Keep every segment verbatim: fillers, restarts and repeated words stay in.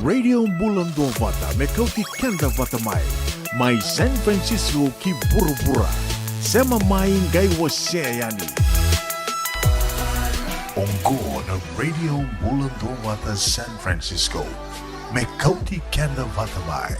Radio Bula Duavata, me kauti keda vata mai. Mai San Francisco ki vuravura. Sema mai qai wasea yani. Oqo na Radio Bula Duavata San Francisco. Me kauti keda vata mai.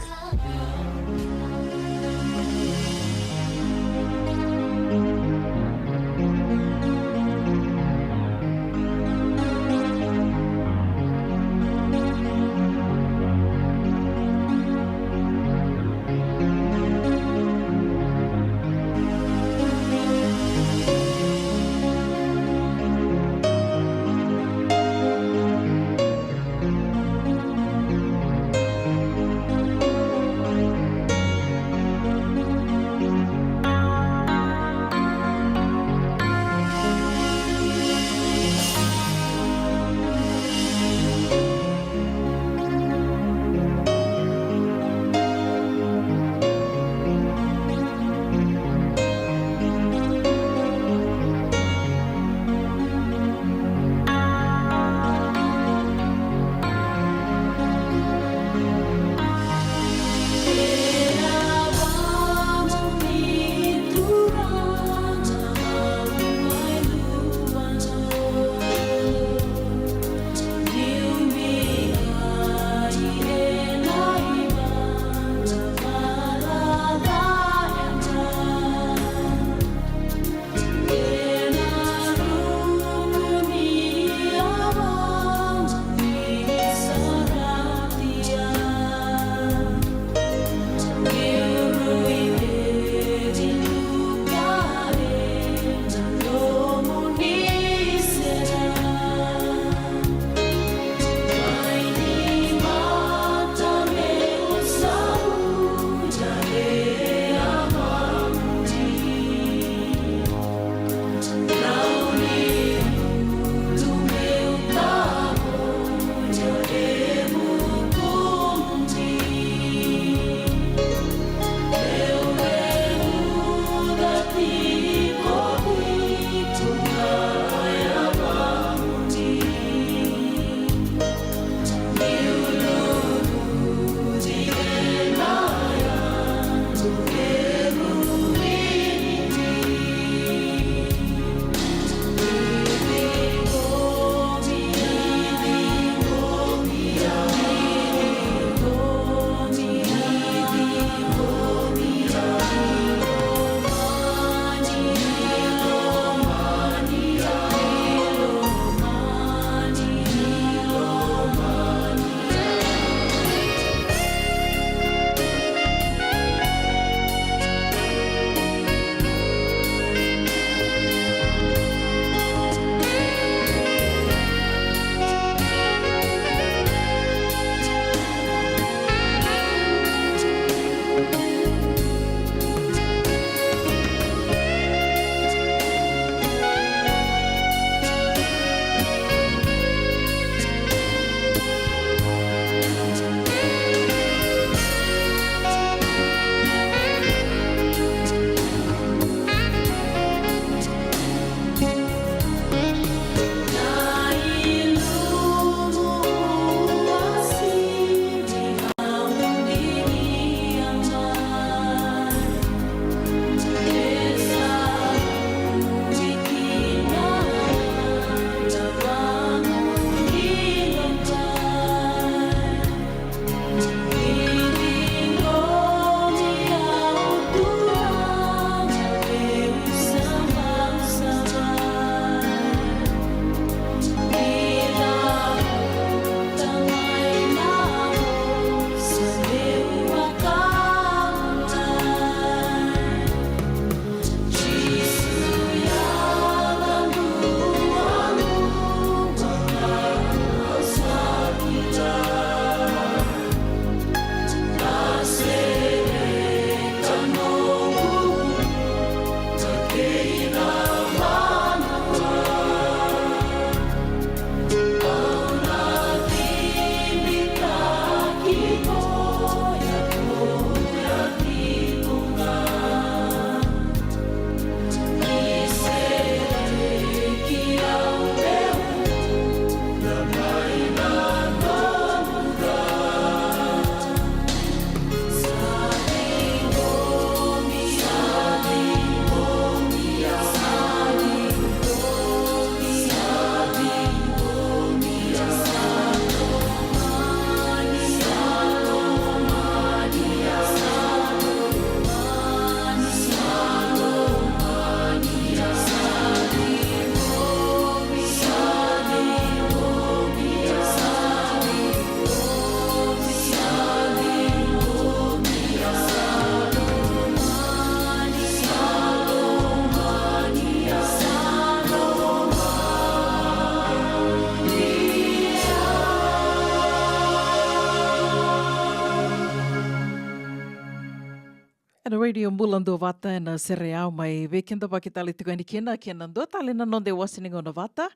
Radio Bula Duavata ena sere au mai veikidavaki tale tiko yani kina kei na dua tale na noda iwase ni gauna vata.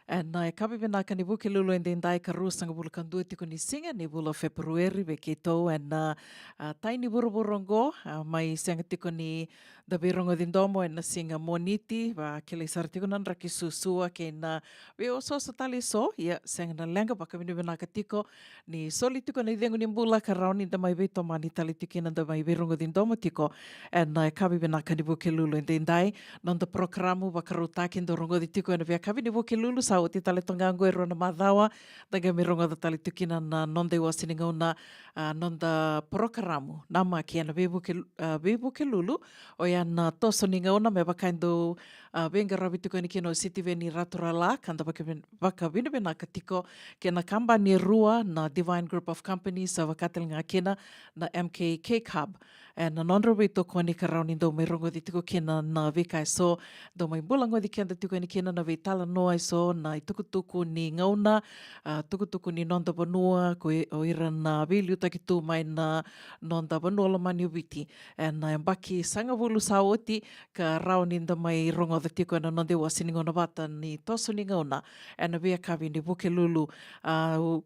Ena yakavi vinaka ni Vukelulu edaidai, ka ruasagavulu ka dua tiko ni siga ni vula o Feperueri vei keitou ena, a, tai ni vuravura oqo, a, mai sega tiko ni da veirogoci domo ena siga Moniti, vakilai sara tiko na draki suasua kei na veiosooso tale eso. Ia, sega na leqa, vakavinavinaka tiko ni soli tiko na icegu ni bula ka rawa ni da mai veitomani tale tiko kina, da mai veirogoci domo tiko ena yakavi vinaka ni Vukelulu edaidai. Noda porokaramu vakarautaki da rogoci tiko ena veiyakavi ni Vukelulu, sa oti tale toka ga oqo e rua na macawa da qai mai rogoca tale tiko kina na noda iwase ni gauna, a, noda porokaramu namaki ena veivuke-, a, veivukelulu, oya na Toso ni Gauna, me vaka e dau, a, veiqaravi tiko yani kina o Sitiveni Raturala, ka da vakavin-, vakavinavinaka tiko kei na kabani e rua na Divine Group of Companies, sa vaka tale ga kina na M K Cake Hub. Ena nodrau veitokoni ka rawa ni dau mai rogoci tiko kina na veika eso, dau mai bulagoci keda tiko yani kina na veitalanoa eso, na itukutuku ni gauna, a, tukutuku ni noda vanua, ko i-, o ira na veiliutaki tu mai na noda vanua lomani o Viti ena yabaki sagavulu sa oti, ka rawa ni da mai rogoca tiko ena noda iwase ni gauna vata ni Toso ni Gauna ena veiyakavi ni Vukelulu. A, u-,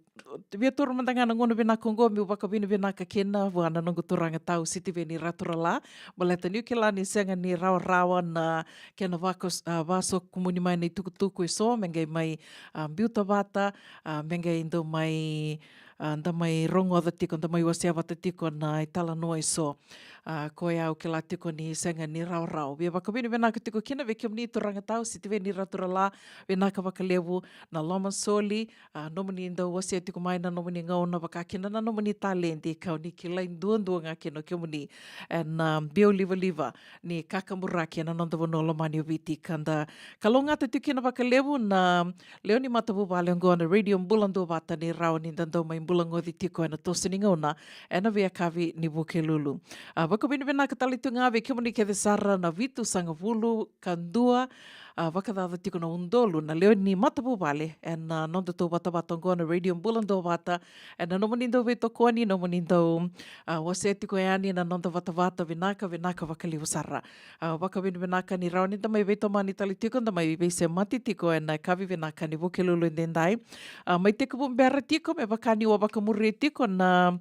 via toro mada ga na gauna vinaka oqo meu vakavinavinaka kina vua na noqu turaga tau Sitiveni Raturala, baleta niu kila ni sega ni rawarawa na kena vako-, a, vasokumuni mai na itukutuku eso me qai mai, a, biuta vata, a, me qai dau mai, a, da mai rogoca tiko, da mai wasea vata tiko na italanoa eso. A, koya au kila tiko ni sega ni rawarawa. Via vakavinavinaka tiko kina vei kemuni turaga tau Sitiveni Raturala, vinaka vakalevu na loma soli, a, nomuni dau wasea tiko mai na nomuni gauna, vaka kina na nomuni taledi, kau ni kilai duadua ga kina o kemuni ena, a, biau livaliva ni kakaburaki ena noda vanua lomani o Viti, ka da kalougata tiko kina vakalevu na lewe ni matavuvale oqo na Radio Bula Duavata ni rawa ni da dau mai bulagoci tiko ena Toso ni Gauna ena veiyakavi ni Vukelulu. A, vakavinavinaka tale tu ga vei kemuni kece sara na vitusagavulu ka dua, a, vakacaca tiko na udolu na lewe ni matavuvale ena noda tou vatavata oqo na Radio Bula Duavata, ena nomuni dau veitokoni, nomuni dau, a, wasea tiko yani na noda vatavata. Vinaka, vinaka vakalevu sara. A, vakavinavinaka ni rawa ni da mai veitomani tale tiko, da mai veisemati tiko ena yakavi vinaka ni Vukelulu edaidai. A, mai tekivu bera tiko, me vaka niu a vakamuria tiko na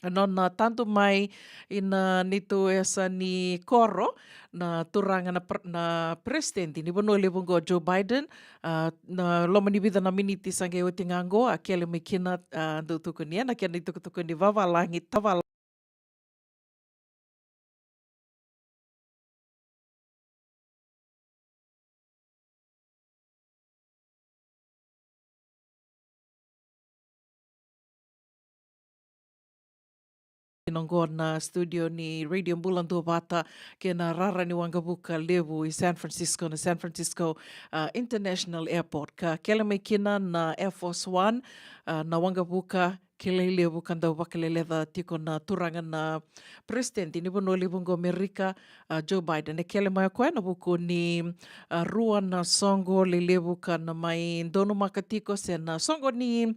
nona tadu mai ina neitou yasa ni koro na turaga na pre-, na peresitedi ni vanua levu oqo Joe Biden. A, na loma ni vica na miniti sa qai oti ga oqo a kele mai kina, a, dau tukuni ena kena itukutuku ni vavalagi tavala. Ina oqo na studio ni Radio Bula Duavata kei na rara ni waqavuka levu i San Francisco, na San Francisco, a, International Airport. Ka kele mai kina na Air Force One, a, na waqavuka kilai levu ka dau vakaleleca tiko na turaga na peresitedi ni vanua levu oqo Amerika, a, Joe Biden. E kele mai o koya ena vuku ni, a, rua na soqo lelevu ka na mai donumaka tiko, se na soqo ni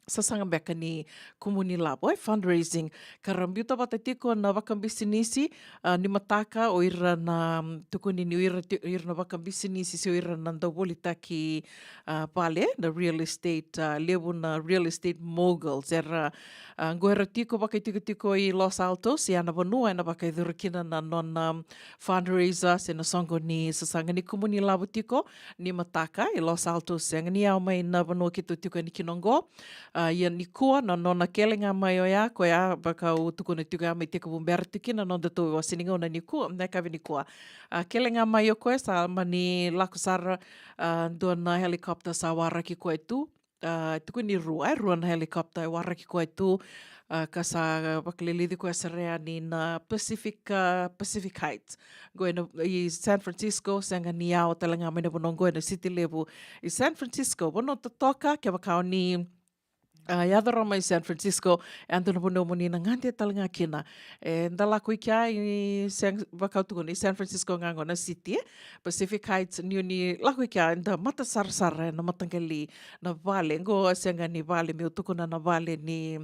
sasaga beka ni kumuni lavo, e, fundraising. Ka ra biuta vata tiko na vakabisinisi, a, ni mataka, o ira na, mm, tukuni ni o ira ti-, o ira na vakabisinisi se o ira na dau volitaki, a, vale, na real estate, a, levu na real estate moguls. Era, a, qo era tiko vakaitikotiko i Los Altos, ia na vanua ena vakayacori kina na nona fundraiser se na soqo ni sasaga ni kumuni lavo tiko ni mataka i Los Altos, sega ni yawa mai na vanua keitou tiko yani kina oqo. A, ia nikua na nona kele ga mai oya, koya vaka au tukuna tiko ya mai tekivu bera tiko kina na noda tou iwase ni gauna nikua, na yakavi nikua. A, kele ga mai o koya sa mani lako sara, a, dua na helicopter sa waraki koya tu. A, tukuni rua, e rua na helicopter e waraki koya tu, a, ka sa vakalilici koya sara yani na Pacific, a, Pacific Heights. Qo ena, i San Francisco, sega ni yawa tale ga mai na vanua qo, ena city levu i San Francisco, vanua totoka, kevaka o ni a, yaco rawa mai San Francisco, e a dua na vanua mo ni na gade tale ga kina. E da lako i kea i San, vaka au tukuna, i San Francisco ga qo na city, e. Pacific Heights, ni o ni lako i kea, e da mata sarasara ena mataqali na vale. Qo a sega ni vale, meu tukuna na vale ni,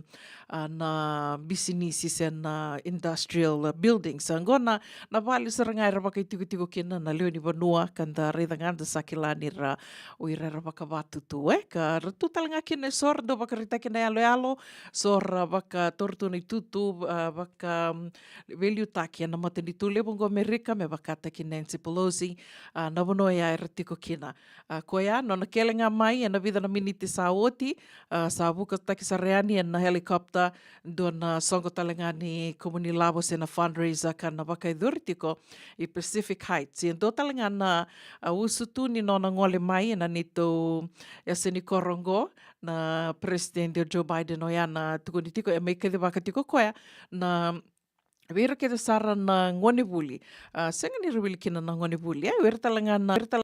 a, na bisinisi se na industrial, a, buildings. A, qo na, na vale sara ga era vakaitikotiko kina na lewe ni vanua, ka da raica ga da sa kila ni ra o ira era vakavatu tu, e, ka ra tu tale ga kina e so ra dau vakaraitaki na yaloyalo, so ra vakatorotuna itutu, a, vaka, mm, veiliutaki ena matanitu levu qo Amerika, me vakataki Nancy Pelosi, a, na vanua ya era tiko kina. A, koya, nona kele ga mai ena vica na miniti sa oti, a, sa vukataki sara yani ena helicopter, dua na soqo tale ga ni kumuni lavo se na fundraiser ka na vakayacori tiko i Pacific Heights. Ia dua tale ga na, a, usutu ni nona gole mai ena neitou yasa ni koro oqo, na President o Joe Biden, oya na tukuni tiko, e mai kacivaka tiko koya na, vei ira kece sara na gonevuli. A, sega ni ra wili kina na gonevuli, e, o ira tale ga na, o ira tale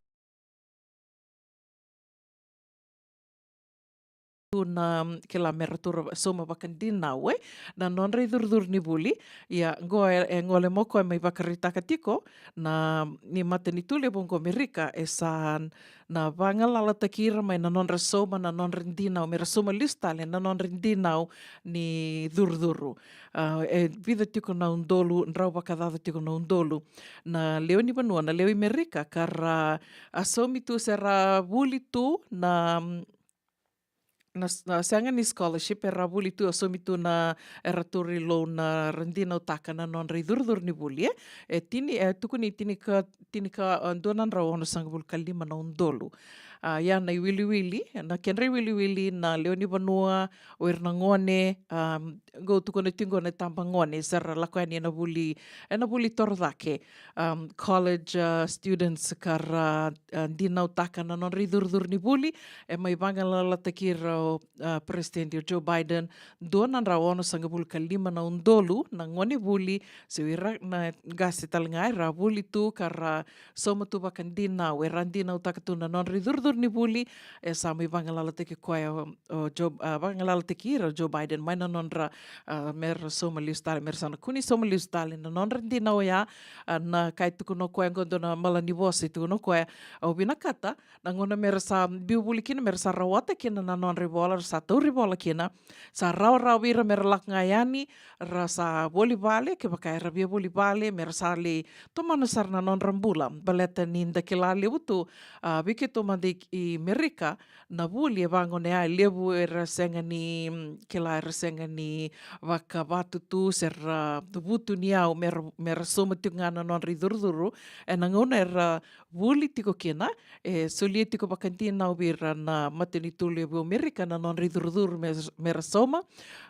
tu na, kila, me ra tu ra sauma vakadinau, e, na nodra icurucuru ni vuli. Ia qo e, e gole mai o koya me vakaraitaka tiko na, ni matanitu levu qo Amerika e sa na vagalalataki ira mai na nodra sauma, na nodra dinau, me ra sauma lesu tale na nodra dinau ni curucuru. A, e vica tiko na udolu, drau vakacaca tiko na udolu na lewe ni vanua, na lewe i Amerika, ka ra, a, saumi tu se ra vuli tu na, na, na sega ni scholarship, era vuli tu, a, saumi tu na, era tauri loan, na ra dinautaka na nodra icurucuru ni vuli, e. E tini, e tukuni tinika, tinika, a, dua na drau onosagavulu ka lima na udolu. A, ia na iwiliwili, na kedra iwiliwili na lewe ni vanua, o ira na gone, a, qo tukuna tiko qo na itabagone, sa ra lako yani ena vuli, ena vuli torocake, a, college, a, students ka ra, a, dinautaka na nodra icurucuru ni vuli, e mai vagalalataki ira o, a, President o Joe Biden, dua na drau onosagavulu ka lima na udolu na gonevuli, se o ira na qase tale ga era vuli tu ka ra sauma tu vakadinau, era dinautaka tu na nodra icurucuru ni vuli, e sa mai vagalalataki koya o, o Joe, a, vagalalataki ira o Joe Biden mai na nodra, a, me ra sauma lesu tale, me ra sa na kua ni sauma lesu tale na nodra dinau oya. A, na ka e tukuna o koya qo, dua na malanivosa e tukuna o koya, au vinakata na gauna me ra sa biu vuli kina, me ra sa rawata kina na nodra ivola, ra sa tauri vola kina, sa rawarawa vei ira me ra lako ga yani, ra sa voli vale, kevaka era via voli vale, me ra sa lai tomana sara na nodra bula. Baleta ni da kila levu tu, a, vei keitou mada i, i Amerika, na vuli e vagone ya, e levu era sega ni, mm, kila, era sega ni vakavatu tu se ra vutuniyau me ra, me ra sauma tiko ga na nodra icurucuru ena gauna era vuli tiko kina. E solia tiko vakadinau vei ira na matanitu levu o Amerika na nodra icurucuru me, me ra sauma.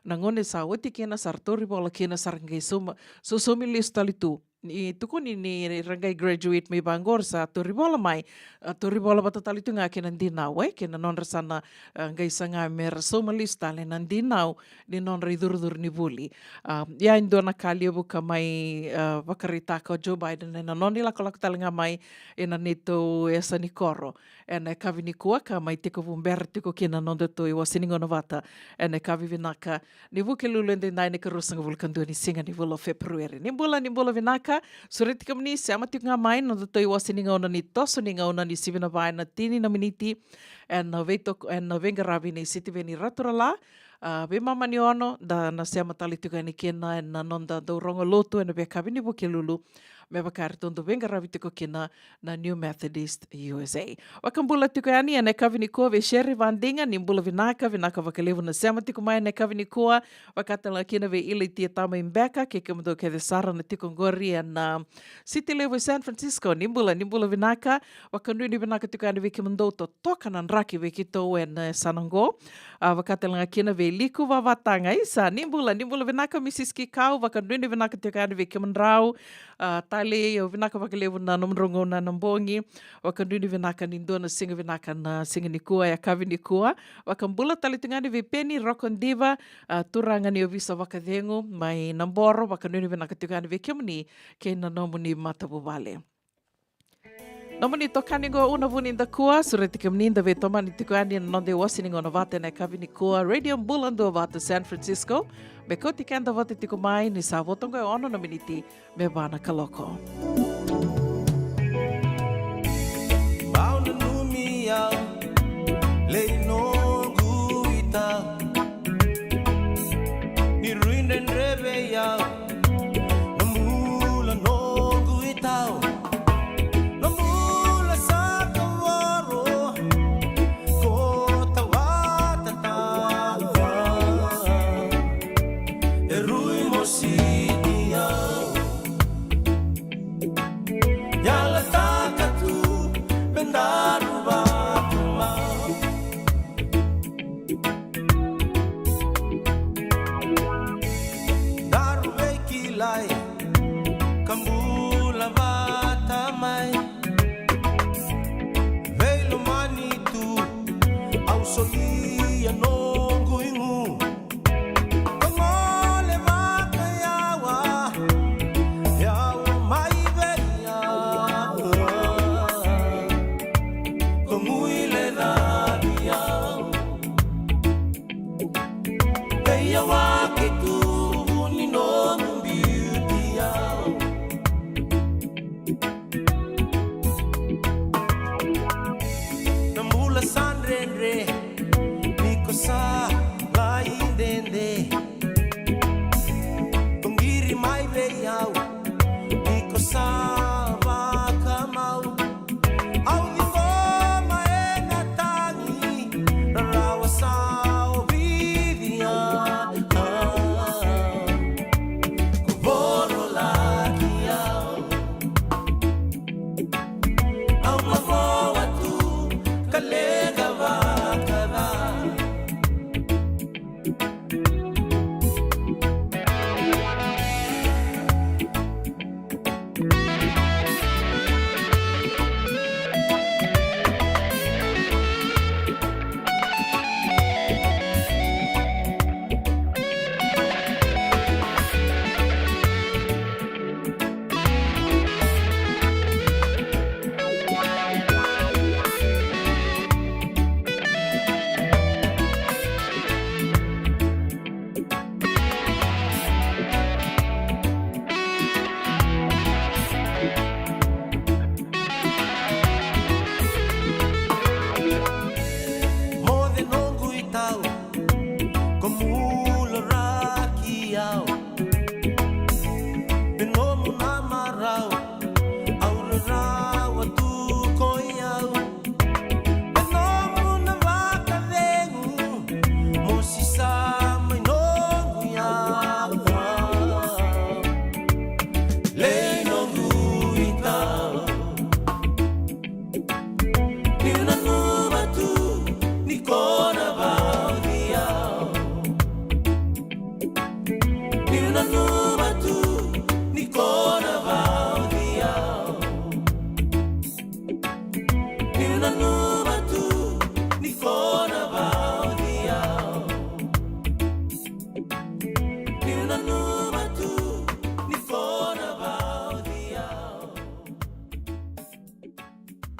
Na gauna sa oti kina, sa ra tauri vola kina, sa ra qai sauma, so, saumi lesu tale tu. Ni tukuni ni ra qai graduate mai vaqo, ra sa tauri vola mai, a, tauri vola vata tale tu ga kei na dinau, e, kei na nodra sa na, a, qai saga me ra sauma lesu tale na dinau ni nodra icurucuru ni vuli. A, ia e dua na ka levu ka mai, a, vakaraitaka o Joe Biden ena nona ilakolako tale ga mai ena neitou yasa ni koro ena yakavi nikua, ka mai tekivu bera tiko kina na nodatou iwase ni gauna vata ena yakavi vinaka ni Vukelulu edaidai, na ikaruasagavulu ka dua ni siga ni vula o Feperueri. Ni bula, ni bula vinaka. Sureti kemuni sema tiko ga mai na nodatou iwase ni gauna ni toso ni gauna ni sivi na va ena tini na miniti ena veitoko, ena veiqaravi nei Sitiveni Raturala. A, veimama ni ono da na sema tale tiko yani kina ena noda dau rogo lotu ena veiyakavi ni Vukelulu, me vaka eratou dau veiqaravi tiko kina na New Methodist U S A. Vakabula tiko yani ena yakavi nikua vei Sherry Vadiga, ni bula vinaka, vinaka vakalevu na sema tiko mai ena yakavi nikua. Vaka tale ga kina vei Ilaitia Tamai Beka kei kemudou kece sara na tiko qori ena, a, city levu e San Francisco. Ni bula, ni bula vinaka. Vakanuinui vinaka tiko yani vei kemudou totoka na draki vei keitou ena, e, yasana qo. A, vaka tale ga kina vei Liku Vavataga, isa, ni bula, ni bula vinaka Mrs Kikau. Vakanuinui vinaka tiko yani vei kemudrau. A, talei, au vinaka vakalevu na nomudrau gauna na bogi. Vakanuinui vinaka ni dua na siga vinaka na siga nikua, yakavi nikua. Vakabula tale tiko yani vei Peni Rokodiva, a, turaga ni ovisa vakacegu mai Naboro. Vakanuinui vinaka tiko yani vei kemuni kei na nomuni matavuvale. Nomuni itokani qo Una Vunidakua, sureti kemuni da veitomani tiko yani ena noda iwase ni gauna vata ena yakavi nikua, Radio Bula Duavata San Francisco. Me kauti keda vata tiko mai ni sa vo toka e ono na miniti me va na kaloko. Bau nanumi au, lai noqu itau. Ni rui dredre vei au, na bula noqu itau. Na bula sa kavoro, ko tawata tau. E rui mositi au. Yalataka tu me daru vata mai. Daru veikilai ka bula vata mai. Veilomani tu, au solia noqu igu. Ka gole vakayawa, yawa mai vei au. Ka guilecavi au. Veiyawa kei tubu ni nomu biuti au. Na bula sa dredre, ni ko sa lai dede. Ko qiri mai vei au, ni ko sa vakamau. Au ciqoma ena tagi, rarawa sa ovici au. Ko voro laki au. Au mavoa tu ka leqa vakaca. Moce noqu itau, ko bula raki au. Me nomu na marau, au rarawa tu ko i au. Me nomu na vakacegu, mosi sa mai noqu yau. Lei noqu itau. Niu nanuma tu ni ko na vauci au. Niu nanuma tu ni ko na vauci au. Niu nanuma tu ni ko na vauci au. Niu nanuma tu ni ko na vauci au.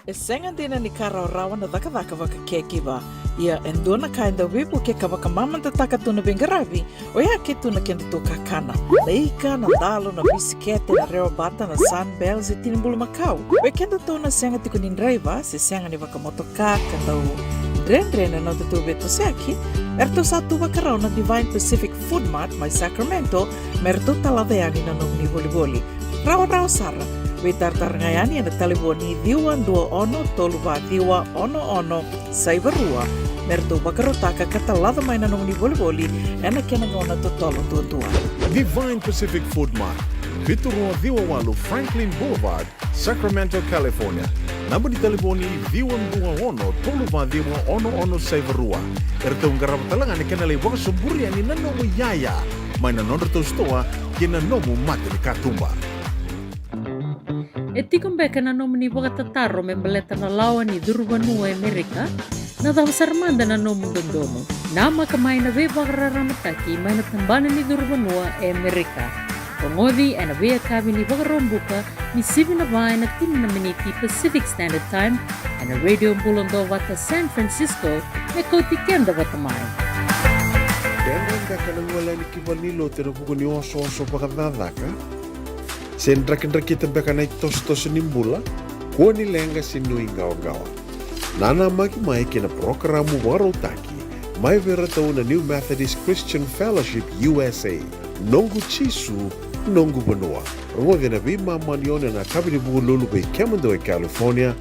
E sega dina ni ka rawarawa na cakacaka vaka caregiver. Ia e dua na ka e dau veivukei ka vakamamadataka tu na veiqaravi, oya ke tu na kedatou kakana. Na ika, na dalo, na bisikete, na rewabata, na Sunbells, e tini bulumakau. Vei kedatou na sega tiko ni draiva se sega ni vakamotoka ka dau dredre na nodatou veitosoyaki, eratou sa tu vakarau na Divine Pacific Food Mart mai Sacramento me ratou talaca yani na nomuni volivoli. Rawarawa sara. Veitaratara ga yani ena talevoni ciwa dua ono tolu va ciwa ono ono saiva rua me ratou vakarautaka ka talaca mai na nomuni volivoli ena kena gauna totolo duadua. Divine Pacific Food Mart, vitu rua ciwa walu Franklin Boulevard, Sacramento, California. Naba ni talevoni ciwa dua ono tolu va ciwa ono ono saiva rua. Eratou qarava tale ga na kena lai vakasoburi yani na nomu iyaya mai na nodratou sitoa kei na nomu mata ni katuba. E tiko beka na nomuni vakatataro me baleta na lawa ni curu vanua e Merika? Na cava sara mada na nomu dodonu? Namaka mai na veivakararamataki mai na tabana ni curu vanua e Merika. Rogoci ena veiyakavi ni Vakaraubuka ni sivi na va ena tini na miniti Pacific Standard Time ena Radio Bula Duavata San Francisco, me kauti keda vata mai. Dredre beka na gole yani ki valenilotu ena vuku ni osooso vakacakacaka? Se drakidrakita beka na itosotoso ni bula? Kua ni leqa se nuiqawaqawa. Nanamaki mai kei na parokaramu vakarautaki mai vei iratou na New Methodist Christian Fellowship U S A, Noqu Jisu, Noqu Vanua. Rogoci ena veimama ni ono ena yakavi ni Vukelulu vei kemudou e California,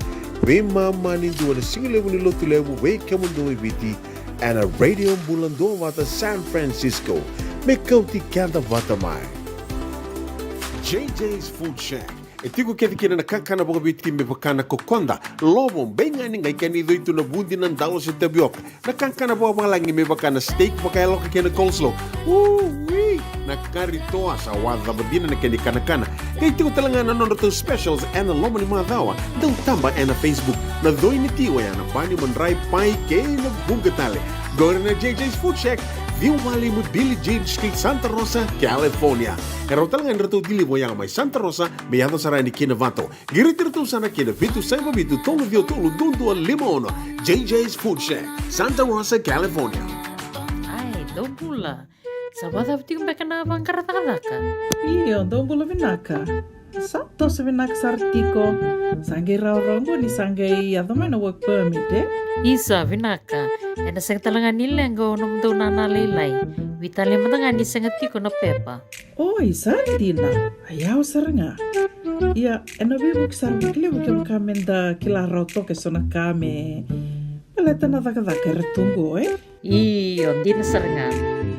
veimama ni dua ena sigalevu ni Lotulevu vei kemudou e Viti, ena Radio Bula Duavata San Francisco, me kauti keda vata mai. J J's Food Shack. E tiko kece kina na kakana vakaviti me vaka na kokoda, lovo, beigani, qai kena icoitu na vudi, na dalo se tavioka. Na kakana vakavalagi me vaka na steak vakayaloka kei na coleslaw. Ui! Na kari toa sa waca cava dina na kena ikanakana. Qai tiko tale ga na nodratou specials ena loma ni macawa. Dau taba ena Facebook. Na coi ni ti oya na bani, madrai, pai kei na vuqa tale. Qori na J J's Food Shack, ciwa walu lima Billie Jean Street, Santa Rosa, California. E rawa tale ga ni ratou deliver oya mai Santa Rosa me yaco sara yani ki Novato. Qiriti iratou sara ki na vitu saiva vitu tolu ciwa tolu dua dua lima ono. J J's Food Shack, Santa Rosa, California. Ai, dou bula. Sa vakacava tiko beka na vaqara cakacaka? Io, dou bula vinaka. Sa toso vinaka sara tiko. Sa qai rawarawa qo ni sa qai yaco mai na work permit, e? Isa, vinaka. Ena sega tale ga ni leqa o nomudou nana lailai. Veitalia mada ga ni sega tiko na pepa. Oi, sa dina. A yawa sara ga. Ia, ena veivuke sara vakalevu kevaka meda kila rawa toka eso na ka me baleta na cakacaka era tu qo, e? Io, dina sara ga.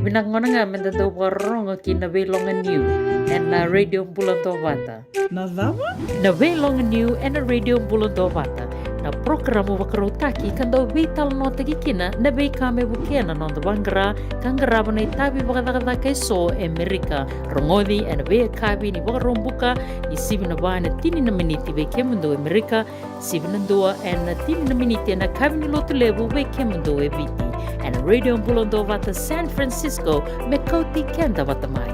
Vinaka gona ga meda dau vakarorogo ki na veiloganiu ena Radio Bula Duavata. Na cava? Na veiloganiu ena Radio Bula Duavata. Na parokaramu vakarautaki ka dau veitalanoataki kina na veika me vukea na noda vaqara ka qarava na itavi vakacakacaka eso e Merika. Rogoci ena veiyakavi ni Vakaraubuka ni sivi na va ena tini na miniti vei kemudou e Merika, sivi na dua ena tini na miniti ena yakavi ni Lotulevu vei kemudou e Viti. Ena Radio Bula Duavata San Francisco, me kauti keda vata mai.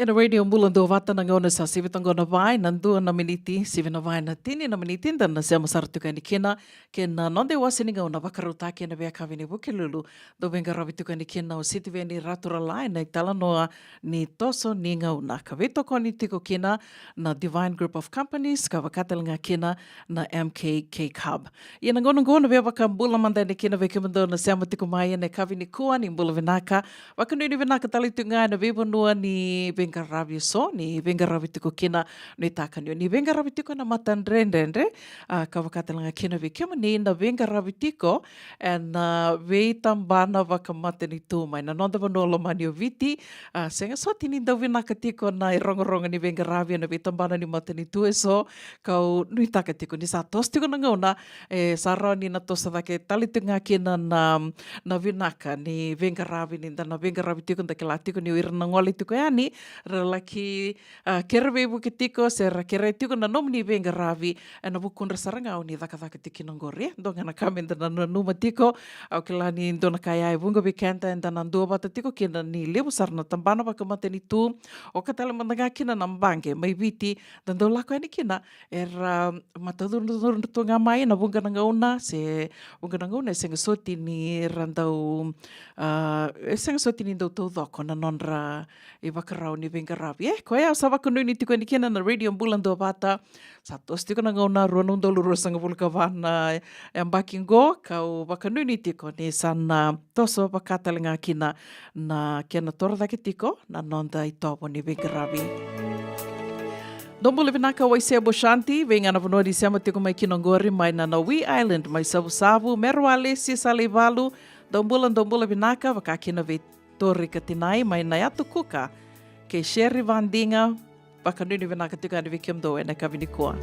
Ena Radio Bula Duavata na gauna sa sivi toka na va ena dua na miniti, sivi na va ena tini na miniti, da na sema sara tiko yani kina kei na noda iwase ni gauna vakarautaki ena veiyakavi ni Vukelulu. Dau veiqaravi tiko yani kina o Sitiveni Raturala ena italanoa ni toso ni gauna, ka veitokoni tiko kina na Divine Group of Companies, ka vaka tale ga kina na M K Cake Hub. Ia na gauna qo na via vakabula mada yani kina vei kemudou na sema tiko mai ena yakavi nikua, ni bula vinaka. Vakanuinui vinaka tale tiko ga ena veivanua ni veiqaravi eso ni veiqaravi tiko kina. Nuitaka ni o ni veiqaravi tiko ena matadredredre, a, ka vaka tale ga kina vei kemuni na veiqaravi tiko ena, a, veitabana vakamatanitu mai na noda vanua lomani o Viti. A, sega soti ni dau vinaka tiko na irogorogo ni veiqaravi ena veitabana ni matanitu eso, kau nuitaka tiko ni sa toso tiko na gauna, e, sa rawa ni na toso cake tale tiko ga kina na, na vinaka ni veiqaravi, ni da na veiqaravi tiko, da kila tiko ni o ira na gole tiko yani ra laki, a, kere veivuke tiko se ra kere tiko na nomuni veiqaravi ena vukudra sara ga o ni cakacaka tiko kina qori. Dua ga na ka meda na nanuma tiko, au kila ni dua na ka ya e vuqa vei keda eda na duavata tiko kina ni levu sara na tabana vakamatanitu, oka tale mada ga kina na baqe mai Viti, da dau lako yani kina era matacudrucudru tu ga mai na vuqa na gauna, se vuqa na gauna e sega soti ni ra dau, a, e sega soti ni dau taucoko na nodra ivakarau ni veiqaravi. E, koya au sa vakanuinui tiko yani kina na Radio Bula Duavata. Sa toso tiko na gauna, rua na udolu ruasagavulu ka va na yabaki qo, kau vakanuinui tiko ni sa na toso vaka tale ga kina na kena toro cake tiko na noda itovo ni veiqaravi. Dou bula vinaka Waisea Boshanti, vei ga na vanua ni sema tiko mai kina qori, mai na, na Wee Island, mai Savusavu, Meru Alesi, Salaivalu, dou bula, dou bula vinaka, vaka kina vei Tori Katinai, mai na Yatu Kuka, kei Sheri Vadiga, vakanuinui vinaka tiko yani vei kemudou ena yakavi nikua.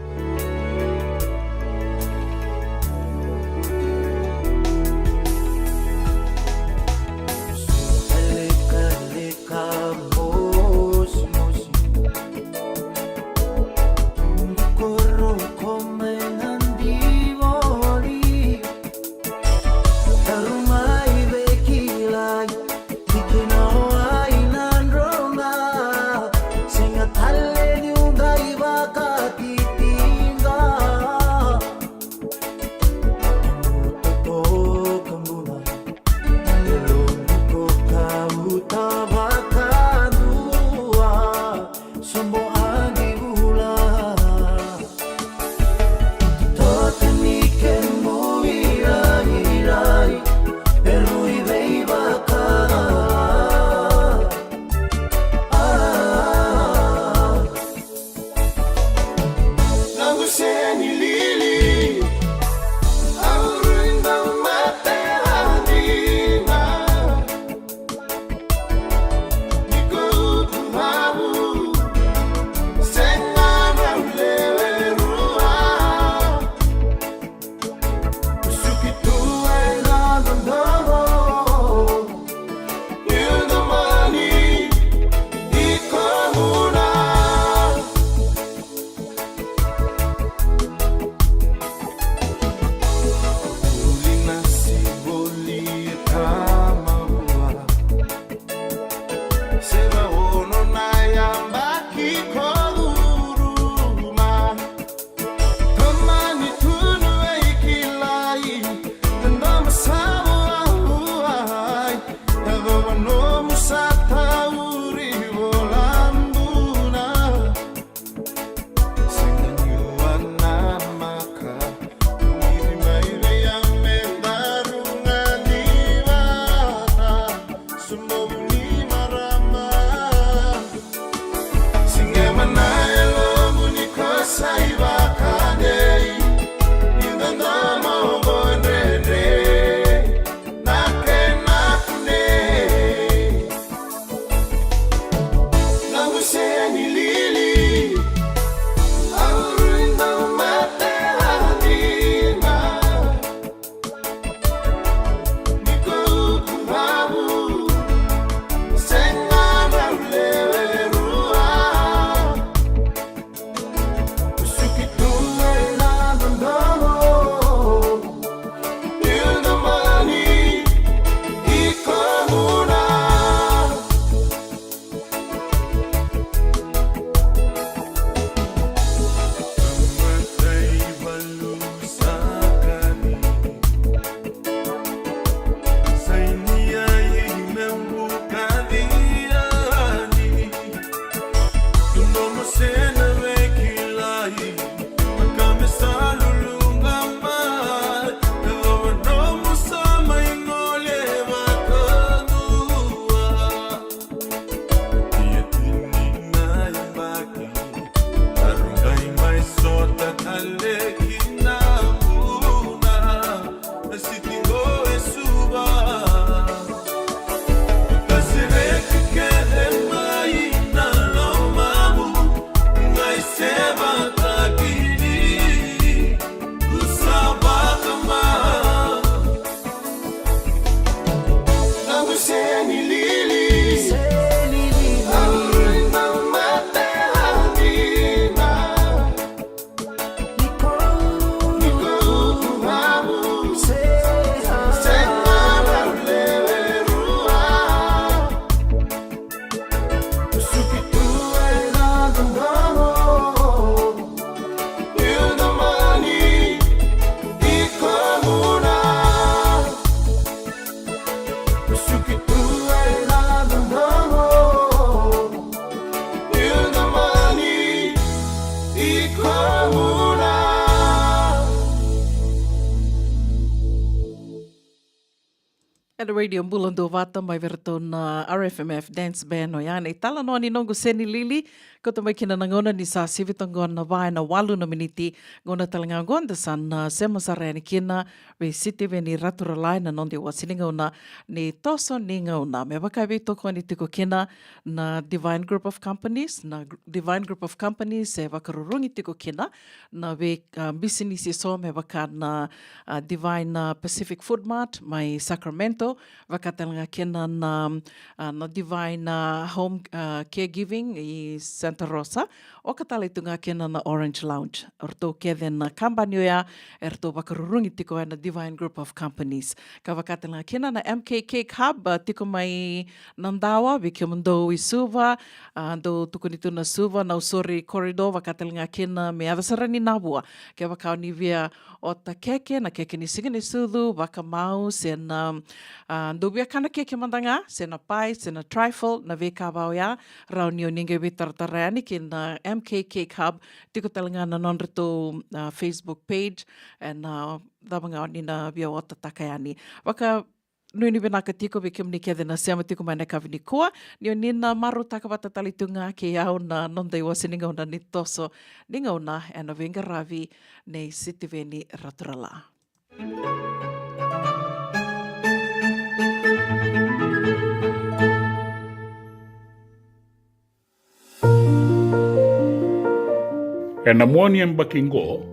Radio Bula Duavata mai vei ratou na R F M F Dance Band. Oya na italanoa ni noqu seni lili. Kauta mai kina na gauna ni sa sivi toka qo na va ena walu na miniti. Gauna tale ga qo da sa na sema sara yani kina vei Sitiveni Raturala ena noda iwase ni gauna ni toso ni gauna. Me vaka e veitokoni tiko kina na Divine Group of Companies, na Gr-, Divine Group of Companies e vakarurugi tiko kina na vei, ah, bisinisi eso me vaka na, ah, Divine, ah, Pacific Food Mart mai Sacramento, vaka tale ga kina na, ah, na Divine, ah, Home, ah, Caregiving i Santa Rosa, oka tale tu ga kina na Orange Lounge. O ratou kece na kabani oya e ratou vakarurugi tiko ena Divine Group of Companies. Ka vaka tale ga kina na M K Cake Hub, ah, tiko mai Nadawa, vei kemudou i Suva, ah, dou tukuni tu na Suva, Nausori corridor, vaka tale ga kina me yaco sara ni Navua. Kevaka o ni via ota keke, na keke ni siga ni sucu, vakamau, se na, ah, dou via kana keke mada ga, se na pie, se na trifle, na veika va oya, rawa ni o ni qai veitaratara yani ki na M K Cake Hub, tiko tale ga na nodratou, ah, Facebook page, ena, ah, cava ga o ni na via otataka yani. Vaka nuinui vinaka tiko vei kemuni kece na sema tiko mai na yakavi nikua, ni o ni na marautaka vata tale tu ga kei au na noda iwase ni gauna ni toso ni gauna ena veiqaravi nei Sitiveni Raturala. Ena mua ni yabaki qo,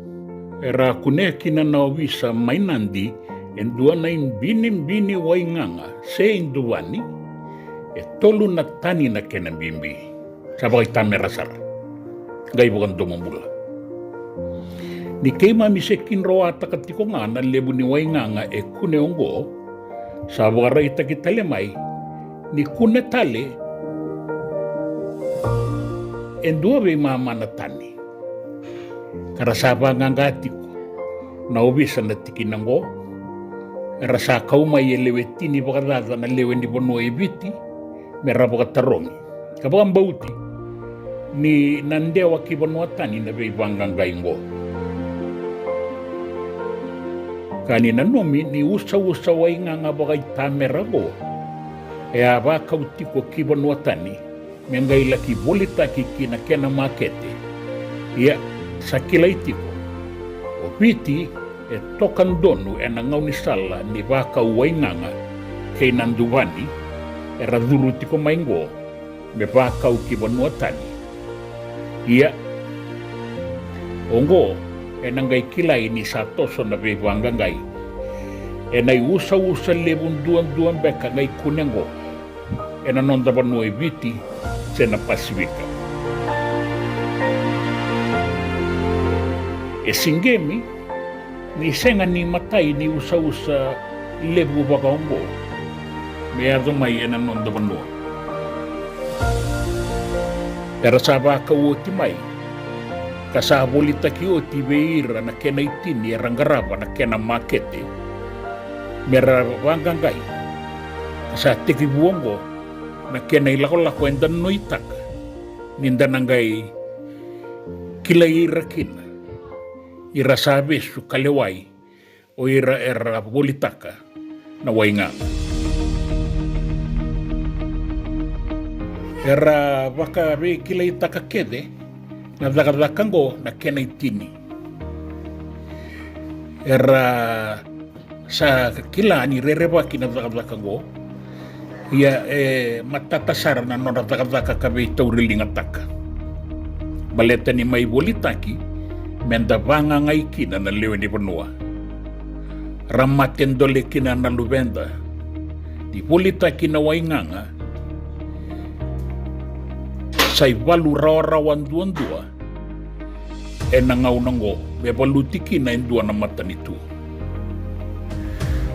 era kunea kina na ovisa mai Nadi e dua na ibinibini waigaga se iduvani, e tolu na tani na kena bibi. Sa vakaitamera sara. Qai vakadomobula. Ni keimami se kidroataka tiko ga na levu ni waigaga e kune oqo, sa vakaraitaki tale mai ni kune tale e dua veimama na tani. Ka ra sa vaqaqa tiko na ovisa na tikina oqo. Era sa kau mai e lewe tini vakacaca na lewe ni vanua e Viti me ra vakatarogi ka vakabauti ni na dewa ki vanua tani na veivaqaqai oqo. Ka ni nanumi ni usausa waigaga vakaitamera oqo e a vakau tiko ki vanua tani me qai laki volitaki ki na kena makete. Ia, sa kilai tiko o Viti e toka donu ena gaunisala ni vakau waigaga kei na duvani era curu tiko mai qo me vakau ki vanua tani. Ia, oqo ena qai kilai ni sa toso na veivaqaqai ena iusausa levu duadua beka qai kune oqo ena noda vanua e Viti se na Pasifika. E siqemi ni sega ni matai ni usausa levu vakaoqo me yaco mai ena noda vanua. Era sa vakau oti mai ka sa volitaki oti vei ira na kena itini era qarava na kena makete me ra vaqaqai, ka sa tekivu oqo na kena ilakolako eda nuitaka ni da na qai kilai ira kina, ira sa vesu ka lewai o ira era volitaka na waigaga. Era vakaveikilaitaka kece na cakacaka oqo na kena itini. Era sa kila ni rerevaki na cakacaka oqo, ia e matata sara na nodra cakacaka ka veitauriligataka. Baleta ni mai volitaki me da vaqaqai kina na lewe ni vanua, ra mate dole kina na luveda. Ni volitaki na waigaga, sa ivalu rawarawa duadua ena gauna oqo me valuti kina e dua na matanitu.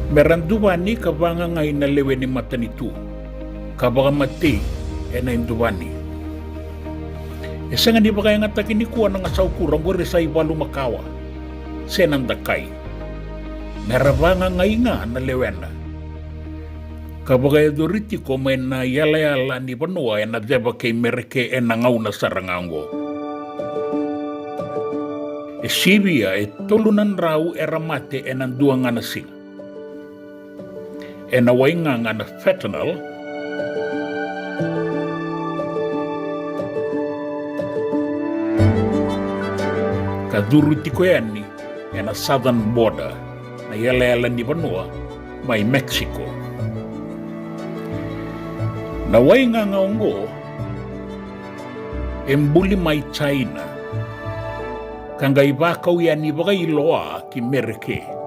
Me ra duvani ka vaqaqai na lewe ni matanitu ka vakamatei ena iduvani. E sega ni vakayagataki nikua na gasaukura oqori, sa ivalu makawa se na dakai. Me ra vaqaqai ga na lewena ka vakayacori tiko mai na iyalayala ni vanua ena ceva kei Mereke ena gauna sara ga oqo. E sivia e tolu na drau era mate ena dua ga na siga. ena waigaga na fentanyl, ka curu tiko yani ena southern border, na iyalayala ni vanua mai Mexico. Na waigaga oqo e buli mai China, ka qai vakau yani vakailoa ki Mereke.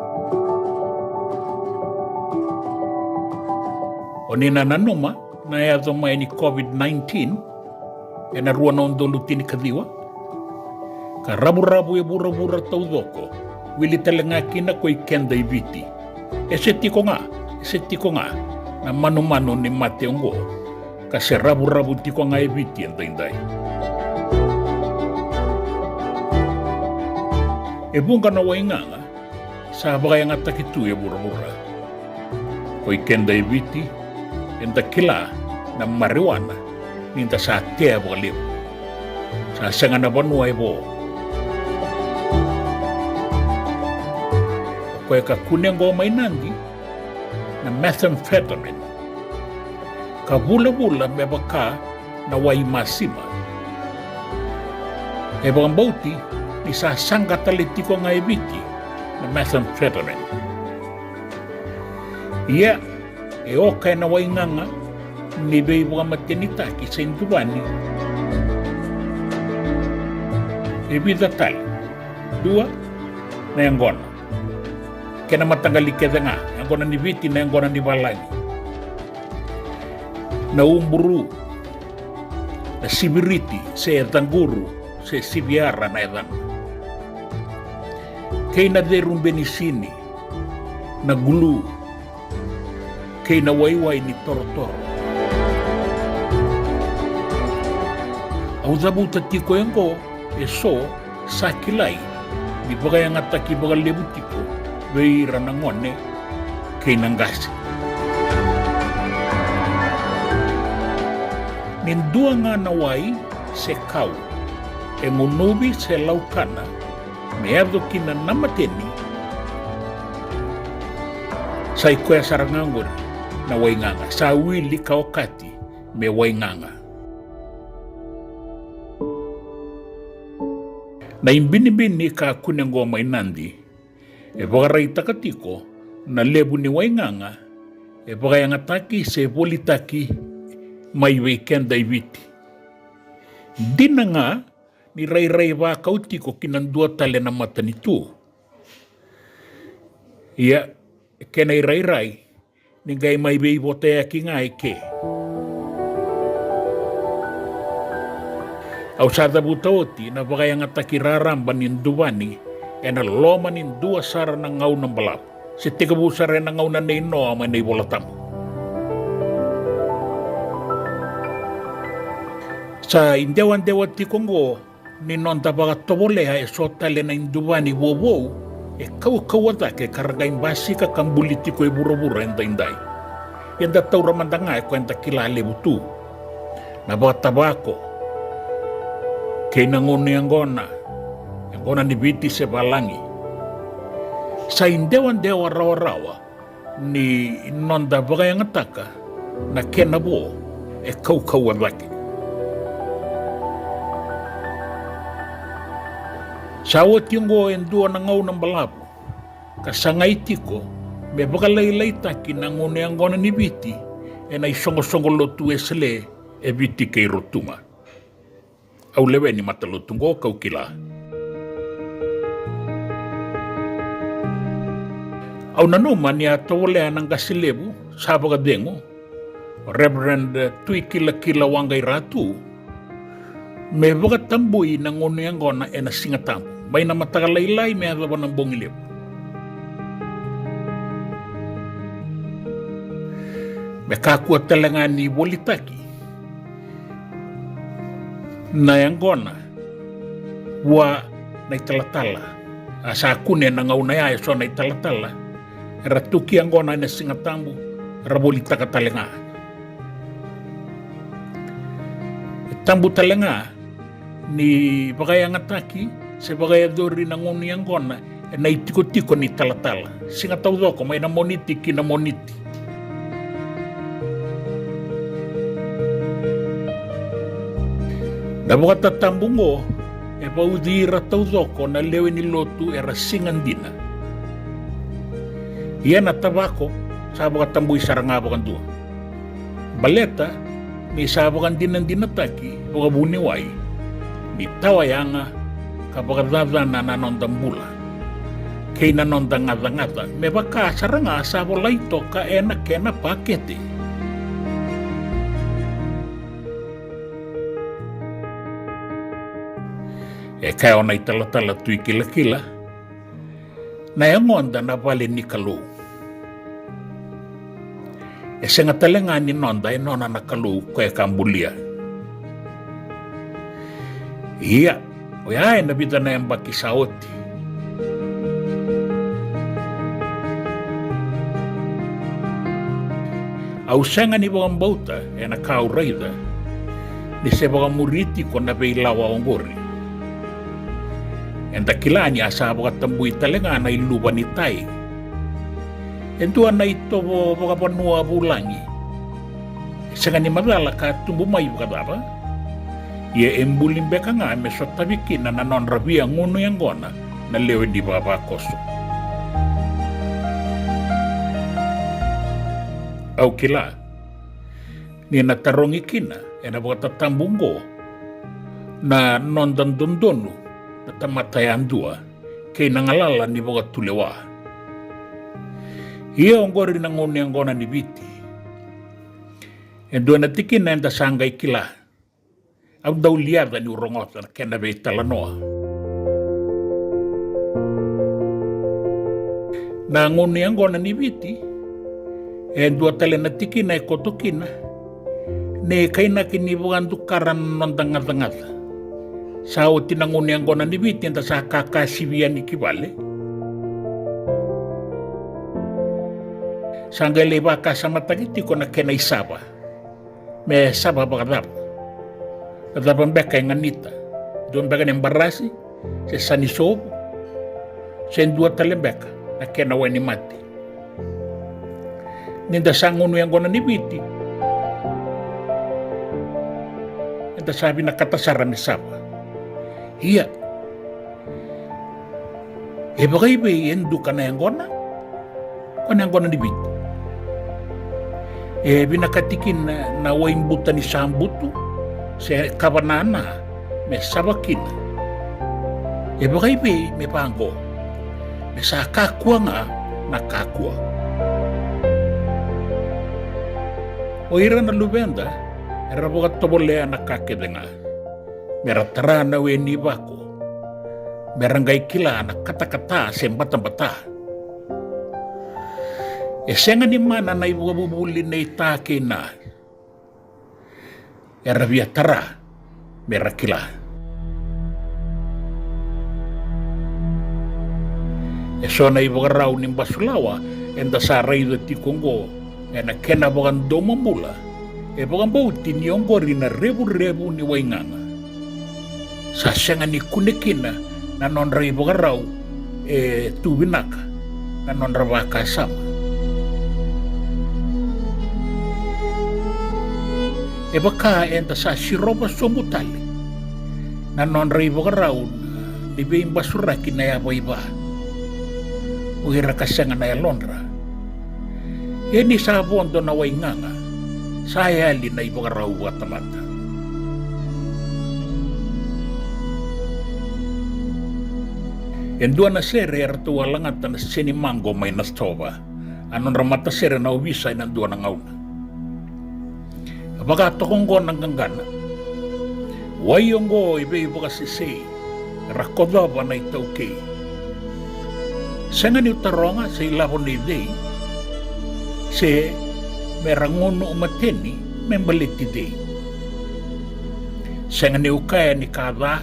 O ni na nanuma na yaco mai ni COVID nineteen ena rua na udolu tinikaciwa, ka ravuravu e vuravura taucoko, wili tale ga kina ko i keda i Viti. E se tiko ga, e se tiko ga na manumanu ni mate oqo, ka se ravuravu tiko ga e Viti edaidai. E vuqa na waigaga sa vakayagataki tu e vuravura. Ko i keda e Viti, eda kila na marijuana ni da sa tea vakalevu. Sa sega na vanua e vo. O koya ka kune oqo mai Nadi na methamphetamine, ka vulavula me vaka na wai masima. E vakabauti ni sa saqa tale tiko ga e Viti na methamphetamine. Ia, e oka ena waigaga ni veivakamatenitaki se duvani e vica tale. Dua, na yaqona. Kena mataqali kece ga, yaqona ni Viti, na yaqona ni valagi. Na uburu, na siviriti, se caquru, se siviara na yacana. Kei na ceru benisini, na gulu, kei na waiwai ni torotoro. Au cavuta tiko oqo e so sa kilai ni vakayagataki vakalevu tiko vei ira na gone kei na qase. Ni dua ga na wai se kau e gunuvi se laukana me yaco kina na mateni, sa i koya sara ga oqori na waigaga, sa wili ka okati me waigaga. Na ibinibini ka kune oqo mai Nadi e vakaraitaka tiko na levu ni waigaga e vakayagataki se volitaki mai vei keda i Viti. Dina ga ni rairai vakau tiko ki na dua tale na matanitu. Ia, e kena irairai ni qai mai veivotayaki ga eke. Au sa cavuta oti na vakayagataki raraba ni duvani ena loma ni dua sara na gauna balavu, se tekivu sara ena gauna nei Noa mai na iVola Tabu. Sa idewadewa tiko oqo ni noda vakatovolea e so tale na iduvani vovou e kaukauwa cake ka ra qai basika ka buli tiko e vuravura edaidai. Eda taura mada ga e koya eda kila levu tu. Na vakatavako kei na gunu yaqona, yaqona ni Viti se valagi. Sa idewadewa rawarawa ni noda vakayagataka na kena vo e kaukauwa cake. Sa oti oqo e dua na gauna balavu ka sagai tiko me vakalailaitaki na gunu yaqona ni Viti ena isoqosoqo lotu Wesele e Viti kei Rotuma. Au lewe ni matalotu oqo kau kila. Au nanuma ni a tovolea na qase levu sa vakacegu, o Reverend Tuikilakila Waqairatu, me vakatabui na gunu yaqona ena Siga Tabu mai na mataka lailai me yacova na bogi levu. Me kakua tale ga ni volitaki na yaqona vua na italatala. A sa kune na gauna ya e so na italatala era tuki yaqona ena Siga Tabu, era volitaka tale ga. E tabu tale ga ni vakayagataki se vakayacori na gunu yaqona ena itikotiko ni talatala, siga taucoko mai na Moniti ki na Moniti. Na vakatatabu oqo e vauci ira taucoko na lewe ni lotu era siga dina. Ia na tavako sa vakatabui sara ga vakadua. Baleta ni sa vakadinadinataki vakavuniwai ni tawa yaga ka vakacacana na noda bula kei na noda gacagaca, me vaka sara ga sa volai toka ena kena pakete. E kaya o na italatala Tui Kilakila, na yagoda na vale ni Kalou. E sega tale ga ni noda, e nona na Kalou, koya ka bulia. Ia, oya ena vica na yabaki sa oti. Au sega ni vakabauta ena ka au raica ni se vakamuri tiko na veilawa oqori. Eda kila ni a sa vakatabui tale ga na iluva ni tai, e dua na itovo vakavanua vulagi. E sega ni macala ka tubu mai vakacava, ia e buli beka ga me sotavi kina na nodra via gunu yaqona na lewe ni vavakoso. Au kila ni na tarogi kina ena vakatatabu oqo na noda dodonu na tamata yadua kei na galala ni vakatulewa. Ia oqori na gunu yaqona ni Viti. E dua na tikina eda sa qai kila. Au dau liaca niu rogoca na kena veitalanoa. Na gunu yaqona ni Viti, e dua tale na tikina e koto kina na ikainaki ni vakadukara na noda gacagaca. Sa oti na gunu yaqona ni Viti, eda sa kakasivi yani ki vale. Sa qai lai vakasamataki tiko na kena isava. Me sava vakacava? Na cava beka e ganita? Dua beka na barasi, se sani sovu, se dua tale beka na kena wainimate? Ni da sa gunu yaqona ni Viti, eda sa vinakata sara me sava. Ia, e vakaivei e duka na yaqona? Ko na yaqona ni Viti. E vinakati kina na waibuta ni sabutu se kavanana me sava kina. E vakaivei me vaqo? Me sa kakua ga na kakua. O ira na luveda era vakatovolea na ka kece ga. Mera tara na we ni vako, mera qai kila na katakata se batabata. E sega ni mana na ivakavuvuli nei ta kei na, era via tara mera kila. E so na ivakarau ni basulawa eda sa raica tiko oqo ena kena vakadomobula, e vakabauti ni oqori na revurevu ni waigaga. Sa sega ni kune kina na nodra ivakarau e tu vinaka na nodra vakasama. E vaka eda sa sirova sobu tale na nodra ivakarau ni veibasuraki na yavaiva. O ira ka sega na yalodra. Ia ni sa vodo na waigaga, sa yali na ivakarau vakatamata. E dua na sere eratou a lagata na seni maqo mai Nasova, a nodra matasere na ovisa ena dua na gauna. Vakatoka oqo na qaqana. Wai oqo e veivakasesei, ra kocova na itaukei. Sega niu taroga se ilavo nei cei, se mera gunu mateni me baleti cei. Sega niu kaya ni ka ca,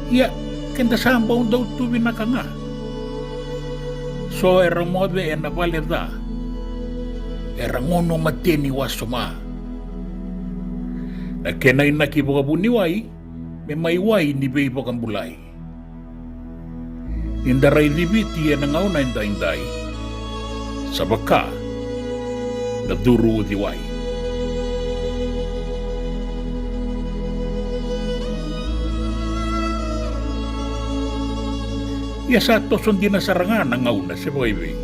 ia keda sa bau dau tu vinaka ga. So era moce ena vale ca, era gunu mateni wasoma. Na kena inaki vakavuniwai me mai wai ni veivakabulai. Ni da raici Viti ena gauna edaidai, sa vaka na curu uciwai. Ia sa toso dina sara ga na gauna se vakaivei.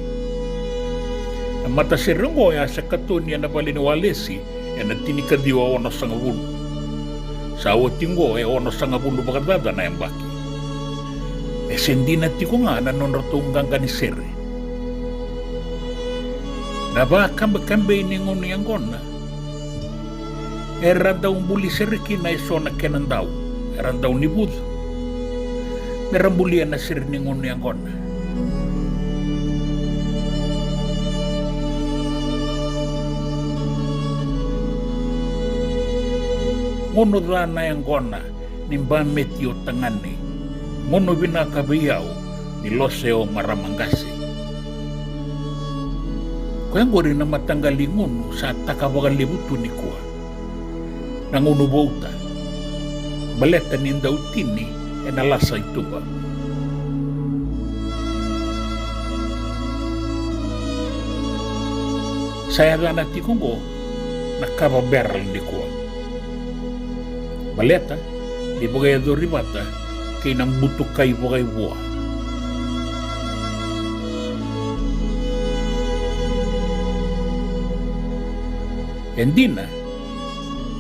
Na matasere oqo e a se katoni ena vale ni Walesi ena tinikaciwa onosagavulu. Sa oti oqo e onosagavulu vakacaca na yabaki. E se dina tiko ga na nodratou qaqa ni sere. Na vakabekabei ni gauna yaqona era dau buli sere kina eso na kena dau era dau ni vucu me ra bulia na sere ni gauna yaqona. Gauna ca na yaqona ni bameti o tagane, gauna vinaka vei au ni lose o marama qase. Koya oqori na mataqali gauna sa taka vakalevu tu nikua. Na gauna vouta, baleta ni dau tini ena lasa i tuba. Sa yacana tiko oqo na kava barrel nikua. Baleta ni vakayacori vata kei na butukai vakaivua. E dina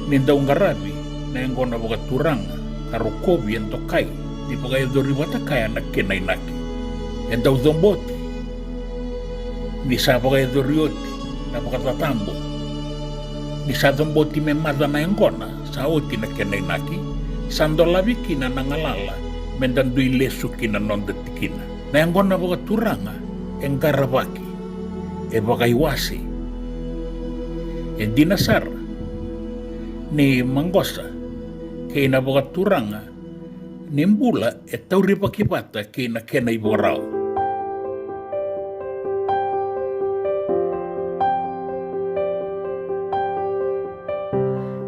ni dau qaravi na yaqona vakaturaga ka rokovi e dokai ni vakayacori vata kaya na kena inaki. E dau caboti ni sa vakayacori oti na vakacacabo, ni sa caboti me maca na yaqona sa oti na kena inaki, sa dolavi kina na galala me da dui lesu ki na noda tikina. Na yaqona vakaturaga e qaravaki, e vakaiwase. E dina sara ni maqosa kei na vakaturaga ni bula e taurivaki vata kei na kena ivakarau.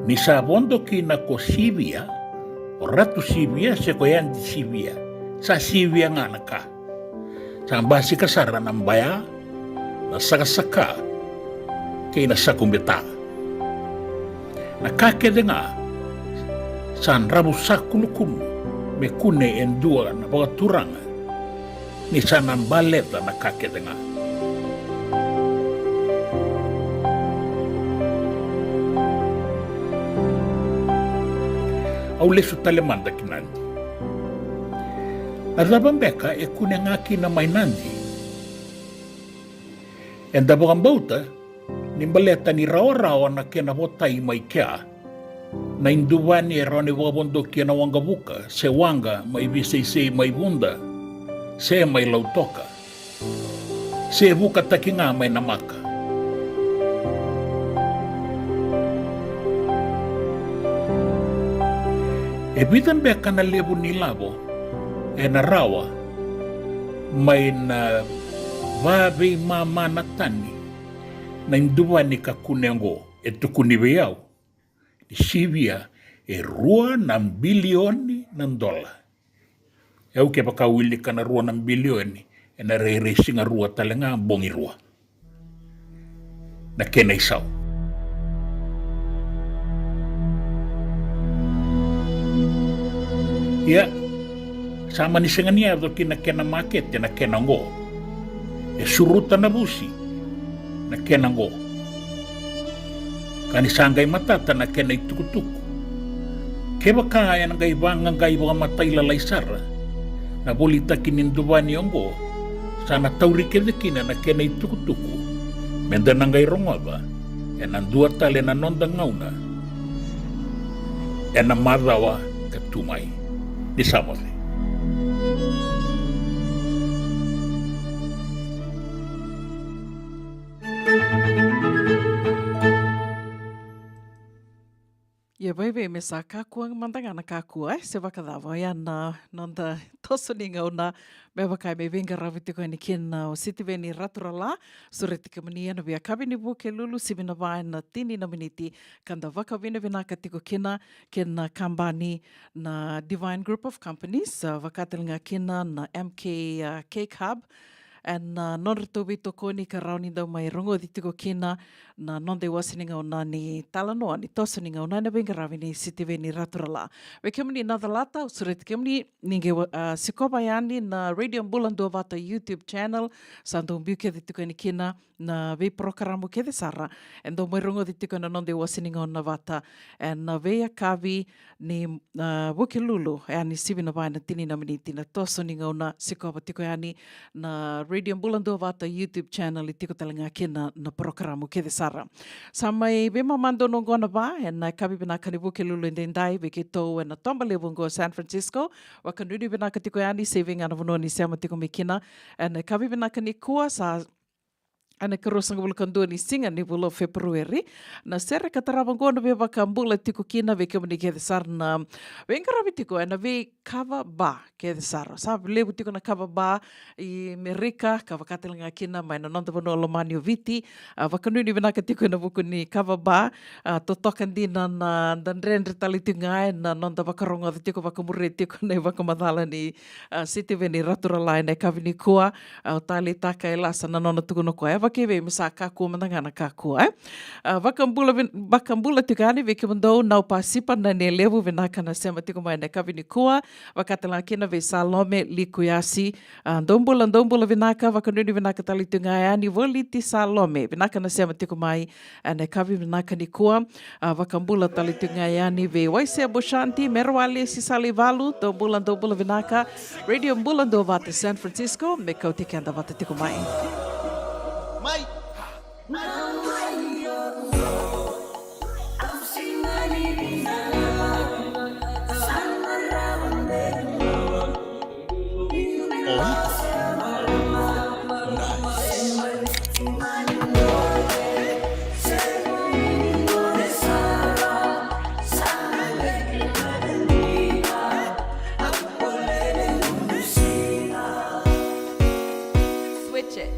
Ni sa vodo kina ko Sivia, o Ratu Sivia se ko Yadi Sivia, sa sivia ga na ka. Sa basika sara na baya, na sakasaka kei na sakubeta. Na ka kece ga sa dravu sakulukulu me kune e dua na vakaturaga ni sa na baleta na ka kece ga. Au lesu tale mada ki Nadi. Na cava beka e kune ga kina mai Nadi? Eda vakabauta ni baleta ni rawarawa na kena votai mai kea na iduvani e rawa ni vakavodoki ena waqavuka se waqa mai Viseisei mai Vuda se mai Lautoka se vukataki ga mai Namaka. E vica beka na levu ni lavo ena rawa mai na vaveimama na tani na iduvani ka kune oqo. E tukuni vei au ni sivia e rua na bilioni na dola. E au kevaka wilika na rua na bilioni ena rairai siga rua tale ga bogi rua na kena isau. Ia sa mani sega ni yaco ki na kena makete na kena oqo. E suruta na vusi na kena oqo. Ka ni sa qai matata na kena itukutuku. Kevaka ena qai vaqaqai vakamatailalai sara na volitaki ni duvani oqo, sa na tauri kece kina na kena itukutuku me da na qai rogoca ena dua tale na noda gauna ena macawa ka tu mai. Ni sa moce. Ia vaivei me sa kakua mada ga na kakua, e se vakacava, oya na noda toso ni gauna. Me vaka me veiqaravi tiko yani kina o Sitiveni Raturala, sureti kemuni ena via kavi ni vuke lulu sivi na va ena tini na miniti, ka da vakavinavinaka tiko kina kei na kabani na Divine Group of Companies, a, vakatale ga kina na M K, a, Cake Hub, ena, a, nodratou veitokoni ka rawa ni dau mai rogoci tiko kina Na noda iwase ni gauna ni talanoa ni toso ni gauna ena veiqaravi nei Sitiveni Raturala. Vei kemuni na calata, au sureti kemuni ni qai wa-, a, sikova yani na Radio Bula Duavata YouTube channel. Sa dau biu kece tiko yani kina na veiporokaramu kece sara e dau mai rogoci tiko ena noda iwase ni gauna vata ena veiyakavi ni, a, Vukelulu, e yani sivi na va ena tini na miniti na toso ni gauna. Sikova tiko yani na Radio Bula Duavata YouTube channel, e tiko tale ga kina na porokaramu kece sara. Sa mai veimama donu oqo na va ena yakavi vinaka ni Vukelulu edaidai vei keitou ena toba levu oqo San Francisco. Vakanuinui vinaka tiko yani se vei ga na vanua ni sema tiko mai kina ena yakavi vinaka nikua. Sa ena ikaruasagavulu ka dua ni siga ni vula o Feperueri. Na sere ka tarava oqo na veivakabula tiko kina vei kemuni kece sara na veiqaravi tiko ena veikava ba kece sara. Sa levu tiko na kava ba i Merika, ka vaka tale ga kina mai na noda vanua lomani o Viti. A, vakanuinui vinaka tiko ena vuku ni kava ba. A, totoka dina na da dredre tale tiko ga ena noda vakarogoca tiko, vakamuria tiko na ivakamacala ni, a, Sitiveni Raturala ena yakavi nikua. Au taleitaka e lasa na nona tukuna koya, e vakaivei me sa kakua mada ga na kakua, e? A, vakabula vin-, vakabula tiko yani vei kemudou na Upasipa na Nelevu, vinaka na sema tiko mai ena yakavi nikua. Vaka tale ga kina vei Salome Likuyasi. A, dou bula, dou bula vinaka, vakanuinui vinaka tale tiko ga yani Voliti Salome, vinaka na sema tiko mai ena yakavi vinaka nikua. A, vakabula tale tiko ga yani vei Waisea Boshanti, Merewalesi Salaivalu, dou bula, dou bula vinaka. Radio Bula Duavata San Francisco, me kauti keda vata tiko mai. Mai. Switch it.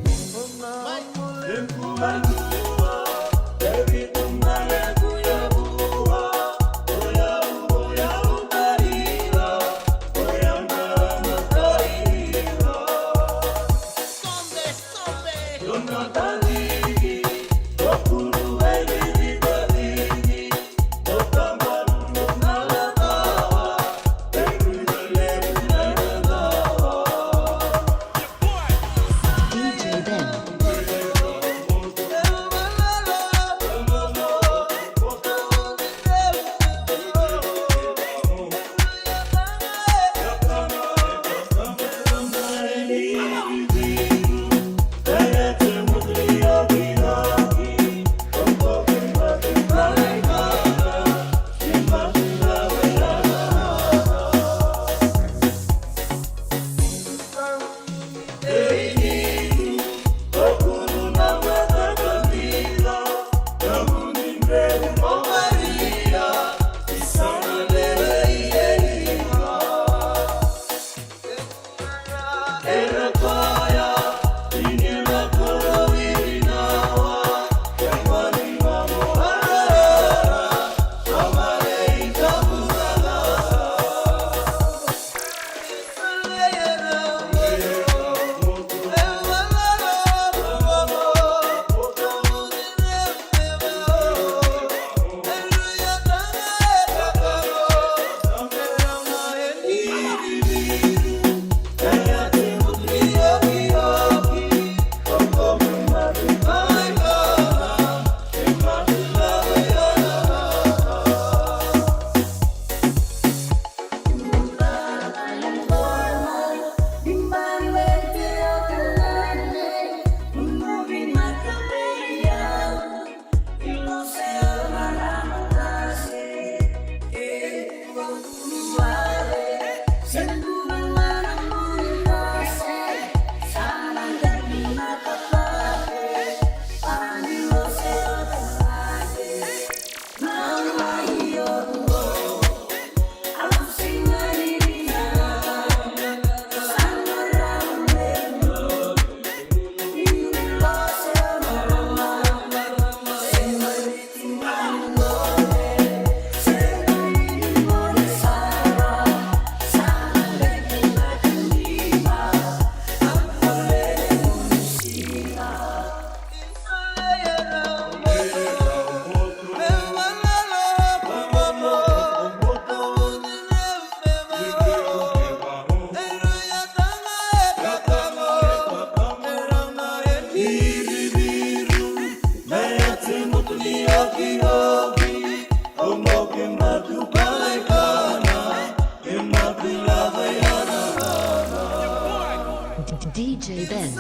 D J Ben.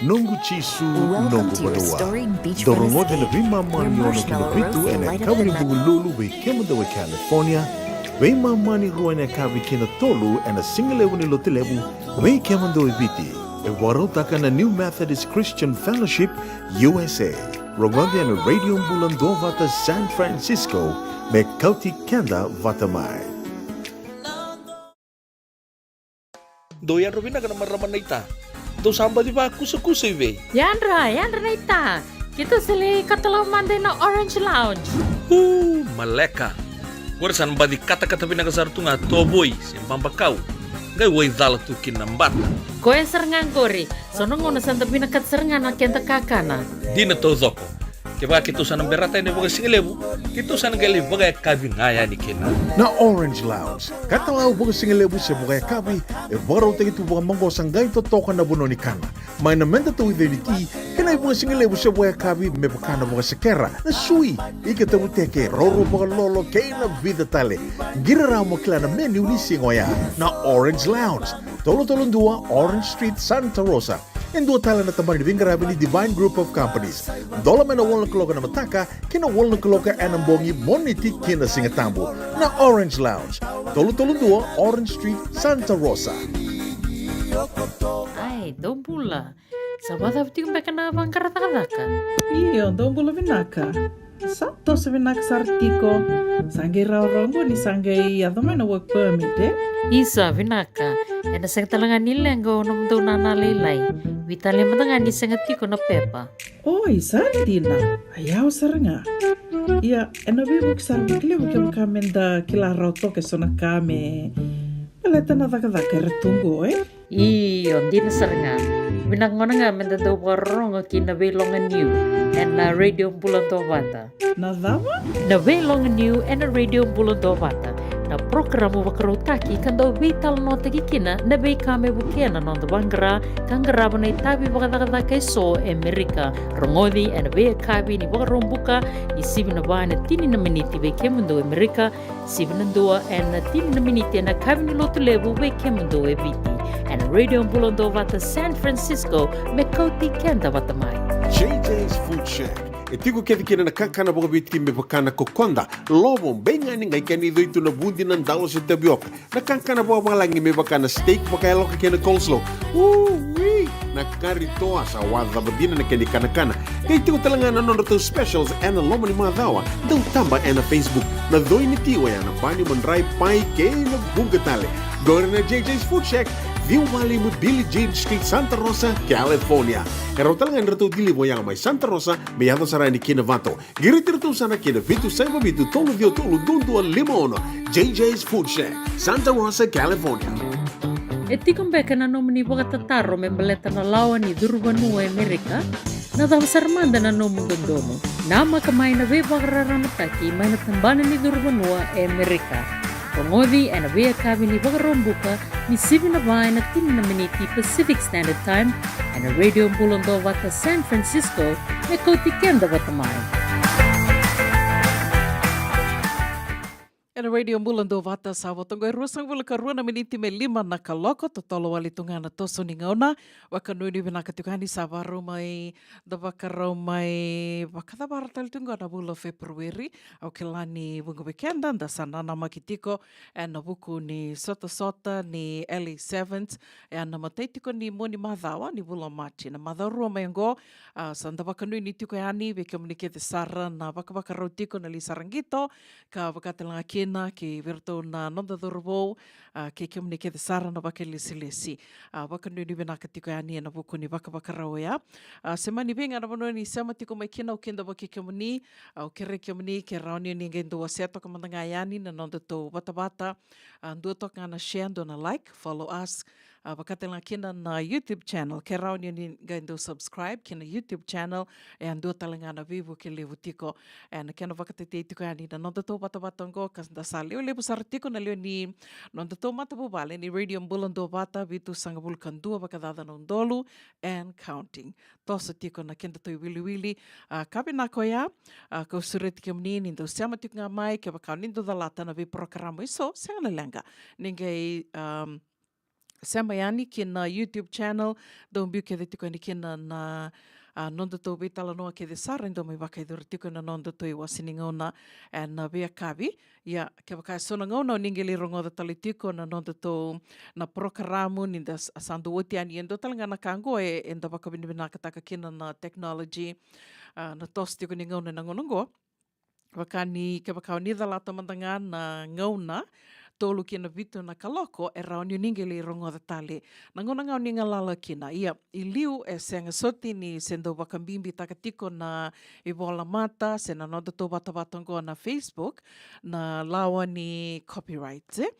Noqu Jisu, noqu Vadua. Dou rogoca na veimama ni ono ki na vitu ena yakavi ni Vukelulu vei kemudou e California, veimama ni rua ena yakavi ki na tolu ena sigalevu ni Lotulevu vei kemudou e Viti. E vakarautaka na New Methodist Christian Fellowship U S A. Rogoca ena Radio Bula Duavata San Francisco, me kauti keda vata mai. Dou yadra vinaka na marama naita. Dou sa baci vakusakusa i vei? Yadra, yadra naita. Keitou sa lai katalau mada ina Orange Lounge. Uu, maleka. Qori sa na baci katakata vinaka sara tu ga, tovoi se babakau. Qai waicala tu kina na bata. Koya sara ga qori. So na gauna sa da vinakata sara ga na keda kakana. Dina taucoko. Kevaka keitou sa na berata yani vakasigalevu, keitou sa na qai lai vakayakavi ga yani kina. Na Orange Lounge, katalau vakasigalevu se vakayakavi, e vakarautaki tu vakamaqosa, qai totoka na vanua ni kana. Mai na meda tauica ni ti, kei na ivakasigalevu se vakayakavi me vaka na vakasekera, na sui, ika tavuteke, roro vakalolo, kei na vica tale. Qiri rawa mo kila na menu ni siga oya. Na Orange Lounge, tolu tolu dua Orange Street, Santa Rosa. E dua tale na tabana ni veiqaravi ni Divine Group of Companies. Dola mai na walu na kaloko ena mataka ki na walu na kaloko ena bogi, Moniti ki na Sigatabu. Na Orange Lounge, tolu tolu dua Orange Street, Santa Rosa. Ai, dou bula. Sa vakacava tiko beka na vaqara cakacaka? Io, dou bula vinaka. Sa toso vinaka sara tiko. Sa qai rawarawa qo ni sa qai yaco mai na work permit, e? Isa, vinaka. Ena sega tale ga ni leqa o nomudou nana lailai. Veitalia mada ga ni sega tiko na pepa. Oi, sa dina. A yawa sara ga. Ia, ena veivuke sara vakalevu kevaka meda kila rawa toka eso na ka me baleta na cakacaka era tu qo, e? Io, dina sara ga. Vinaka gona ga meda dau vakarorogo ki na Veiloga Niu ena Radio Bula Duavata. Na cava? Na Veiloga Niu ena Radio Bula Duavata. Na porokaramu vakarautaki ka dau veitalanoataki kina na veika me vukea na noda vaqara ka qarava na itavi vakacakacaka eso e Amerika. Rogoci ena veiyakavi ni Vakaraubuka ni sivi na va ena tini na miniti vei kemudou e Amerika, sivi na dua ena tini na miniti ena yakavi ni Lotulevu vei kemudou e Viti. Ena Radio Bula Duavata San Francisco, me kauti keda vata mai. J J's Food Shack. E tiko kece kina na kakana vakaviti me vaka na kokoda, lovo, beigani, qai kena icoi tu na vudi, na dalo se tavioka. Na kakana vakavalagi me vaka na steak vakayaloka kei na coleslaw. Ui! Na kari toa sa wacava dina na kena ikanakana. Qai tiko tale ga na nodratou specials ena loma ni macawa. Dau taba ena Facebook. Na coi ni ti oya na bani, madrai, pai kei na vuqa tale. Qori na J J's Food Shack, ciwa walu lima Billie Jean Street, Santa Rosa, California. E rawa tale ga ni ratou deliver oya mai Santa Rosa me yaco sara yani ki Novato. Qiriti iratou sara ki na vitu saiva vitu tolu ciwa tolu dua dua lima ono. J J's Food Shack, Santa Rosa, California. E tiko beka na nomuni vakatataro me baleta na lawa ni curu vanua e Amerika? Na cava sara mada na nomu dodonu? Namaka mai na veivakararamataki mai na tabana ni curu vanua e Amerika. Rogoci ena veiyakavi ni Vakaraubuka ni sivi na va ena tini na miniti Pacific Standard Time, ena Radio Bula Duavata San Francisco, me kauti keda vata mai. Ena Radio Bula Duavata sa vo toqo e ruasagavulu ka rua na miniti me lima na kaloko, totolo wale tu ga na toso ni gauna. Vakanuinui vinaka tiko yani, sa vakarau mai, da vakarau mai vakacavara tale tu ga na vula o February. Au kila ni vuqa vei keda da sa nanamaki tiko ena vuku ni sotasota ni L A Sevens, ena matai tiko ni mua ni macawa ni vula o Maji. Na macawa rua mai oqo, a, sa da vakanuinui tiko yani vei kemuni kece sara na vakavakarau tiko na lai sara qito, ka vaka tale ga kina kei vei iratou na noda cauravou, a, kei kemuni kece sara na vakailesilesi. A, vakanuinui vinaka tiko yani ena vuku ni vakavakarau oya. A, se mani vei ga na vanua ni sema tiko mai kina, au kidavaki kemuni, au kerei kemuni ke rawa ni ni qai dau wasea toka mada ga yani na nodatou vatavata. A, dua toka ga na share, dua na like, follow us. A, vakatale ga kina na YouTube channel, ke rawa ni o ni qai dau subscribe kina YouTube channel, e a dua tale ga na veivuke levu tiko. E na kena vakatetei tiko yani na noda tou vatavata oqo, ka da sa lewe levu sara tiko na lewe ni noda tou matavuvale ni Radio Bula Duavata, vitusagavulu ka dua vakacaca na udolu and counting. Toso tiko na keda tou iwiliwili, a, ka vinaka oya, a, kau sureti kemuni ni dau sema tiko ga mai, kevaka o ni dau calata na veiporokaramu eso, sega na leqa. Ni qai, um, sema yani ki na YouTube channel, dau biu kece tiko yani kina na, a, noda tou veitalanoa kece sara, e dau mai vakayacori tiko na noda tou iwase ni gauna, e na veiyakavi. Ia, kevaka e so na gauna o ni qai lai rogoca tale tiko na noda tou na porokaramu, ni da sa, sa dau oti yani e dua tale ga na ka oqo e, eda vakavinavinakataka kina na technology, a, na toso tiko ni gauna na gauna oqo. Vaka ni kevaka o ni calata mada ga na gauna, tolu ki na vitu na kaloko, e rawa ni o ni qai lai rogoca tale na gauna ga o ni galala kina. Ia, i liu e sega soti ni se dau vakabibitaka tiko na ivolamata se na noda tou vatavata oqo na Facebook, na lawa ni copyright, e?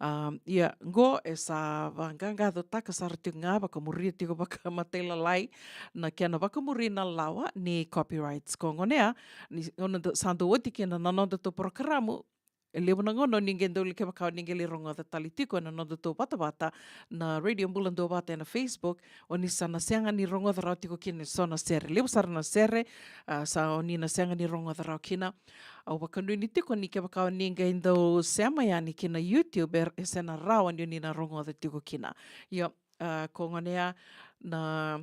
Um, ia, qo e sa vaqaqacotaka sara tiko ga, vakamuria tiko vakamatailalai na kena vakamuri na lawa ni copyrights. Ko gonea, ni gauna da, sa dau oti kina na noda tou porokaramu, e levu na gauna o ni qai dau lai, kevaka o ni qai lai rogoca tale tiko na noda tou vatavata na Radio Bula Duavata e na Facebook, o ni sa na sega ni rogoca rawa tiko kina e so na sere. Levu sara na sere, a, sa o ni na sega ni rogoca rawa kina. Au vakanuinui tiko ni kevaka o ni qai dau sema yani ki na YouTube, e, e se na rawa ni o ni na rogoca tiko kina. Ia, a, ko gonea na,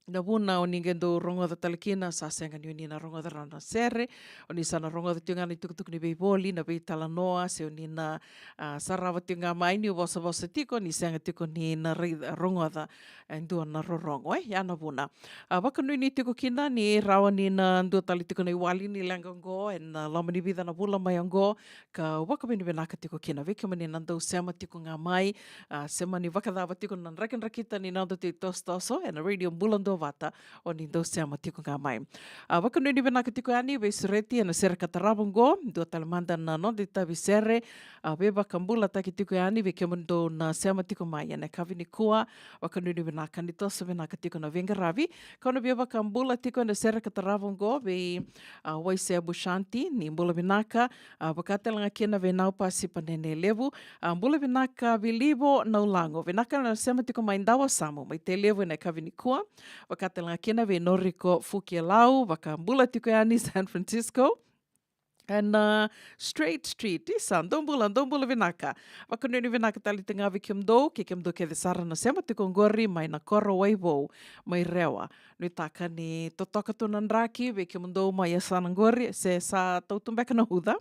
na vuna o ni qai dau rogoca tale kina, sa sega ni o ni na rogoca rawa na sere, o ni sa na rogoca tiko ga na itukutuku ni veivoli, na veitalanoa, se o ni na, a, sarava tiko ga mai niu vosavosa tiko, ni sega tiko ni na rai, rogoca e dua na rorogo, e, ya na vuna. A, vakanuinui tiko kina ni rawa ni na dua tale tiko na iwali ni leqa oqo e na loma ni vica na vula mai oqo, kau vakavinavinaka tiko kina vei kemuni na dau sema tiko ga mai, a, se mani vakacava tiko na drakidrakita ni noda tou itosotoso e na Radio Bula Duavata, o ni dau sema tiko ga mai. A, vakanuinui vinaka tiko yani, veisureti e na sere ka tarava oqo, dua tale mada na noda itavi sere, a, veivakabulataki tiko yani vei kemudou na sema tiko mai e na yakavi nikua, vakanuinui vinaka ni toso vinaka tiko na veiqaravi. Kau na via vakabula tiko e na sere ka tarava oqo vei, a, Waisea Bushanti, ni bula vinaka, a, vaka tale ga kina vei Naupasi Panene Levu, a, bula vinaka Vilivo Naulago, vinaka na sema tiko mai Dawasamu mai Tailevu e na yakavi nikua, vaka tale ga kina vei Noriko Fukialau, vakabula tiko yani San Francisco. E na, a, Straight Street, isa, dou bula, dou bula vinaka. Vakanuinui vinaka tale tiko ga vei kemudou, kei kemudou kece sara na sema tiko oqori mai na koro Waivou, mai Rewa. Nuitaka ni totoka tu na draki vei kemudou mai yasana oqori, se sa tau tu beka na uca.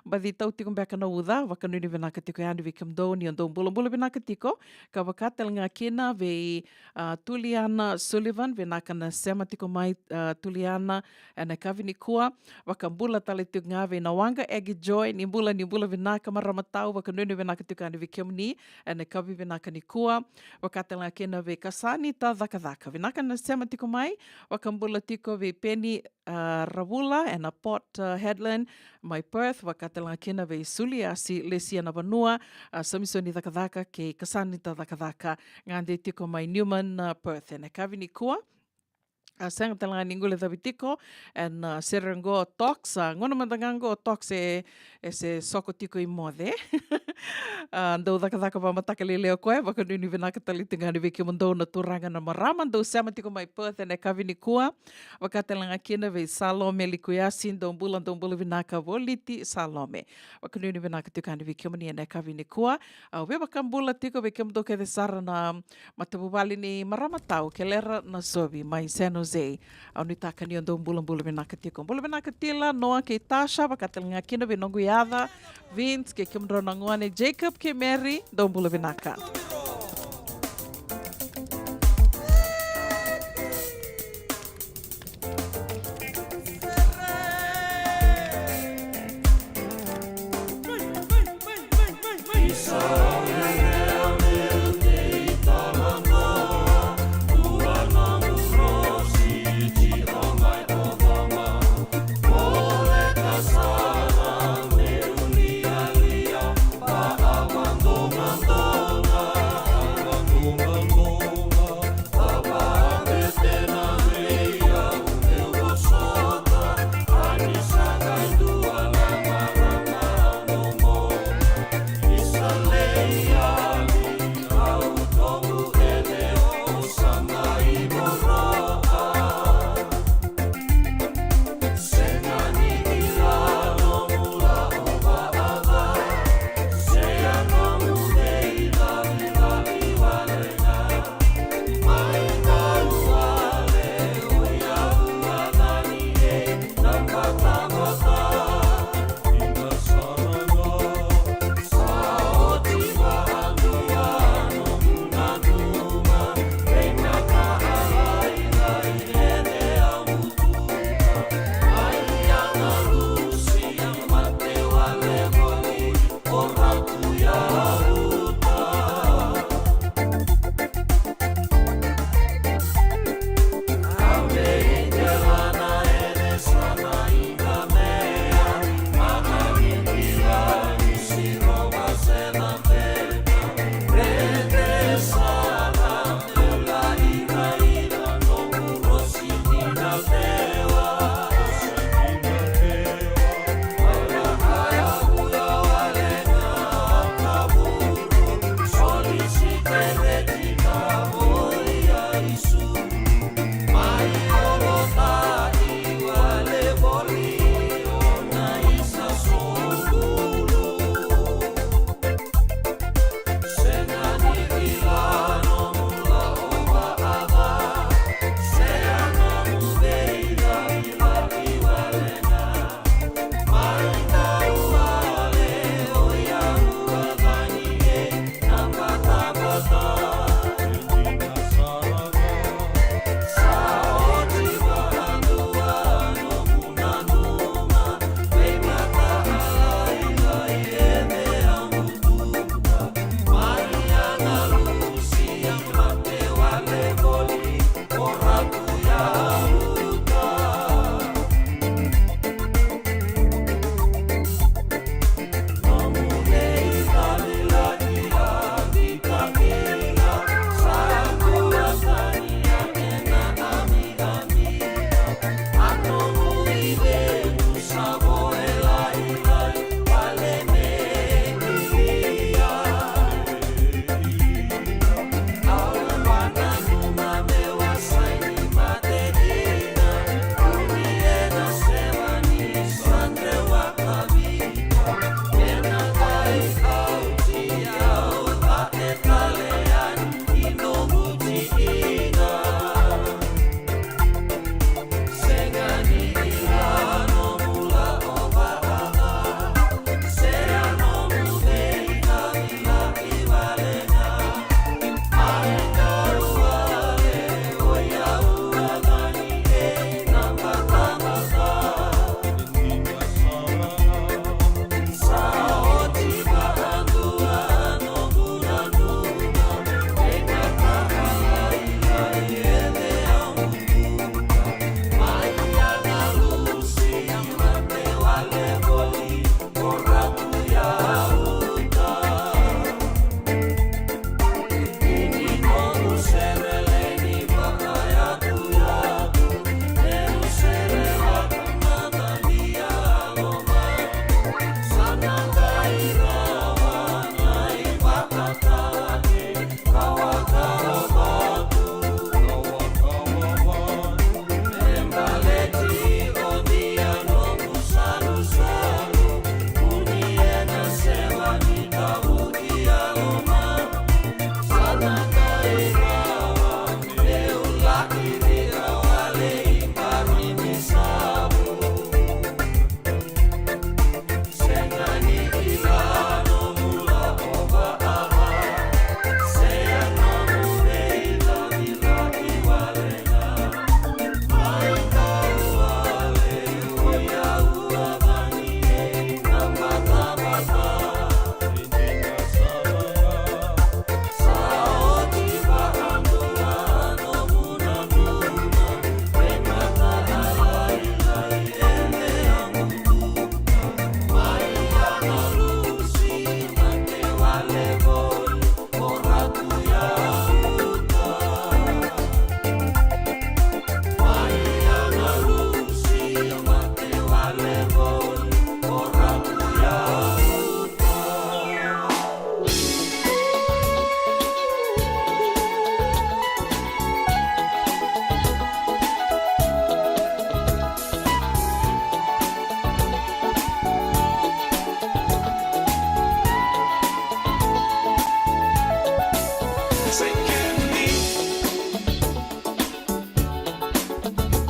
Baci tau tiko beka na uca, vakanuinui vinaka tiko yani vei kemudou ni o dou bulabula vinaka tiko, ka vaka tale ga kina vei, a, Tuliana Sullivan, vinaka na sema tiko mai, a, Tuliana, e na yakavi nikua, vakabula tale tiko ga vei Nawaqa Egi Joy, ni bula, ni bula vinaka marama tau, vakanuinui vinaka tiko yani vei kemuni, e na yakavi vinaka nikua, vaka tale ga kina vei Kasanita Cakacaka, vinaka na sema tiko mai, vakabula tiko vei Peni, a, Ravula, e na Port, a, Hedland, mai Perth, vaka tale ga kina vei Suliasi Lesia Navanua, a, Samisoni Cakacaka, kei Kasanita Cakacaka, gade tiko mai Newman, a, Perth, e na yakavi nikua. A, sega tale ga ni guilecavi tiko, e na, a, sere oqo Tox, a, gauna mada ga oqo Tox e, e se soko tiko i moce. A, dau cakacaka vakamataka lailai o koya, vakanuinui vinaka tale tiko ga yani vei kemudou na turaga na marama, dou sema tiko mai Perth e na yakavi nikua, vaka tale ga kina vei Salome Likuyasi, dou bula, dou bula vinaka Voliti Salome. Vakanuinui vinaka tiko yani vei kemuni e na yakavi nikua, au via vakabula tiko vei kemudou kece sara na matavuvale ni marama tau, Kelera Nasovi mai San Jose. Au nuitaka ni o dou bulabula vinaka tiko. Bula vinaka Tila, Noa kei Tasha, vaka tale ga kina vei noqu yaca, Vince, kei kemudrau na gone, Jacob kei Mary, dou bula vinaka.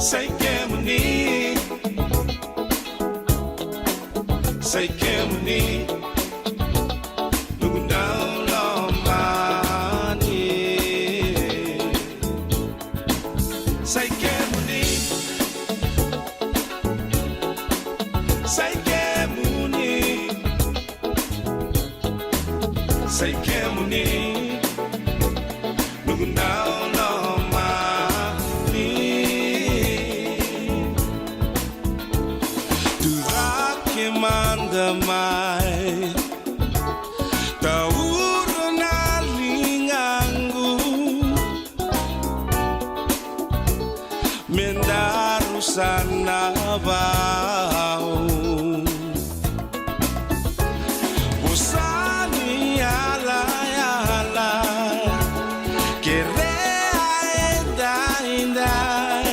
Sai kemuni, sai kemuni, noqu dau lomani. Sai kemuni, sai kemuni, sai kemuni, noqu dau lomani. Turaga mada mai, taura na ligaqu, me daru sa na vau. Vosa ni yalayala, kerea edaidai,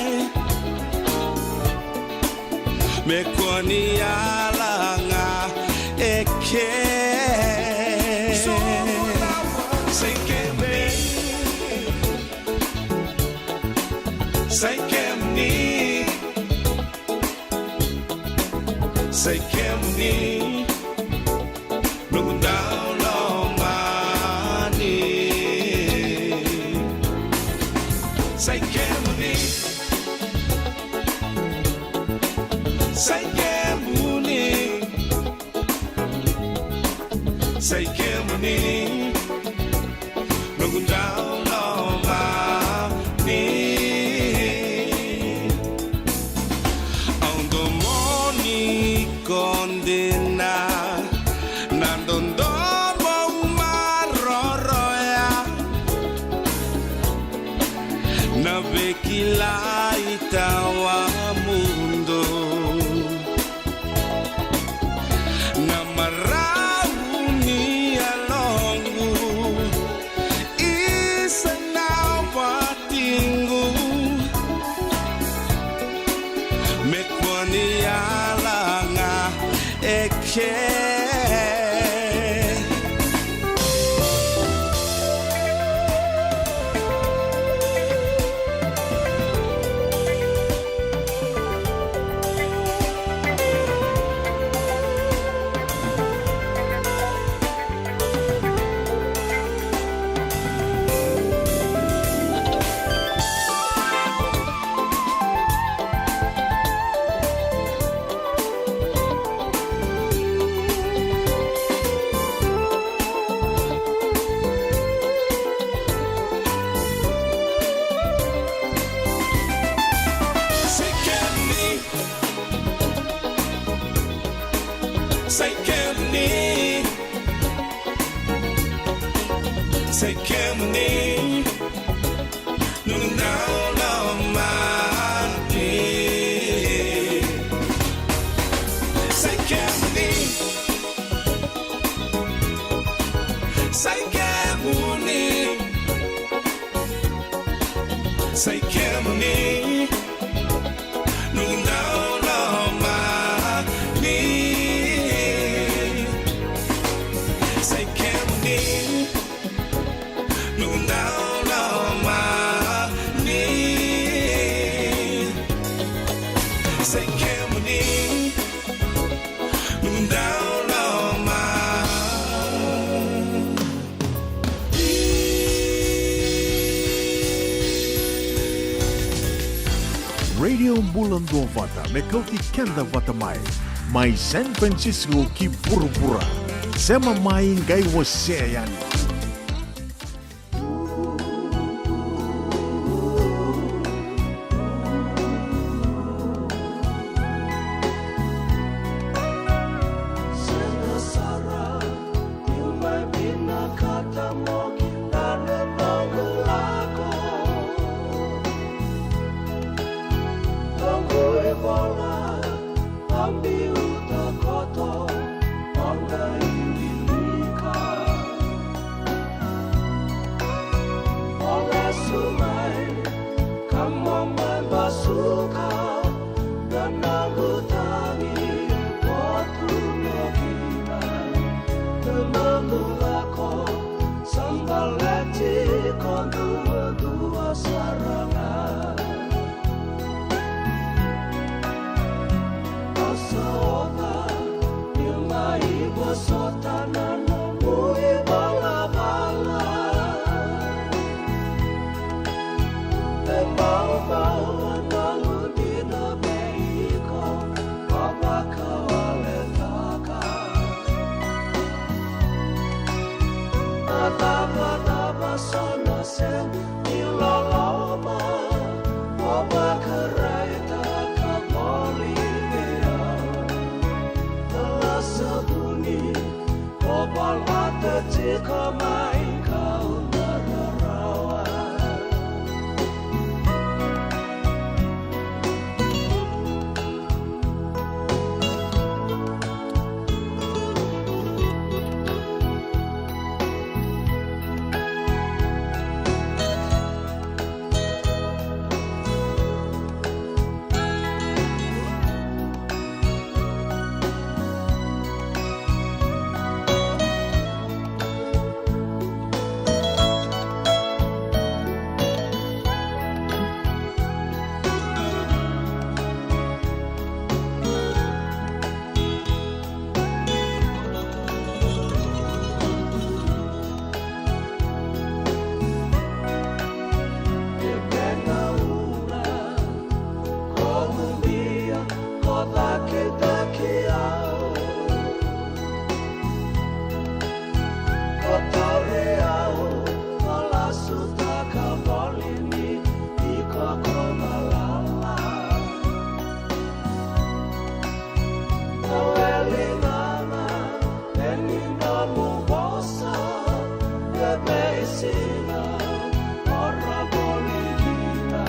me kua ni yala ga eke. Sai kemuni, sai kemuni, sai kemuni, noqu dau lomani. Sai kemuni, sai kemuni, sai kemuni, noqu dau lomani. Au domoni iko dina, na dodomo maroroya, na veikilai tawamudu. Na marau ni yaloqu, isa na watiqu, me kua ni yala ga eke. Sai kemuni, sai kemuni, sai kemuni, noqu dau lomani. Sai kemuni, sai kemuni, sai kemuni, noqu dau lomani. Sai kemuni, Noqu dau lomani. Sai kemuni. Noqu dau lomani. Radio Bula Duavata, me kauti keda vata mai. Mai San Francisco ki vuravura. Sema mai qai wasea yani. Sega sara niu mai vinakata mo kila na noqu lako. Noqu ivola a biuta koto, o na wilika. O lesu mai ka mo mai basuka na noqu tagi. O tu mo kina na noqu lako, sa baleti ko duadua sara ga. Au sa oca niu mai vosota na nomu ivalavala. E maumau a noqu dina vei iko, au vakawaletaka. A cavacava so na sega ni loloma, o vakaraitaka voli vei au. Lasa vuni, o valata tiko mai kau na rarawa. Ko tauri au, ko lasutaka voli ni iko ko galala. Ko weli mama, e ni nomu vosa, e veisiga, ora voli kina.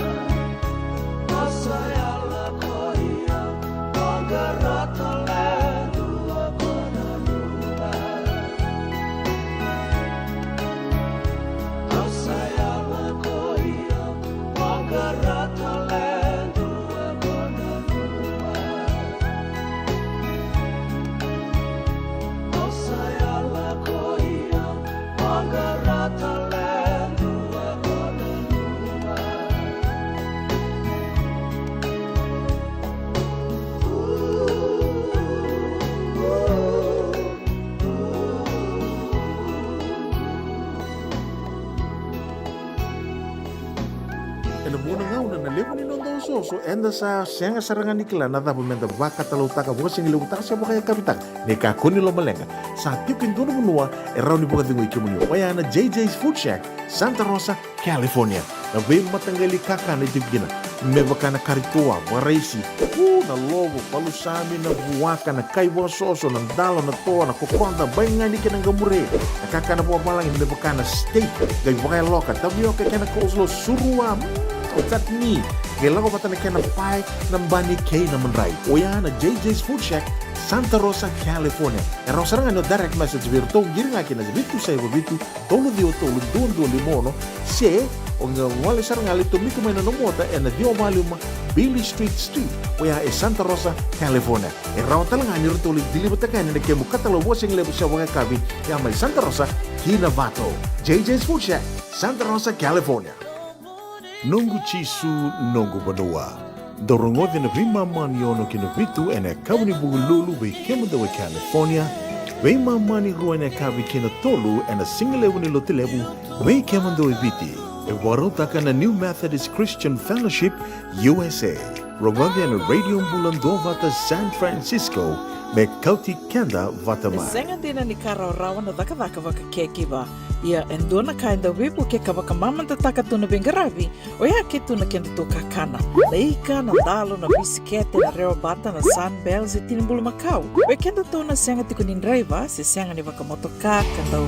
Ena vuqa na gauna na levu ni noda osooso, eda sa sega sara ga ni kila na cava meda vakatalautaka, vakasigalevutaka se vakayakavitaka. Ni kakua ni lomaleqa, sa tiko e dua na vanua e rawa ni vakacegui kemuni, oya na J J's Food Shack, Santa Rosa, California. Na veimataqali kakana e tiko kina, me vaka na kari toa, vakaraisi, u, na lovo, palusami, na vuaka, na kai vakasoso, na dalo, na toa, na kokoda, baigani kei na qamure. Na kakana vakavalagi me vaka na steak, qai vakayaloka, tavioka kei na coleslaw, surua, mm, chutney. Qai lako vata na kena pae, na bani kei na madrai. Oya na J J's Food Shack, Santa Rosa, California. E rawa sara ga ni o direct message vei iratou, qiri ga kina vitu saiva vitu, tolu ciwa tolu, dua dua lima ono, se O qai gole sara ga lai tomika mai na nomu ota ena ciwa walu lima Beale Street Suite, oya e Santa Rosa, California. E rawa tale ga ni ratou lai deliver-taka yani na kemu katalau vakasigalevu se vakayakavi, ya mai Santa Rosa ki Novato. J J's Food Shack, Santa Rosa, California. Noqu Jisu, noqu vanua. Dou rogoca na veimama ni ono ki na vitu ena yakavi ni Vukelulu vei kemudou e California, veimama ni rua ena yakavi ki na tolu ena sigalevu ni Lotulevu vei kemudou e Viti. E vakarautaka na New Methodist Christian Fellowship U S A. Rogoca ena Radio Bula Duavata San Francisco me kauti keda vata mai. E sega dina ni ka rawarawa na cakacaka vakacakiva. Ia, e dua na ka e dau veivuke ka vakamamadataka tu na veiqaravi, oya ke tu na kedatou kakana. Na ika, na dalo, na bisikete, na rewabata, na Sunbell, se tini bulumakau. Vei kedatou na sega tiko ni draiva, se sega ni vakamotoka, ka dau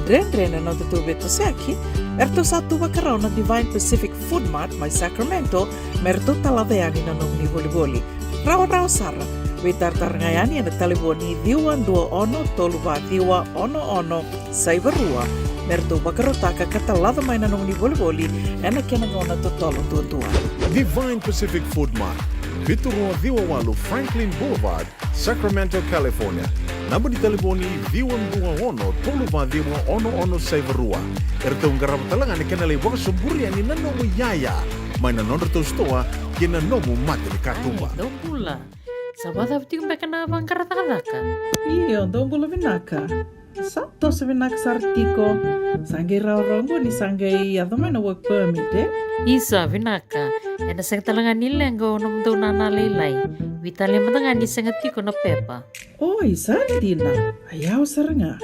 dredre na nodatou veitosoyaki, eratou sa tu vakarau na Divine Pacific Food Mart mai Sacramento, me ratou talaca yani na nomuni volivoli. Rawarawa sara, veitaratara ga yani ena talevoni ciwa dua ono, tolu va ciwa, ono ono, saiva rua, me ratou vakarautaka ka talaca mai na nomuni volivoli ena kena gauna totolo duadua. Divine Pacific Food Mart, vitu rua ciwa walu Franklin Boulevard, Sacramento, California. Naba ni talevoni ciwa dua ono, tolu va ciwa, ono ono saiva rua. Eratou qarava tale ga na kena lai vakasoburi yani na nomu iyaya mai na nodratou sitoa ki na nomu mata ni katuba. Ai, dou bula. Sa vakacava tiko beka na vaqara cakacaka? Io, dou bula vinaka. Sa toso vinaka sara tiko. Sa qai rawarawa qo ni sa qai yaco mai na work permit, e? Isa, vinaka. Ena sega tale ga ni leqa o nomudou nana lailai. Veitalia mada ga ni sega tiko na pepa. Oi, sa dina. A yawa sara ga.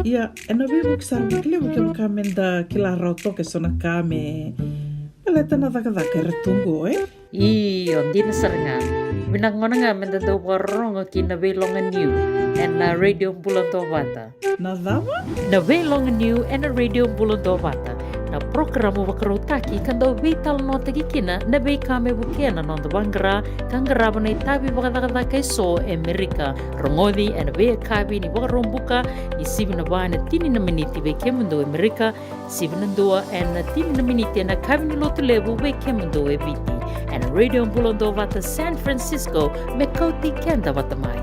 Ia, ena veivuke sara vakalevu kevaka meda kila rawa toka eso na ka me baleta na cakacaka era tu qo, e? Io, dina sara ga. Vinaka gona ga meda dau vakarorogo ki na Veiloga Niu ena Radio Bula Duavata. Na cava? Na Veiloga Niu ena Radio Bula Duavata. Na porokaramu vakarautaki ka dau veitalanoataki kina na veika me vukea na noda vaqara ka qarava na itavi vakacakacaka eso e Merika. Rogoci ena veiyakavi ni Vakaraubuka, ni sivi na va ena tini na miniti vei kemudou e Merika, sivi na dua ena tini na miniti ena yakavi ni Lotulevu vei kemudou e Viti. Ena Radio Bula Duavata San Francisco, me kauti keda vata mai.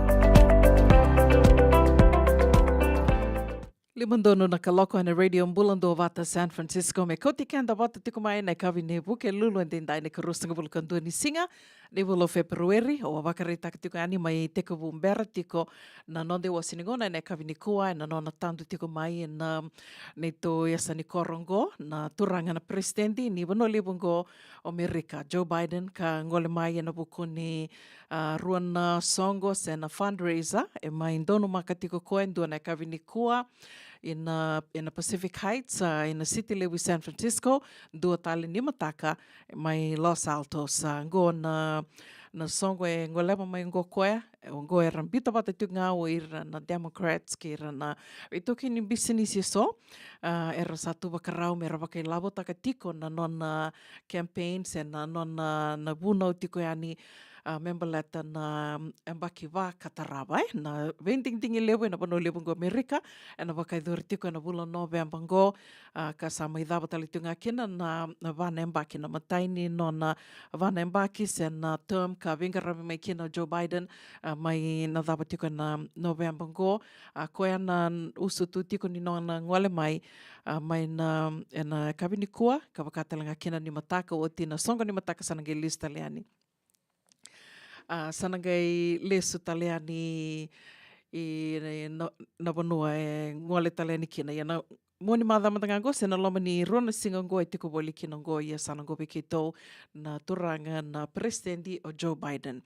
Lima donu na kaloko ena Radio Bula Duavata San Francisco, me kauti keda vata tiko mai na yakavi ni Vukelulu edaidai, na ikaruasagavulu ka dua ni siga ni vula o Feperueri. Au a vakaraitaka tiko yani mai tekivu bera tiko na noda iwase ni gauna ena yakavi nikua, ena nona tadu tiko mai ena neitou yasa ni koro oqo, na turaga na peresitedi ni vanua levu oqo o Merika, Joe Biden, ka gole mai ena vuku ni, a, rua na soqo se na fundraiser e mai donumaka tiko koya, dua na yakavi nikua ina, ina Pacific Heights, a, ina city levu i San Francisco, dua tale ni mataka mai Los Altos. A, qo na, na soqo e goleva mai qo koya, e, qo era biuta vata tiko ga o ira na Democrats kei ira na veitaukei ni bisinisi eso, a, era sa tu vakarau me ra vakailavotaka tiko na nona campaign se na nona, na vunau tiko yani, a, me baleta na yabaki va ka tarava, e, na veidigidigi levu ena vanua levu qo Amerika, ena vakayacori tiko ena vula o Noveba qo, a, ka sa mai cava tale tu ga kina na, na va na yabaki, na imatai ni nona va na yabaki se na term ka veiqaravi mai kina o Joe Biden, a, mai na cava tiko ena Noveba qo, a, koya na usutu tiko ni nona gole mai, a, mai na, ena yakavi nikua, ka vaka tale ga kina ni mataka, oti na soqo ni mataka sa na qai lesu tale yani. A, sa na qai lesu tale yani i, i na, na vanua e gole tale yani kina. Ia na mua ni macawa mada ga qo, se na loma ni rua na siga qo e tiko voli kina qo, ia sa na qo vei keitou na turaga na peresitedi o Joe Biden.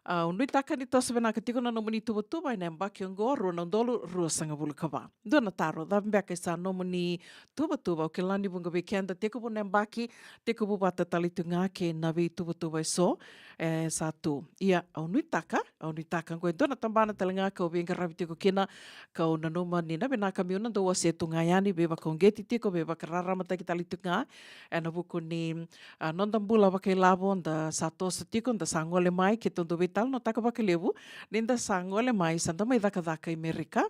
A, au nuitaka ni toso vinaka tiko na nomuni tuvatuva ena yabaki oqo, rua na udolu ruasagavulu ka va. Dua na taro, cava beka e sa nomuni tuvatuva? Au kila ni vuqa vei keda tekivu na yabaki, tekivu vata tale tu ga kei na veituvatuva eso e sa tu. Ia, au nuitaka, au nuitaka qo e dua na tabana tale ga kau veiqaravi tiko kina, kau nanuma ni na vinaka meu na dau wasea tu ga yani, veivakauqeti tiko, veivakararamataki tale tu ga ena vuku ni, a, noda bula vakailavo, da sa toso tiko, da sa gole mai, keitou dau veitalanoataka vakalevu ni da sa gole mai, sa da mai cakacaka i Merika.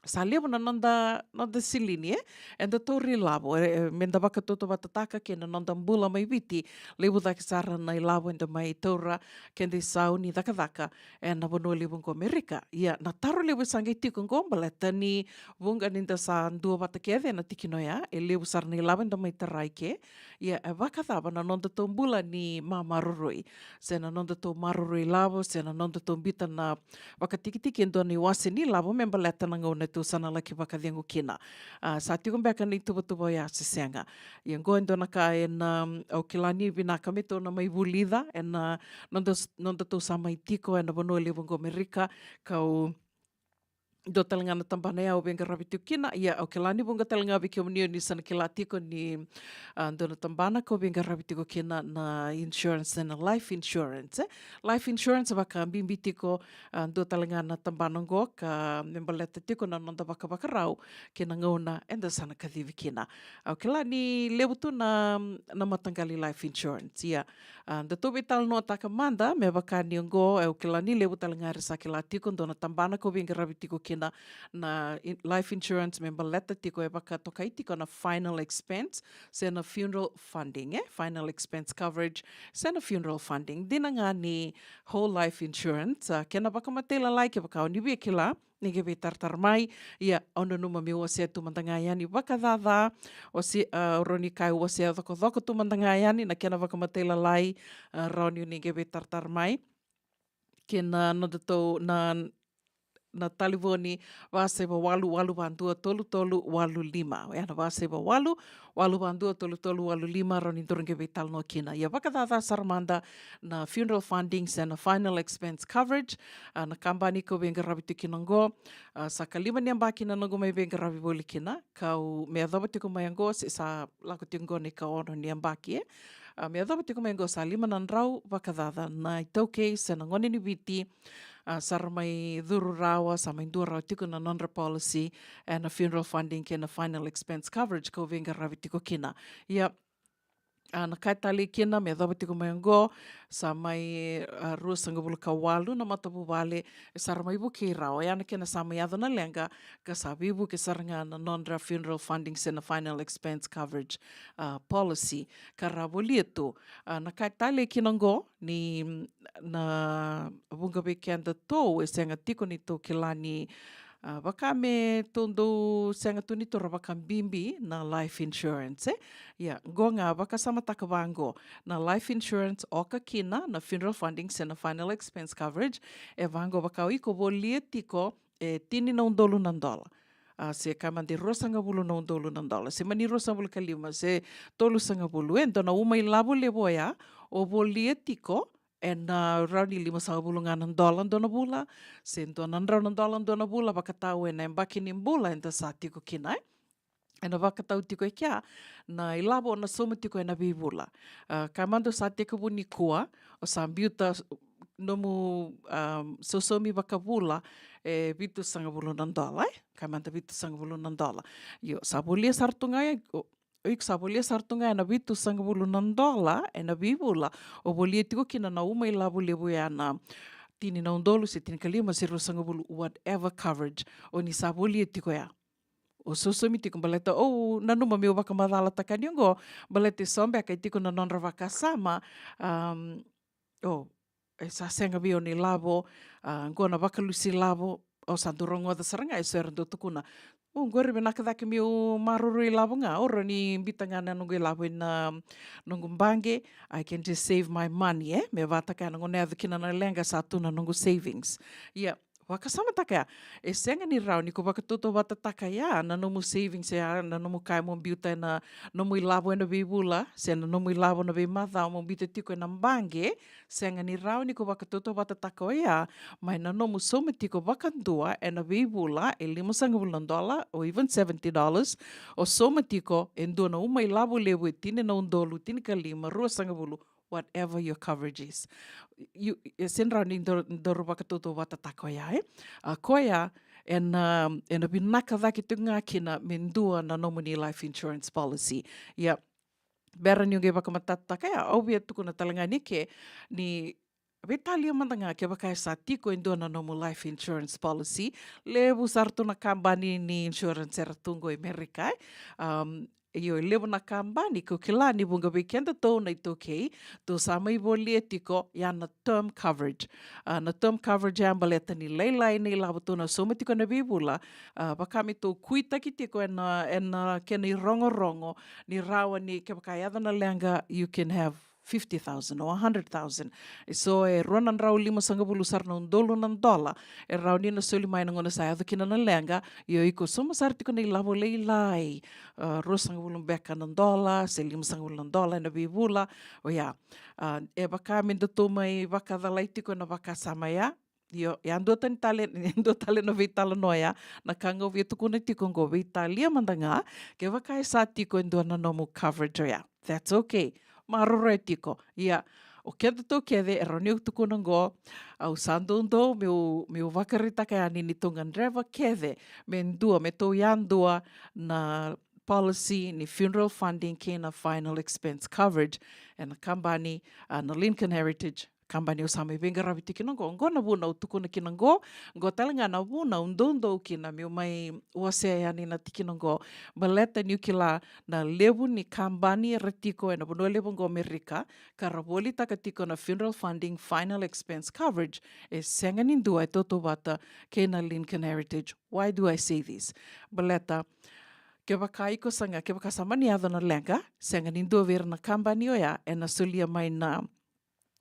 Sa levu na noda, noda silini, e? Eda taura ilavo, e, e, meda vakatautauvatataka kei na noda bula mai Viti. Levu cake sara na ilavo eda mai taura, keda isau ni cakacaka ena vanua levu oqo Amerika. Ia, na taro levu e sa qai tiko oqo, baleta ni vuqa ni da sa duavata kece ena tikina oya, e levu sara na ilavo eda mai tara i ke. Ia, e vakacava na nodatou bula ni mamaroroi, se na nodatou maroroi ilavo, se na nodatou biuta na vakatikitiki e dua na iwase ni ilavo me baleta na gauna tou sa na laki vakacegu kina. A, sa tiko beka na ituvatuva oya se sega? Ia, oqo e dua na ka ena, um, au kila ni vinaka me tou na mai vulica ena, a, noda, nodatou sa mai tiko ena vanua levu oqo Amerika, kau dua tale ga na tabana ya au veiqaravi tiko kina. Ia, au kila ni vuqa tale ga vei kemuni o ni sa na kila tiko ni, a, dua na tabana kau veiqaravi tiko kina na insurance, na life insurance, e? Life insurance vakabibi tiko, a, dua tale ga na tabana oqo ka me baleta tiko na noda vakavakarau kei na gauna eda sa na kacivi kina. Au kila ni levu tu na, na mataqali life insurance. Ia, a, datou veitalanoataka mada, me vaka ni oqo, e, au kila ni levu tale ga era sa kila tiko, dua na tabana kau veiqaravi tiko kina na in-, life insurance me baleta tiko, e vakatokai tiko na final expense, se na funeral funding, e? Final expense coverage, se na funeral funding. Dina ga ni whole life insurance, a, kena vakamatailalai, kevaka o ni via kila, ni qai veitaratara mai. Ia, au nanuma meu wasea tu mada ga yani vakacaca, wase-, a, rawa ni kaya wasea cokocoko tu mada ga yani na kena vakamatailalai, a, rawa ni o ni qai veitaratara mai kei na nodatou, na, na talevoni, va saiva walu, walu va dua, tolu tolu walu lima. Oya na va saiva walu, walu va dua, tolu tolu walu lima, rawa ni daru qai veitalanoa kina. Ia, vakacaca sara mada na funeral funding se na final expense coverage, a, na kabani kau veiqaravi tiko kina oqo, a, sa ka lima ni yabaki na noqu mai veiqaravi voli kina, kau me yacova tiko mai oqo, se sa lako tiko oqo na ikaono ni yabaki, e? A, me yacova tiko mai oqo sa lima na drau vakacaca na iTaukei se na gone ni Viti, a, sa ra mai curu rawa, sa mai dua rawa tiko na nodra policy, e, na funeral funding kei na final expense coverage kau veiqaravi tiko kina. Ia, a, na ka e talei kina me yacova tiko mai oqo, sa mai, a, ruasagavulu ka walu na matavuvale e sa ra mai vukei rawa. Oya na kena sa mai yaco na leqa ka sa veivuke sara ga na nodra funeral funding se na final expense coverage, a, policy ka ra volia tu. A, na ka e talei kina oqo ni, mm, na vuqa vei kedatou e sega tiko ni tou kila ni, a, vaka me tou dau sega tu ni taura vakabibi na life insurance, e? Ia, qo ga vakasamataka vaqo, na life insurance oka kina na funeral funding se na final expense coverage, e vaqo, vaka o iko volia tiko e tini na udolu na dola, a, se ka mada e ruasagavulu na udolu na dola, se mani ruasagavulu ka lima, se tolusagavulu, e dua na uma ilavo levu oya o volia tiko, ena rawa ni limasagavulu ga na dola dua na vula, se dua na drau na dola dua na vula, vakatau ena yabaki ni bula eda sa tiko kina, e? Ena vakatau tiko e kea na ilavo o na sauma tiko ena veivula. A, ka mada o sa tekivu nikua, o sa biuta s-, nomu, a, sausaumi vakavula e vitusagavulu na dola, e? Ka mada vitusagavulu na dola. Io, sa volia sara tu ga, o, o iko sa volia sara tu ga ena vitusagavulu na dola ena veivula, o volia tiko kina na uma ilavo levu ya na tini na udolu se tinikalima se ruasagavulu, whatever coverage o ni sa volia tiko ya. O sausaumi tiko, baleta au nanuma meu vakamacalataka yani oqo, baleta e so beka e tiko na nodra vakasama, am, o, e sa sega vei au na ilavo, a, oqo na vakalusi ilavo, au sa dau rogoca sara ga e so era dau tukuna. O, oqori vinaka cake meu maroroi ilavo ga, au rawa ni biuta ga na noqu ilavo ena noqu baqe, I can just save my money, e? Me vaka ya na gauna e yaco kina na leqa sa tu na noqu savings. Ia, vakasamataka ya. E sega ni rawa ni ko vakatautauvatataka ya na nomu savings, ya na nomu ka mo biuta ena nomu ilavo ena veivula, se na nomu ilavo na veimacawa mo biuta tiko ena baqe. Sega ni rawa ni ko vakatautauvatataka oya mai na nomu sauma tiko vakadua ena veivula e limasagavulu na dola, or even seventy dollars, o sauma tiko e dua na uma ilavo levu e tini na udolu, tinikalima, ruasagavulu, whatever your coverage is. You, e sega ni rawa ni dau, daru vakatautauvatataka oya, e? A, koya ena, ena vinaka cake tiko ga kina me dua na nomuni life insurance policy. Ia, bera niu qai vakamatatataka ya, au via tukuna tale ga ni ke ni Veitalia mada ga kevaka e sa tiko e dua na nomu life insurance policy. Levu sara tu na kabani ni insurance era tu qo i Merika, e. Um, io, e levu na kabani, ko kila ni vuqa vei kedatou na iTaukei, tou sa mai volia tiko, ia na term coverage. Ah, na term coverage ya baleta ni lailai na ilavo tou na sauma tiko ena veivula. Ah, vaka me tou kuitaki tiko ena, ena kena irogorogo, ni rawa ni kevaka e yaco na leqa, you can have fifty thousand or a hundred thousand. So e rua na drau limasagavulu sara na udolu na dola e rawa ni na soli mai na gauna sa yaco kina na leqa. Io, iko sauma sara tiko na ilavo lailai, ah, ruasagavulu beka na dola se limasagavulu na dola ena veivula. Oya, ah, e vaka me datou mai vakacalai tiko ena vakasama ya. Io, ia duatani tale, dua tale na veitalanoa ya, na ka ga au via tukuna tiko qo, veitalia mada ga kevaka e sa tiko e dua na nomu coverage oya. That's okay. Maroroya tiko. Ia, o kedatou kece, e rawa niu tukuna qo, au sa doudou meu, meu vakaraitaka yani ni tou gadreva kece me dua, me tou yadua na policy ni funeral funding kei na final expense coverage ena kabani, ah, na Lincoln Heritage, kabani au sa mai veiqaravi tiko kina qo. Qo na vuna au tukuna kina qo, qo tale ga na vuna au doudou kina meu mai wasea yani na tikina qo. Baleta niu kila na levu ni kabani era tiko ena vanua levu qo Amerika, ka ra volitaka tiko na funeral funding final expense coverage, e sega ni dua e tautauvata kei na Lincoln Heritage. Why do I say this? Baleta kevaka iko sa ga, kevaka sa mani yaco na leqa, sega ni dua vei ira na kabani oya ena solia mai na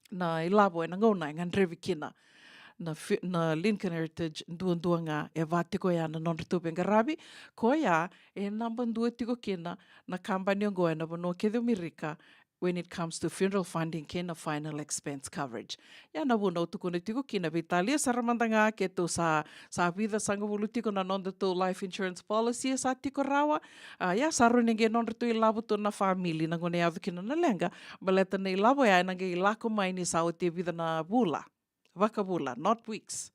na ilavo ena gauna e gadrevi kina. Na fi-, na Lincoln Heritage duadua ga e va tiko ya na nodratou veiqaravi. Koya e naba dua tiko kina na kabani oqo ena vanua kece o Amerika when it comes to funeral funding kei na final expense coverage. Ia na vuna au tukuna tiko kina, veitalia sara mada ga keitou sa, sa vica sagavulu tiko na nodatou life insurance policy e sa tiko rawa. Ah, ia sa rawa ni qai nodratou ilavo tu na family na gauna e yaco kina na leqa. Baleta na ilavo ya ena qai lako mai ni sa oti e vica na vula. Vakavula, not weeks.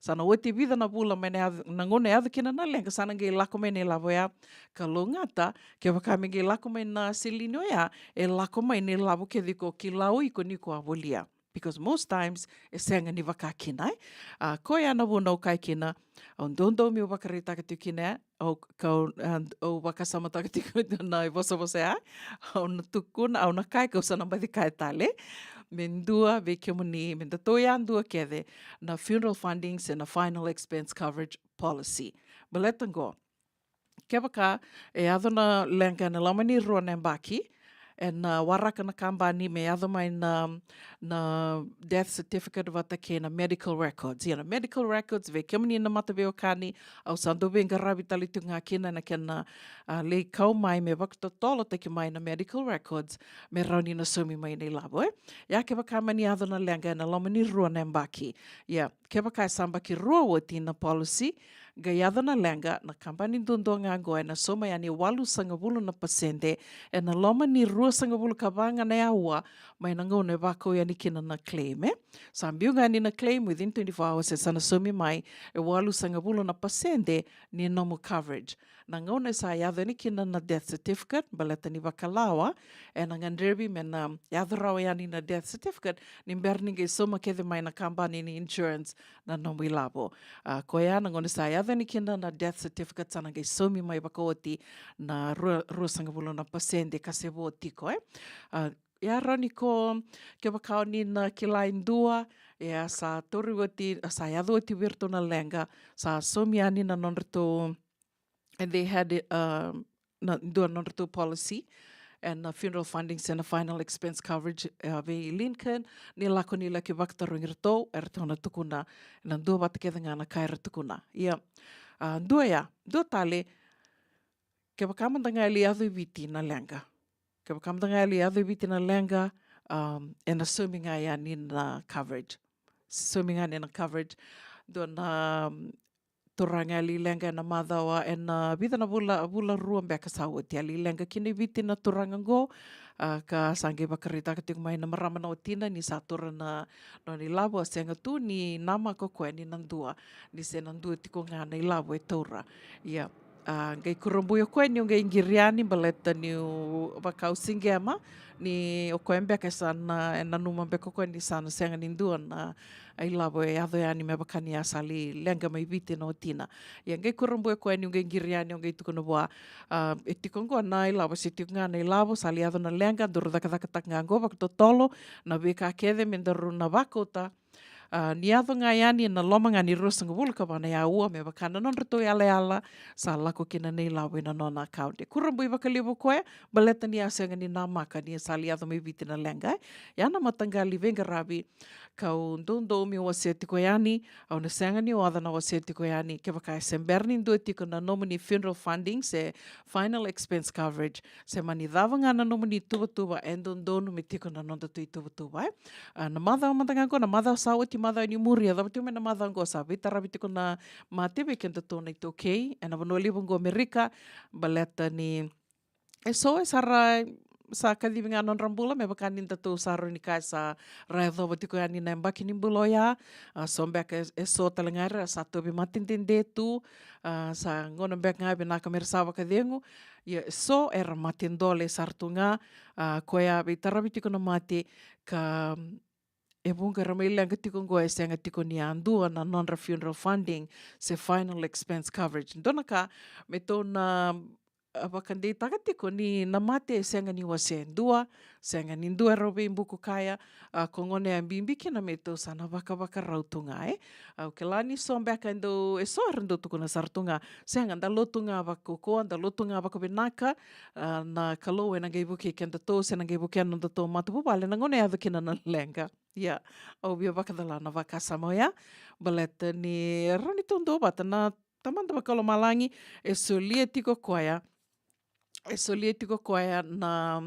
Sa na oti e vica na vula mai na yaco, na gauna e yaco kina na leqa, sa na qai lako mai na ilavo ya. Kalougata, kevaka me qai lako mai na seleni oya, e lako mai na ilavo kece iko kila o iko ni ko a volia. Because most times, e sega ni vaka kina, e? Ah, koya na vuna au kaya kina, au doudou meu vakaraitaka tiko kina, au, kau, ah, au vakasamataka tiko na ivosavosa ya, au na tukuna, au na kaya, kau sa na baci kaya tale, me dua vei kemuni, me datou yadua kece na funeral funding se na final expense coverage policy. Baleta qo, kevaka e yaco na leqa ena loma ni rua na yabaki, ena waraka na kabani me yaco mai na, na death certificate vata kei na medical records. Ia na medical records, vei kemuni na mataveiwekani, au sa dau veiqaravi tale tiko ga kina ena kena, ah, lai kau mai me vakatotolotaki mai na medical records me rawa ni na saumi mai na ilavo, e. Ia kevaka mani yaco na leqa ena loma ni rua na yabaki. Ia, kevaka e sa yabaki rua oti na policy, qai yaco na leqa, na kabani duadua ga qo ena sauma yani e walusagavulu na pasede ena loma ni ruasagavulu ka va ga na aua mai na gauna e vakau yani kina na claim, e. Sa biu ga yani na claim within twenty-four hours, e sa na saumi mai e walusagavulu na pasede ni nomu coverage. Na gauna e sa yaco yani kina na death certificate, baleta ni vakalawa, ena gadrevi me na yaco rawa yani na death certificate ni bera ni qai sauma kece mai na kabani ni insurance na nomu ilavo. Ah, koya na gauna sa yaco yani kina na death certificate, sa na qai saumi mai vakaoti na rua, ruasagavulu na pasede ka se vo tiko, e. Ah, ia rawa ni ko, kevaka o ni na kila e dua, e a sa tauri oti, a sa yaco oti vei iratou na leqa, sa saumi yani na nodratou, and they had it, um, na, dua nodratou policy, ena funeral funding se na final expense coverage, e, vei Lincoln, ni lako ni laki vakatarogi iratou, eratou na tukuna, na dua vata kece ga na ka era tukuna. Ia, ah, dua ya, dua tale, kevaka mada ga e lai yaco i Viti na leqa. Kevaka mada ga e lai yaco i Viti na leqa, um, ena saumi ga yani na coverage. Saumi ga yani na coverage. Dua na, um, turaga e lai leqa ena macawa, ena vica na vula, vula rua beka sa oti, e lai leqa kina i Viti na turaga qo, ah, ka sa qai vakaraitaka tiko mai na marama na watina ni sa taura na nona ilavo, a sega tu ni namaka o koya ni na dua, ni se na dua tiko ga na ilavo e taura. Ia, A, qai kurabui o koya niu qai qiri yani baleta niu vaka au siqema ni o koya beka e sa na, e nanuma beka o koya ni sa na sega ni dua na ilavo e yaco yani me vaka ni a sa lai leqa mai Viti na watina. Ia qai kurabui o koya niu qai qiri yani, au qai tukuna vua, a, e tiko oqo na ilavo, se tiko ga na ilavo, sa lai yaco na leqa, daru cakacakataka ga oqo vakatotolo na veika kece me daru na vakauta. A, ni yaco ga yani ena loma ga ni ruasagavulu ka va na aua me vaka na nodratou yalayala, sa lako kina na ilavo ena nona account. E kurabui vakalevu o koya baleta ni a sega ni namaka ni sa lai yaco mai Viti na leqa, e. Ia na mataqali veiqaravi kau doudou meu wasea tiko yani, au na sega ni oca na wasea tiko yani, kevaka e se bera ni dua tiko na nomuni funeral funding se final expense coverage, se mani cava ga na nomuni tuvatuva, e dodonu me tiko na nodatou ituvatuva, e. A, na macawa mada ga oqo, na macawa sa oti, macawa ni muri, a cava tiko mai na macawa oqo, sa veitaravi tiko na mate vei kedatou na iTaukei ena vanua levu oqo Amerika, baleta ni e so e sa ra, sa kacivi ga na nodra bula me vaka ni datou sa rawa ni kaya sa ra yacova tiko yani na yabaki ni bula oya. A, so beka e, e so tale ga era sa tauvi mate dede tu, a, sa gauna beka ga vinaka me ra sa vakacegu. Ia e so era mate dole sara tu ga, a, koya veitaravi tiko na mate ka, e vuqa era mai leqa tiko oqo e sega tiko ni a dua na nodra funeral funding se final expense coverage. Dua na ka me tou na, a, vakadeitaka tiko ni na mate e sega ni wase dua, sega ni dua e rau veibuku kaya, a, ko gona e bibi kina me tou sa na vakavakarau tu ga, e. Au kila ni so beka e dau, e so era dau tukuna sara tu ga, sega, da lotu ga vakaukauwa, da lotu ga vakavinaka, a, na Kalou ena qai vukei kedatou, se na qai vukei na nodatou matavuvale na gauna e yaco kina na leqa. Ia, au via vakacala na vakasama oya, baleta ni rawa ni tou duavata, na Tamada Vakalomalagi e solia tiko koya, e solia tiko koya na,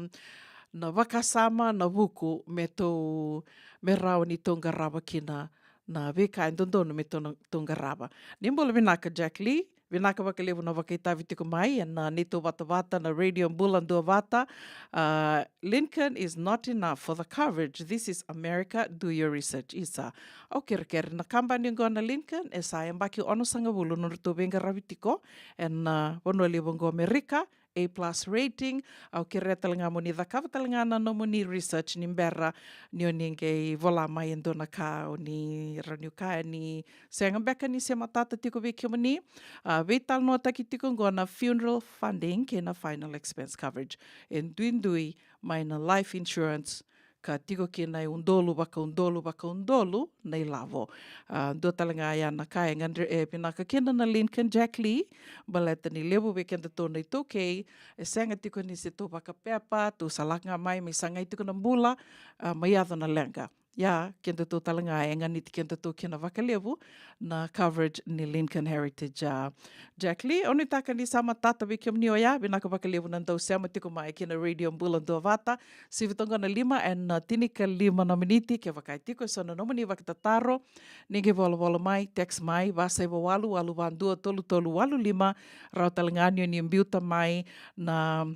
na vakasama, na vuku me tou, me rawa ni tou qarava kina na veika e dodonu me tou, tou qarava. Ni bula vinaka Jack Lee, vinaka vakalevu na vakaitavi tiko mai ena neitou vatavata na Radio Bula Duavata. A, Lincoln is not enough for the coverage. This is America. Do your research. Isa. Au kerekere na kabani oqo na Lincoln, e sa yabaki onosagavulu nodratou veiqaravi tiko ena, a, vanua levu oqo Amerika. A plus rating. Au kerea tale ga mo ni cakava tale ga na nomuni research ni bera ni o ni qai vola mai e dua na ka o ni rawa ni kaya ni sega beka ni se matata tiko vei kemuni. A, veitalanoataki tiko oqo na funeral funding kei na final expense coverage. E duidui mai na life insurance ka tiko kina e udolu vakaudolu vakaudolu na ilavo. A, dua tale ga ya na ka e gadre, e vinaka kina na Lincoln, Jack Lee, baleta ni levu vei kedatou na iTaukei e sega tiko ni se tou vakapepa, tou sa lako ga mai, mai sagai tiko na bula, a, mai yaco na leqa. Ia kedatou tale ga e ganiti kedatou kina vakalevu na coverage ni Lincoln Heritage. A, Jack Lee, au nuitaka ni sa matata vei kemuni oya. Vinaka vakalevu na dau sema tiko mai kina Radio Bula Duavata. Sivi toka na lima ena tinikalima na miniti. Kevaka e tiko e so na nomuni vakatataro, ni qai volavola mai, text mai, va saiva walu walu va dua tolu tolu walu lima. Rawa tale ga ni o ni biuta mai na,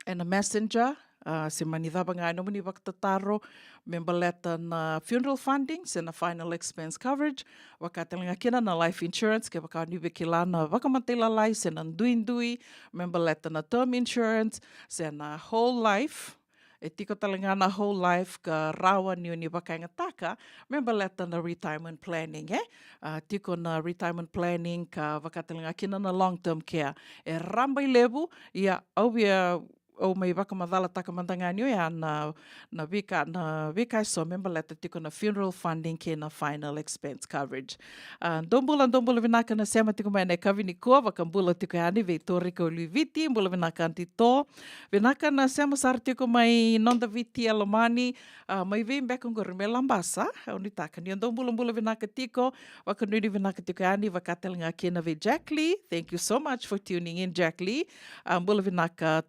ena Messenger, a, se mani cava ga e nomuni vakatataro me baleta na funeral funding se na final expense coverage, vaka tale ga kina na life insurance, kevaka ni via kila na vakamatailalai se na duidui me baleta na term insurance se na whole life. E tiko tale ga na whole life ka rawa ni o ni vakayagataka me baleta na retirement planning, e? A, tiko na retirement planning ka vaka tale ga kina na long term care. E rabailevu, ia au via, au mai vakamacalataka mada ga ni oya na, na veika, na veika e so me baleta tiko na funeral funding kei na final expense coverage. A, dou bula, dou bula vinaka na sema tiko mai na yakavi nikua, vakabula tiko yani vei Torika o Luiviti, bula vinaka Aunty To. Vinaka na sema sara tiko mai noda Viti e lomani, a, mai vei beka oqori, mai Labasa, au nuitaka ni o dou bulabula vinaka tiko, vakanuinui vinaka tiko yani, vaka tale ga kina vei Jack Lee. Thank you so much for tuning in, Jack Lee. A, bula vinaka,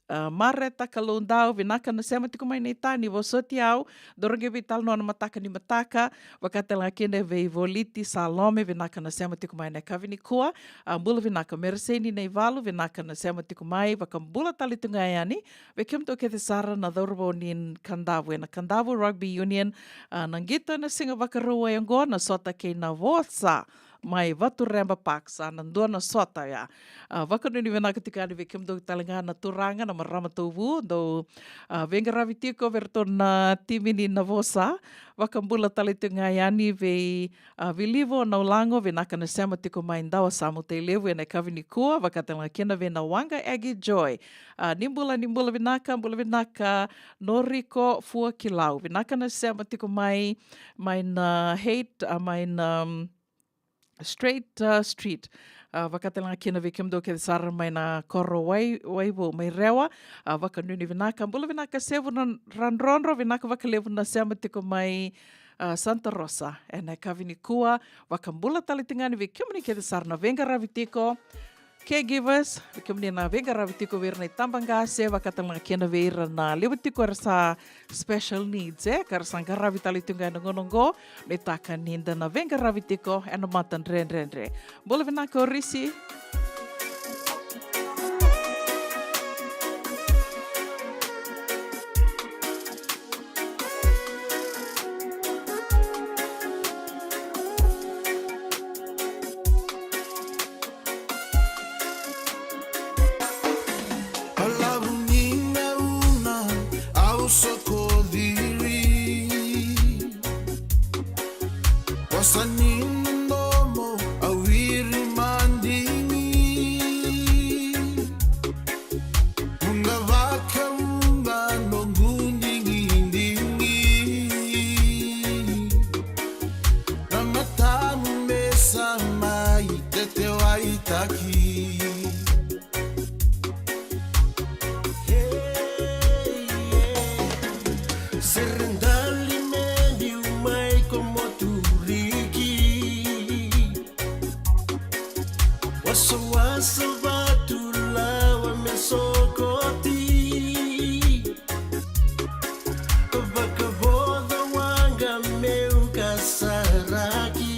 a, Mareta Kaloudau, vinaka na sema tiko mai na itani, vosoti au, dou qai veitalanoa na mataka ni mataka, vaka tale ga kina vei Voliti Salome, vinaka na sema tiko mai na yakavi nikua. A, bula vinaka Mereseni Naivalu, vinaka na sema tiko mai, vakabula tale tu ga yani vei kemudou kece sara na cauravou ni Kadavu ena Kadavu Rugby Union, a, na qito ena siga Vakarauwai oqo, na sota kei Navosa. mai Vatureba Park, sa na dua na sota ya. A, vakanuinui vinaka tiko yani vei kemudou tale ga na turaga, na marama tauvu, dou, a, veiqaravi tiko vei iratou na timi ni Navosa. Vakabula tale tiko ga yani vei, a, Vilivo Naulago, vinaka na sema tiko mai Dawasamu, Tailevu ena yakavi nikua, vakatalega kina vei na Waqa Agi Joy. A, ni bula, ni bula vinaka, bula vinaka Noriko Fuakilau. Vinaka na sema tiko mai, mai na Haight, a, mai na, um, Straight, uh, Street. A, vakatalega kina vei kemudou kece sara mai na koro Wai, Waivou mai Rewa. A, vakanuinui vinaka, bula vinaka Sevu na Radrodro, vinaka vakalevu na sema tiko mai, a, Santa Rosa ena yakavi nikua. Vakabula tale tiko ga yani vei kemuni kece sara na veiqaravi tiko. Caregivers, vei kemuni na veiqaravi tiko vei ira na itabaqase, vakatalega kina vei ira na levu tiko era sa special needs, e, ka ra sa qaravi tale tiko ga ena gauna oqo, nuitaka ni da na veiqaravi tiko ena matadredredre. Bula vinaka o Risi. Balavu ni gauna au soko ciri, vosa ni domo au iri madigi. Vuqa vakavuqa noqu digidigi, na matamu me sa mai tetewaitaki. Hey, yeah. Sere dali me biu mai ko Moturiki. Wasawasa vatu lawa me sokoti. Vakavoca waqa meu kasaraki.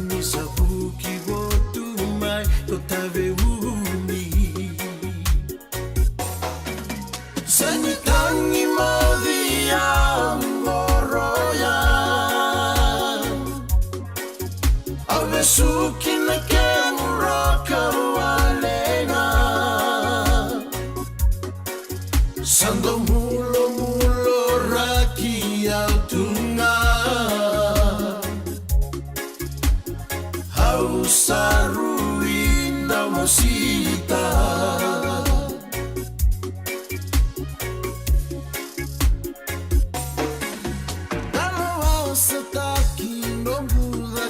Ni sa vuki votu mai ko Taveuni. Sa ni tagi moci au qoroya. Au vesuki na kemu roka walega. Sa dau mulomuloraki au tu ga. Au sa rui na mosita. Dalo au sa taki noqu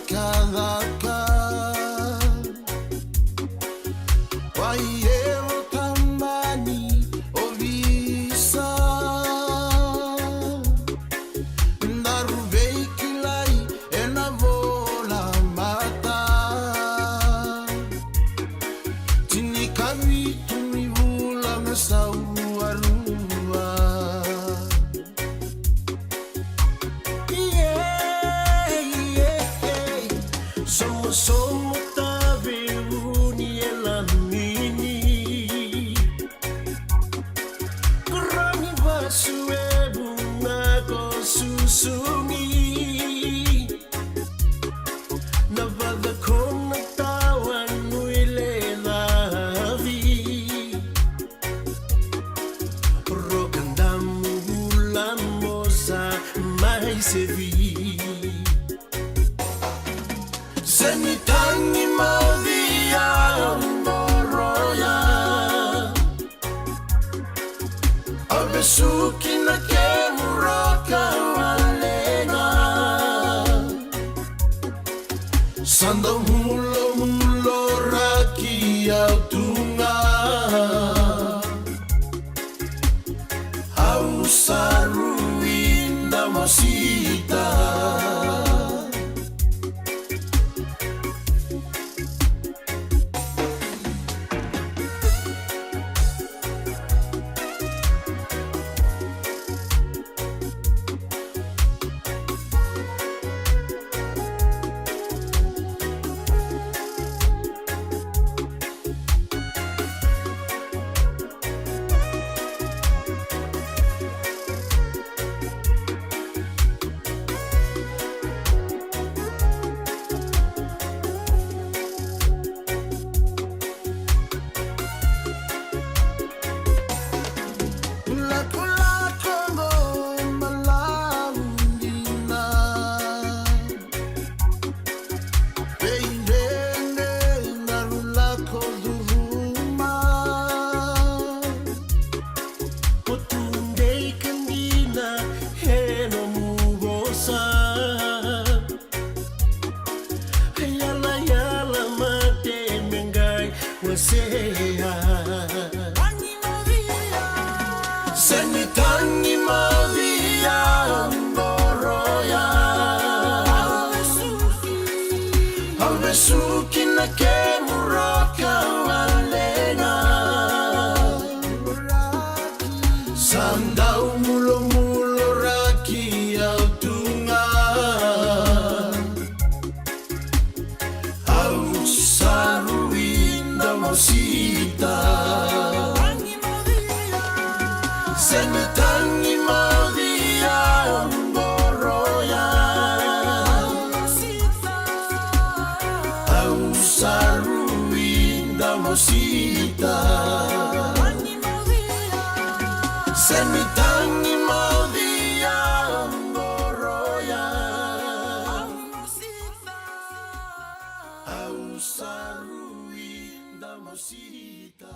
cakacaka. Wai evo tamani ovisa. Daru veikilai ena vola mata. Tinikavitu ni vula me sau arua. Yeah, yeah, yeah. Somosomo Taveuni e lamini. Koroni vasu e vuna ko susugi. Na vacakona tawa nui le lavi. Roka damu vula mosa mai sevi. Se ni tagi moci au qoroya. Au vesuki na kemu roka walega. Sa dau mulomuloraki au tu ga. Au sa rui da mosita. Semi tagi madia goroya. Au sarui da mosita. Semi tagi madia goroya. Au sarui da mosita.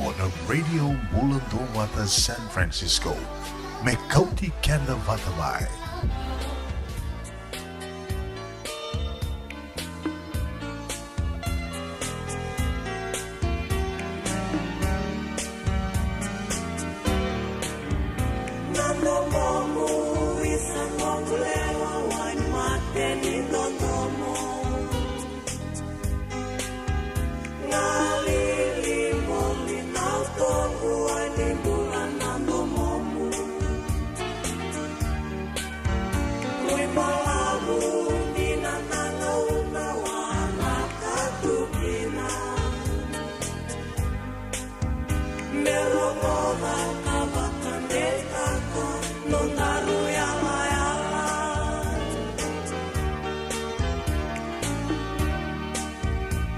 Na Radio Bula Duavata San Francisco, me kauti keda vata mai. Na domomu isa noqu lewa, wai mate ni dodomo. Galili moli na utoqu, wai ni bula na domomu. Mui balavu ni na na gauna waraka tu kina. Me rogoca ka vakadeitaka nodaru yalayala.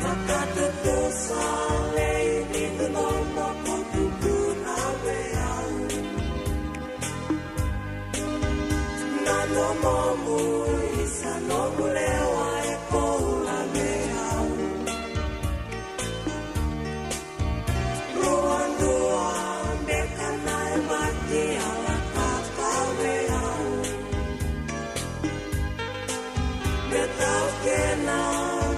Vakatutusa lei ni dodomo ko tukuna vei au. Na domomu isa noqu lewa e koula vei au. Rua dua beka na yabaki a lako vei au. Me taukena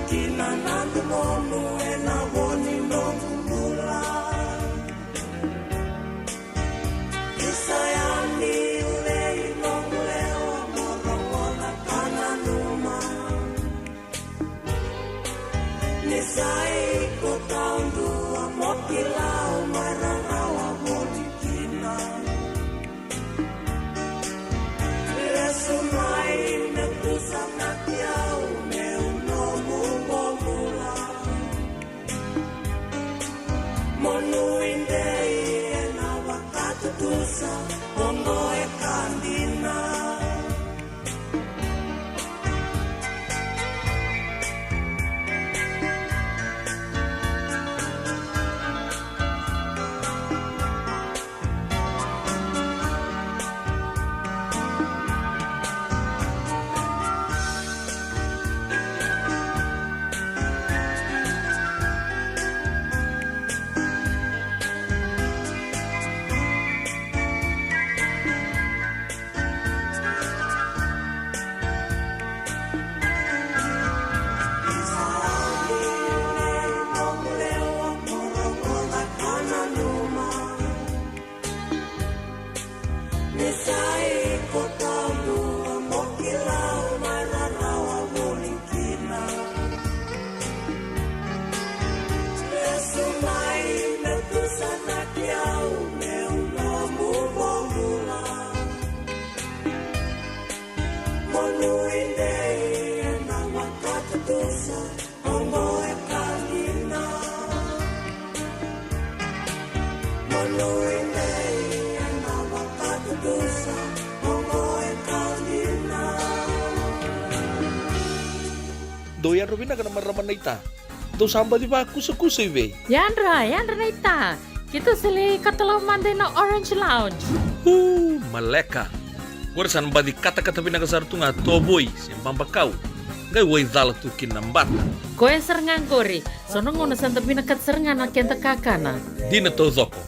kina na domomu ena vo ni noqu bula. Isa yani lei noqu lewa, mo rogoca ka nanuma. Ni sa iko taudua mo kila au mai rarawa voli kina. Lesu mai me tusanaki au meu nomu bobula. Mo nuidei ena vakatutusa, oqo e ka dina. Ni sa iko taudua mo kila au mai rarawa voli kina. Lesu mai me tusanaki au meu nomu bobula. Mo nuidei ena vakatutusa, oqo e ka dina. Mo nuidei ena vakatutusa, oqo e ka dina. Dou yadra vinaka na marama naita. Dou sa baci vakusakusa i vei? Yadra, yadra naita. Keitou sa lai katalau mada ina Orange Lounge. Uu, maleka. Qori sa na baci katakata vinaka sara tu ga tovoi se babakau. Qai waicala tu kina na bata. Koya sara ga qori. So na gauna sa da vinakata sara ga na keda kakana. Dina taucoko.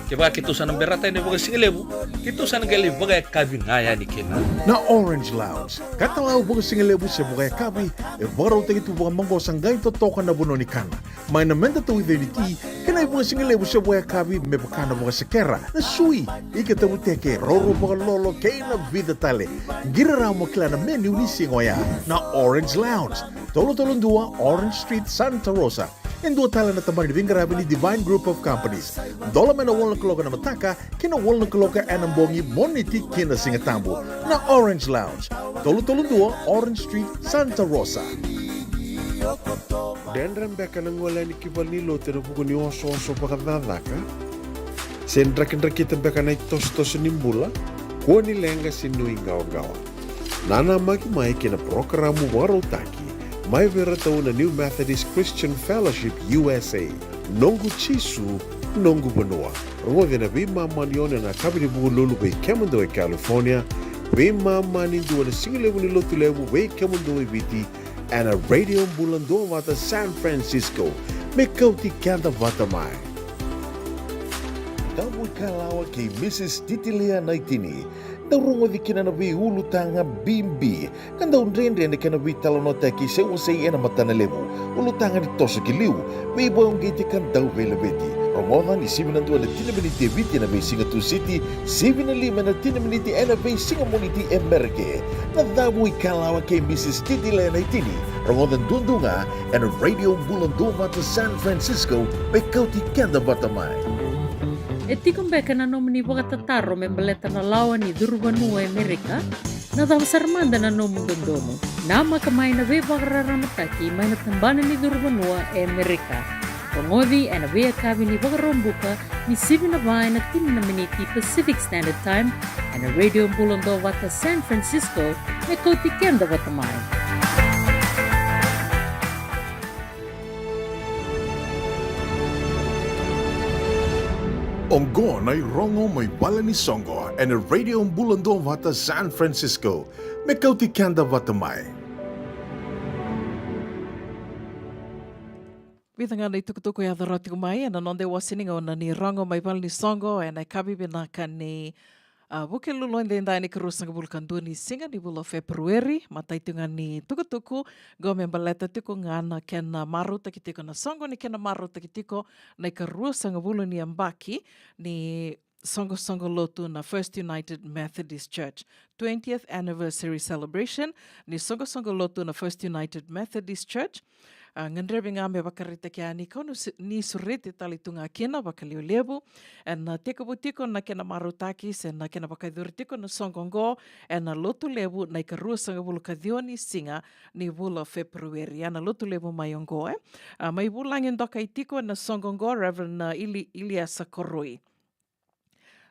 Kevaka keitou sa na berata yani vakasigalevu, keitou sa na qai lai vakayakavi ga yani kina. Na Orange Lounge. Katalau vakasigalevu se vakayakavi, e vakarautaki tu vakamaqosa qai totoka na vanua ni kana. Mai na meda tauica ni ti, kei na ivakasigalevu se vakayakavi me vaka na vakasekera, na sui, ika tavuteke, roro vakalolo, kei na vica tale. Qiri rawa mo kila na menu ni siga oya. Na Orange Lounge, tolu tolu dua Orange Street, Santa Rosa. E dua tale na tabana ni veiqaravi ni Divine Group of Companies. Dola mai na walu na kaloko ena mataka, ki na walu na kaloko ena bogi, Moniti ki na Sigatabu. Na Orange Lounge, tolu tolu dua Orange Street, Santa Rosa. Dredre beka na gole yani ki valenilotu ena vuku ni osooso vakacakacaka? Se drakidrakita beka na itosotoso ni bula? Kua ni leqa se nuiqawaqawa. Nanamaki mai ki na parokaramu vakarautaki mai vei iratou na New Methodist Christian Fellowship U S A. Noqu Jisu, noqu vanua. Rogoci ena veimama ni ono ena yakavi ni Vukelulu vei kemudou e California, veimama ni dua na sigalevu ni Lotulevu vei kemudou e Viti, ena Radio Bula Duavata San Francisco. Me kauti keda vata mai. Tabu ikalawa kei Mrs Titilea Naitini. Dau rogoci kina na veiulutaga bibi ka dau dredre na kena veitalanoataki se wasei ena matana levu. Ulutaga ni toso ki liu, veivakauqeti ka dau veilaveti. Rogoca ni sivi na dua ena tini na miniti e Viti ena veisiga Tusiti, sivi na lima ena tini na miniti ena veisiga Moniti e Merika. Na Tabu ikalawa kei Mrs Titilea Naitini. Rogoca duadua ga ena Radio Bula Duavata San Francisco, me kauti keda vata mai. E tiko beka na nomuni vakatataro me baleta na lawa ni curuvanua e Merika? Na cava sara mada na nomu dodonu? Namaka mai na veivakararamataki mai na tabana ni curuvanua e Merika. Rogoci ena veiyakavi ni Vakaraubuka ni sivi na va ena tini na miniti Pacific Standard Time ena Radio Bula Duavata San Francisco, me kauti keda vata mai. Oqo na irogo mai vale ni soqo ena Radio Bula Duavata San Francisco, me kauti keda vata mai. Vica ga na itukutuku e yaco rawa tiko mai ena noda iwase ni gauna ni rogo mai vale ni soqo ena yakavi vinaka ni, a, Vukelulu edaidai, na ikaruasagavulu ka dua ni siga ni vula o Feperueri. Matai tiko ga ni tukutuku qo me baleta tiko ga na kena marautaki tiko, na soqo ni kena marautaki tiko na ikaruasagavulu ni yabaki ni soqosoqo lotu na First United Methodist Church, twentieth anniversary celebration ni soqosoqo lotu na First United Methodist Church. A, gadrevi ga me vakaraitaki yani kau ni su-, ni sureti tale tu ga kina vakalevulevu ena tekivu tiko na kena marautaki se na kena vakayacori tiko na soqo oqo ena Lotulevu na ikaruasagavulu ka ciwa ni siga ni vula o Feperueri, ena Lotulevu mai oqo, e. A, mai vulagi dokai tiko ena soqo oqo Reverend, a, Ili-, Iliesa Koroi.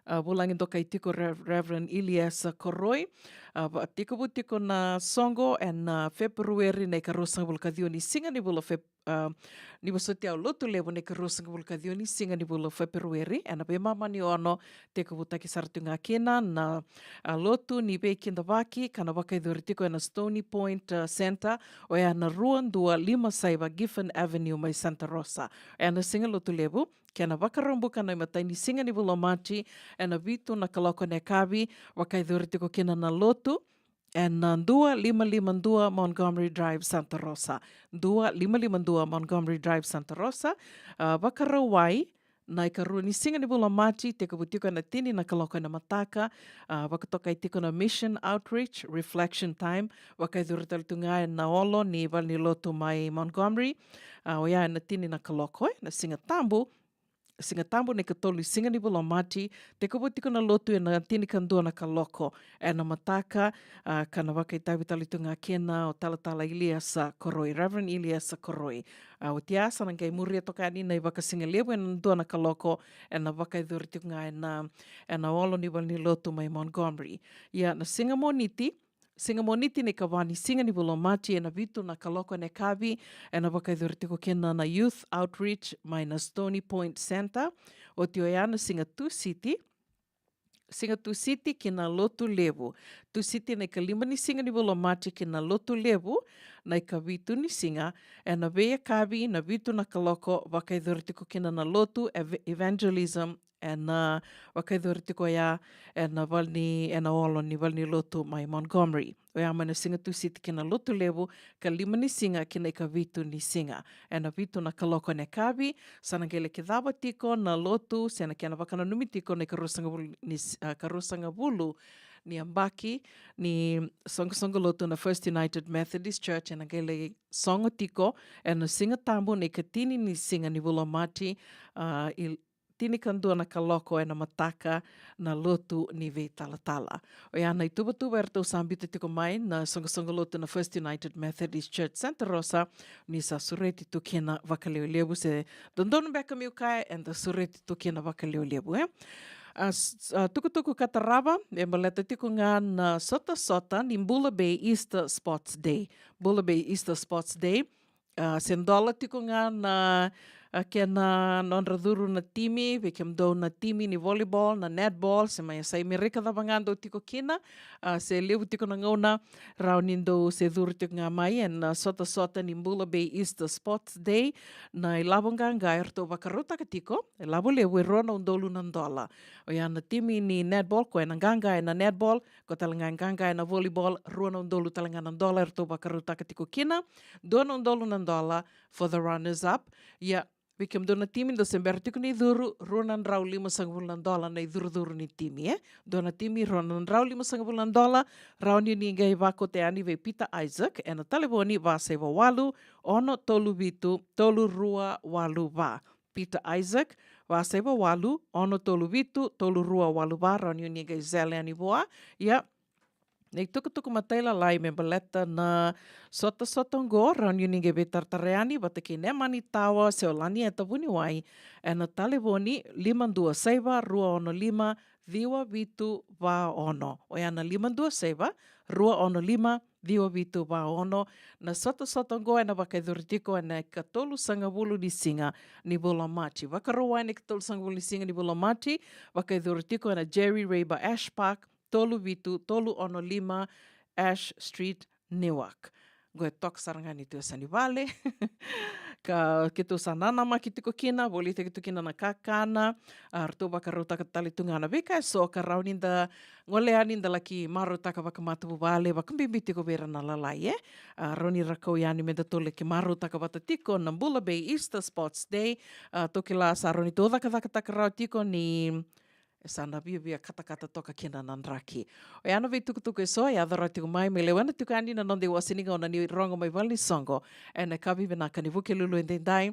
A, vulagi dokai tiko Rev-, Reverend Iliesa Koroi. A, va-, tekivu tiko na soqo ena, a, Feperueri na ikaruasagavulu ka ciwa ni siga ni vula o Fep-, a, ni vosoti au, Lotulevu na ikaruasagavulu ka ciwa ni siga ni vula o Feperueri, ena veimama ni ono. Tekivutaki sara tu ga kina na, a, lotu ni veikidavaki ka na vakayacori tiko ena Stony Point, a, Centre, oya na rua dua lima saiva Giffen Avenue mai Santa Rosa. Ena siga Lotulevu, kena Vakaraubuka na imatai ni siga ni vula o Maji, ena vitu na kaloko ena yakavi, vakayacori tiko kina na lotu ena, a, dua lima lima dua Montgomery Drive, Santa Rosa. Dua lima lima dua Montgomery Drive, Santa Rosa. A, Vakarauwai na ikarua ni siga ni vula o Maji, tekivu tiko ena tini na kaloko ena mataka. A, vakatokai tiko na Mission Outreach Reflection Time, vakayacori tale tu ga ena olo ni valenilotu mai Montgomery. A, oya ena tini na kaloko, e, na Siga Tabu. Siga Tabu na ikatolu ni siga ni vula o Maji, tekivu tiko na lotu ena tinikadua na kaloko ena mataka. A, ka na vakaitavi tale tu ga kina o Talatala Iliesa Koroi, Reverend Iliesa Koroi. A, oti ya sa na qai muria toka yani na ivakasigalevu ena dua na kaloko, ena vakayacori tiko ga ena, ena olo ni valenilotu mai Montgomery. Ia na siga Moniti, siga Moniti na ikava ni siga ni vula o Maji, ena vitu na kaloko ena yakavi, ena vakayacori tiko kina na Youth Outreach mai na Stony Point Centre. Oti oya na siga Tusiti, siga Tusiti ki na Lotulevu. Tusiti na ikalima ni siga ni vula o Maji ki na Lotulevu na ikavitu ni siga, ena veiyakavi na vitu na kaloko, vakayacori tiko kina na lotu eve-, evangelism, ena, a, vakayacori tiko oya ena valeni, ena olo ni valenilotu mai Montgomery. Oya mai na siga Tusiti ki na Lotulevu, ikalima ni siga ki na ikavitu ni siga, ena vitu na kaloko ena yakavi. Sa na qai lai kidava tiko na lotu se na kena vakananumi tiko na ikaruasagavulu ni s-, a, karuasagavulu ni yabaki ni soqosoqo lotu na First United Methodist Church, ena qai lai sogo tiko ena Siga Tabu na ikatini ni siga ni vula o Maji, a, i tinikadua na kaloko ena mataka, na lotu ni veitalatala. Oya na ituvatuva eratou sa biuta tiko mai na soqosoqo lotu na First United Methodist Church Santa Rosa, ni sa sureti tu kina vakalevulevu, se dodonu beka meu kaya eda sureti tu kina vakalevulevu, e. A, s-, a, tukutuku ka tarava e baleta tiko ga na sotasota ni Bula Bay Easter Sports Day. Bula Bay Easter Sports Day, a, se dola tiko ga na, a, kei na nodra curu na timi, vei kemudou na timi ni volleyball, na netball, se mai sa Amerika cava ga dou tiko kina, a, se levu tiko na gauna, rawa ni dou se curu tiko ga mai ena, a, sotasota ni Bula Bay Easter Sports Day, na ilavo qaqa eratou vakarautaka tiko, ilavo levu e rua na udolu na dola. Oya na timi ni netball, koya na qaqa ena netball, koya tale ga e qaqa ena volleyball, rua na udolu tale ga na dola eratou vakarautaka tiko kina, dua na udolu na dola for the runners up. Ia, vei kemudou na timi dou se bera tiko ni curu, rua na drau limasagavulu na dola na icurucuru ni timi, e? Dua na timi, rua na drau limasagavulu na dola, rawa ni ni qai vakauta yani vei Peter Isaac, ena talevoni va saiva walu, ono tolu vitu, tolu rua walu va. Peter Isaac, va saiva walu, ono tolu vitu, tolu rua walu va, rawa ni ni qai zele yani vua. Ia, na itukutuku matailalai me baleta na sotasota oqo, rawa ni ni qai veitaratara yani vata kei Nemani Tawa se o Lanieta Vuniwai, ena talevoni lima dua saiva, rua ono lima, ciwa vitu va ono. Oya na lima dua saiva, rua ono lima, ciwa vitu va ono. Na sotasota oqo ena vakayacori tiko ena ikatolusagavulu ni siga ni vula o Maji. Vakarauwai na ikatolusagavulu ni siga ni vula o Maji, vakayacori tiko ena Jerry Rayber Ash Park, tolu vitu tolu ono lima Ash Street, Newark. Qo e toka sara ga ni tu e sa ni vale. Ka keitou sa nanamaki tiko kina, volitaki tu kina na kakana, a, ratou vakarautaka tale tu ga na veika eso ka rawa ni da gole yani da laki marautaka vakamatavuvale, vakabibi tiko vei ira na lalai, e? A, rawa ni ra kau yani me datou laki marautaka vata tiko na Bula Bay Easter Sports Day. A, tou kila sa rawa ni tou cakacakataka rawa tiko ni e sa na viavia katakata toka kina na draki. Oya na veitukutuku eso e yaco rawa tiko mai, me lewena tiko yani na noda iwase ni gauna ni rogo mai vale ni soqo ena yakavi vinaka ni Vukelulu edaidai.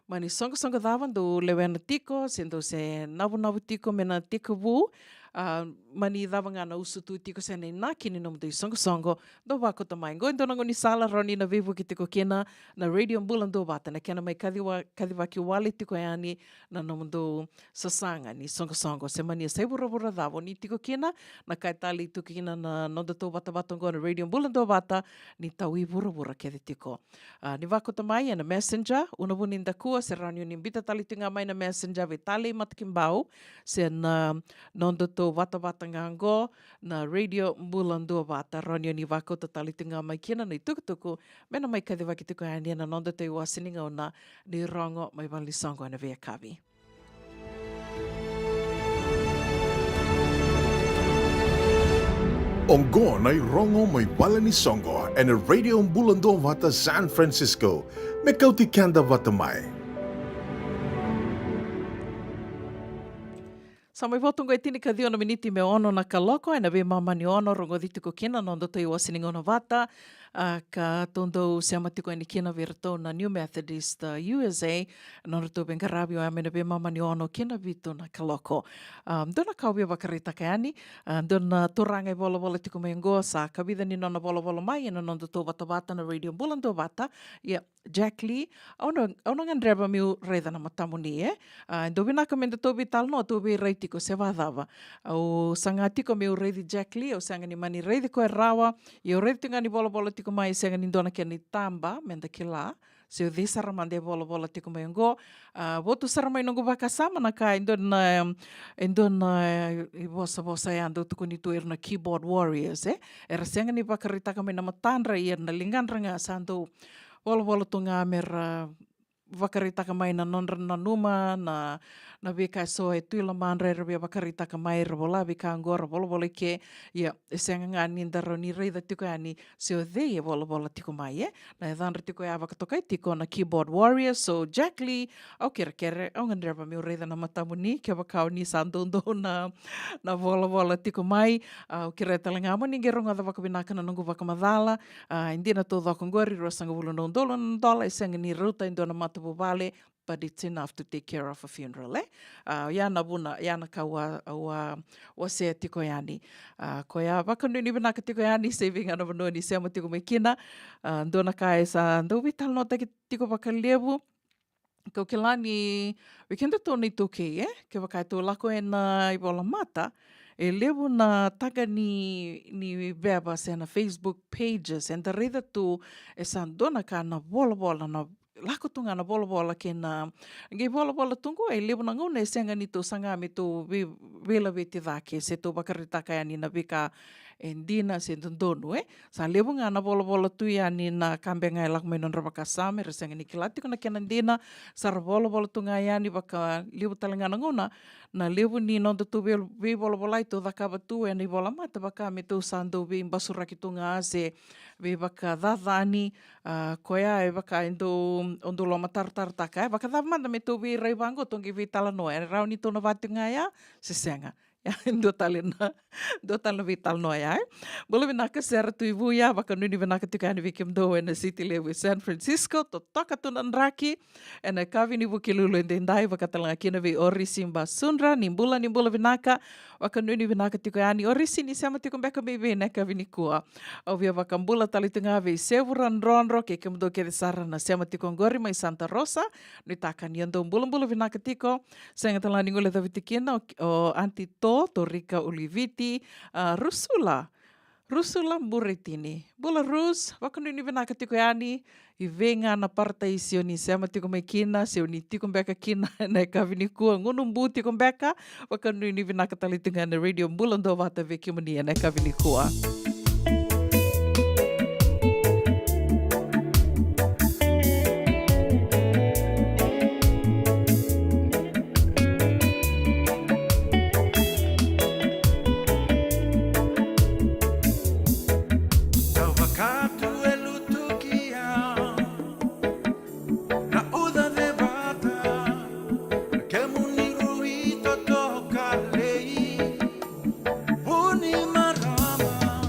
Mani soqosoqo cava dou lewena tiko, se dou se navunavu tiko me na tekivu, a, mani cava ga na usutu tiko se na inaki ni nomudou isoqosoqo, dou vakauta mai. Qo e dua na gaunisala rawa ni na veivuke tiko kina na Radio Bula Duavata, na kena mai kaciva-, kacivaki wale tiko yani na nomudou sasaga ni soqosoqo, se mani yasai vuravura cava o ni tiko kina. Na ka e talei tu kina na nodatou vatavata oqo na Radio Bula Duavata, ni taui vuravura kece tiko. A, ni vakauta mai ena Messenger, Unavuni Dakua, se rawa ni o ni biuta tale tu ga mai na Messenger vei Talei Matakibau, se na nodatou vatavata ga oqo na Radio Bula Duavata, rawa ni o ni vakauta tale tu ga mai kina na itukutuku me na mai kacivaki tiko yani ena nodatou iwase ni gauna ni rogo mai vale ni soqo ena veiyakavi. Oqo na irogo mai vale ni soqo ena Radio Bula Duavata San Francisco, me kauti keda vata mai. Sa mai votu oqo e tinikaciwa na miniti me ono na kaloko, ena veimama ni ono rogoci tiko kina na nodatou iwase ni gauna vata. A, ka tou dau sema tiko yani kina vei iratou na New Methodist, a, U S A, na nodratou veiqaravi oya mai na veimama ni ono ki na vitu na kaloko. A, dua na ka au via vakaraitaka yani, a, dua na turaga e volavola tiko mai oqo, sa kavica ni nona volavola mai ena nodatou vatavata na Radio Bula Duavata. Ia, Jack Lee, au na, au na gadreva meu raica na matamuni, e? A, dau vinaka me datou veitalanoa, tou veirai tiko se vacava. Au saga tiko meu raici Jack Lee, au sega ni mani raici koya rawa, ia au raici tiko ga ni volavola tiko mai, sega ni dua na kena itaba me da kila se o cei sara mada e volavola tiko mai oqo. A, votu sara mai noqu vakasama na ka e dua na, e dua na, e, ivosavosa ya dau tukuni tu ira na keyboard warriors, e? Era sega ni vakaraitaka mai na matadra, ia na ligadra ga sa dau volavola tu ga me ra vakaraitaka mai na nodra nanuma, na, na veika eso e tu i lomadra, era via vakaraitaka mai, ra vola veika oqo, ra volavola i ke. Ia, e sega ga ni da rawa ni raica tiko yani se o cei e volavola tiko mai, e? Na yacadra tiko ya vakatokai tiko na keyboard warrior. So, Jack Lee, au kerekere, au gadreva meu raica na matamuni, kevaka o ni sa doudou na, na volavola tiko mai. A, au kerea tale ga mo ni qai rogoca vakavinaka na noqu vakamacala. A, e dina taucoko oqori, ruasagavulu na udolu na dola, e sega ni rauta e dua na matavuvale, but it's enough to take care of a funeral, e? A, ia na vuna, ia na ka au a, au a wasea tiko yani. A, koya vakanuinui vinaka tiko yani, se vei ga na vanua ni sema tiko mai kina. A, dua na ka e sa dau veitalanoataki tiko vakalevu, kau kila ni vei kedatou na iTaukei, e? Kevaka e tou lako ena ivolamata, e levu na taga ni, ni veva se na Facebook pages, eda raica tu e sa dua na ka na volavola na lako tu ga na volavola kei na qai volavola tu qo, e levu na gauna e sega ni tou saga me tou vei-, veilaveti cake, se tou vakaraitaka yani na veika e dina se dodonu, e. Sa levu ga na volavola tu yani na ka beka ga e lako mai nodra vakasama, era sega ni kila tiko na kena dina, sa ra volavola tu ga yani, vakalevu tale ga na gauna, na levu ni noda tou vei-, veivolavolai tou cakava tu ena ivolamata, vaka me tou sa dau veibasuraki tu ga se veivakacacani, a, koya e vaka e dau, o dau lomatarotarotaka, e vakacava mada me tou veirai vaqo, tou qai veitalanoa, e rawa ni tou na vati ga ya, se sega. Ya, dua tale na, dua tale na veitalanoa ya, e. Bula vinaka Sera Tuivu ya, vakanuinui vinaka tiko yani vei kemudou ena siti levu e San Francisco, totoka tu na draki, ena yakavi ni Vukelulu edaidai, vaka tale ga kina vei Orisi Basudra, ni bula, ni bula vinaka, vakanuinui vinaka tiko yani. Orisi, ni sema tiko beka mai vei ena yakavi nikua? Au via vakabula tale tu ga vei Sevura Drodro, kei kemudou kece sara na sema tiko oqori mai Santa Rosa, nuitaka ni o dou bulabula vinaka tiko. Sega tale ga ni guilecavi tiko kina o, o Aunty To, Torika Uliviti, a, Rusula. Rusula Buretini. Bula Rus, vakanuinui vinaka tiko yani, i vei ga na parataisi o ni sema tiko mai kina, se o ni tiko beka kina ena yakavi nikua, gunu bu tiko beka, vakanuinui vinaka tale tiko ga na Radio Bula Duavata vei kemuni ena yakavi nikua. Au vakatu e lutukia na uca cevata, na kemuni rui totoka lei. Vuni marama,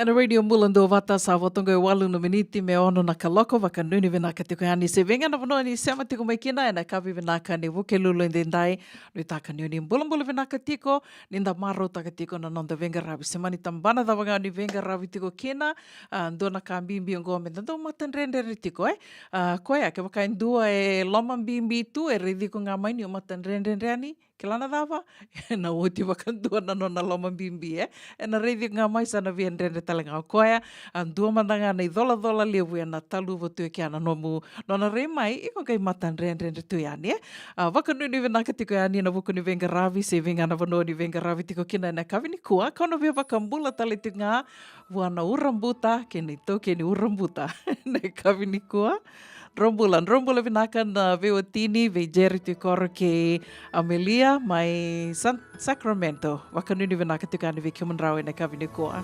Ena Radio Bula Duavata, sa vo toka e walu na miniti me ono na kaloko. Vakanuinui vinaka tiko yani se vei ga na vanua ni sema tiko mai kina ena yakavi vinaka ni Vukelulu edaidai. Nuitaka ni o ni bulabula vinaka tiko, ni da marautaka tiko na noda veiqaravi. Se mani tabana cava ga ni veiqaravi tiko kina, a, dua na ka bibi oqo me da dau matadredredre tiko, e. A, koya, kevaka e dua e loma bibi tu, e raici iko ga mai ni o matadredredre yani, kila na cava? Ena oti vakadua na nona loma bibi, e. Ena raici iko ga mai sa na via dredre tale ga o koya. A, dua mada ga na icolacola levu ena taluva tu e kea na nomu, nona rai mai, iko qai matadredredre tu yani, e. A, vakanuinui vinaka tiko yani ena vuku ni veiqaravi, se vei ga na vanua ni veiqaravi tiko kina ena yakavi nikua, kau na via vakabula tale tiko ga vua na urabuta kei na itaukei ni urabuta ena yakavi nikua. Dro bula, dro bula vinaka na veiwatini, vei Jerry tu i koro kei Amelia mai San-, Sacramento. Vakanuinui vinaka tiko yani vei kemudrau ena yakavi nikua.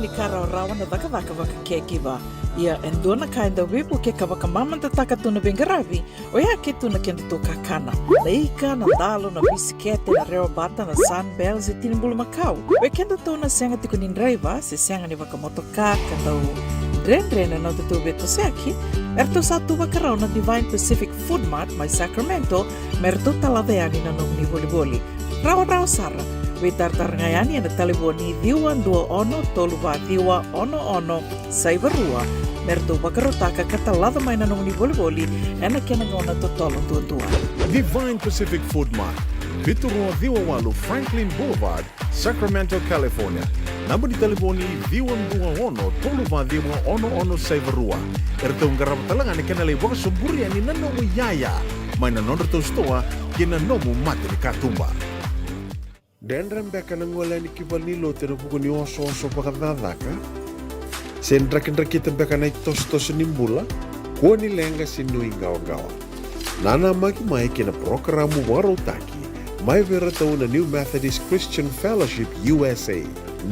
Ni ka rawarawa na cakacaka vaka caregiver. Ia e dua na ka e dau veivuke ka vakamamadataka tu na veiqaravi, oya ke tu na kedatou kakana. Na ika, na dalo, na bisikete, na rewa bata, na Sunbell se tini bulumakau. Vei kedatou na sega tiko ni draiva se sega ni vakamotoka ka dau dredre na nodatou veitosoyaki, eratou sa tu vakarau na Divine Pacific Food Mart mai Sacramento me ratou talaca yani na nomuni volivoli. Rawarawa sara. Veitaratara ga yani ena talevoni ciwa dua ono tolu va ciwa ono ono saiva rua me ratou vakarautaka ka talaca mai na nomuni volivoli ena kena gauna totolo duadua. Divine Pacific Food Mart, vitu rua ciwa walu Franklin Boulevard, Sacramento, California. Naba ni talevoni ciwa dua ono tolu va ciwa ono ono saiva rua. Eratou qarava tale ga na kena lai vakasoburi yani na nomu iyaya mai na nodratou sitoa ki na nomu mata ni katuba. Dredre beka na gole yani ki valenilotu ena vuku ni osooso vakacakacaka? Se drakidrakita beka na itosotoso ni bula? Kua ni leqa se nuiqawaqawa. Nanamaki mai ki na parokaramu vakarautaki mai vei iratou na New Methodist Christian Fellowship U S A.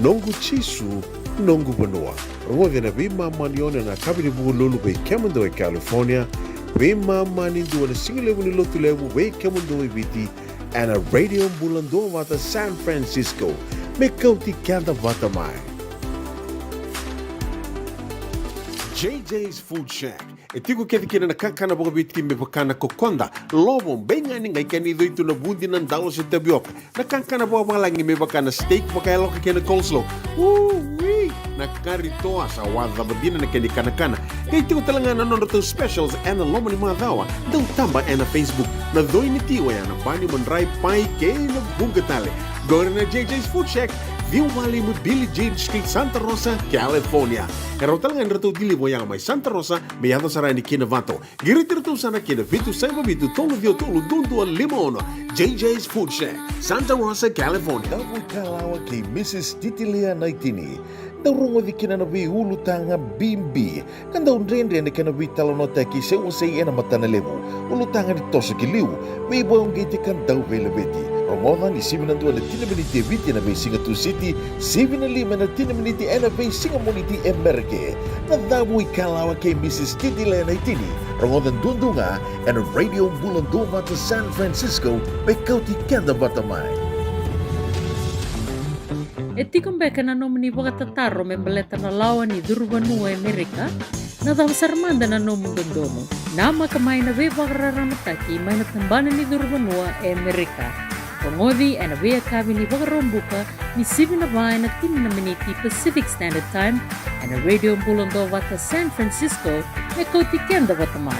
Noqu Jisu, noqu vanua. Rogoci ena veimama ni ono ena yakavi ni Vukelulu vei kemudou e California, veimama ni dua na sigalevu ni Lotulevu vei kemudou e Viti, ena Radio Bula Duavata San Francisco. Me kauti keda vata mai. J J's Food Shack. E tiko kece kina na kakana vakaviti me vaka na kokoda, lovo, beigani, qai kena icoi tu na vudi, na dalo se tavioka. Na kakana vakavalagi me vaka na steak vakayaloka kei na coleslaw. Ui! Na kari toa, sa wacava dina na kena ikanakana. Qai tiko tale ga na nodratou specials ena loma ni macawa. Dau taba ena Facebook. Na coi ni ti oya na bani, madrai, pai kei na vuqa tale. Qori na J J's Food Shack, ciwa walu lima Billie Jean Street, Santa Rosa, California. E rawa tale ga ni ratou deliver oya mai Santa Rosa me yaco sara yani ki Novato. Qiriti iratou sara ki na vitu saiva vitu tolu ciwa tolu dua dua lima ono. J J's Food Shack, Santa Rosa, California. Dau ikalawa kei Missus Titilia Naitini. Dau rogoci kina na veiulutaga bibi ka dau dredre na kena veitalanoataki se wasei ena matana levu. Ulutaga ni toso ki liu, veivakauqeti ka dau veilaveti. Rogoca ni sivi na dua ena tini na miniti e Viti ena veisiga Tusiti, sivi na lima ena tini na miniti ena veisiga Moniti e Merika. Na Cavu Ikalawa kei Missus Titilia Naitini. Rogoca duadua ga ena Radio Bula Duavata San Francisco, me kauti keda vata mai. E tiko beka na nomuni vakatataro me baleta na lawa ni curuvanua e Merika? Na cava sara mada na nomu dodonu? Namaka mai na veivakararamataki mai na tabana ni curuvanua e Merika. Rogoci ena veiyakavi ni Vakaraubuka ni sivi na va ena tini na miniti Pacific Standard Time ena Radio Bula Duavata San Francisco, me kauti keda vata mai.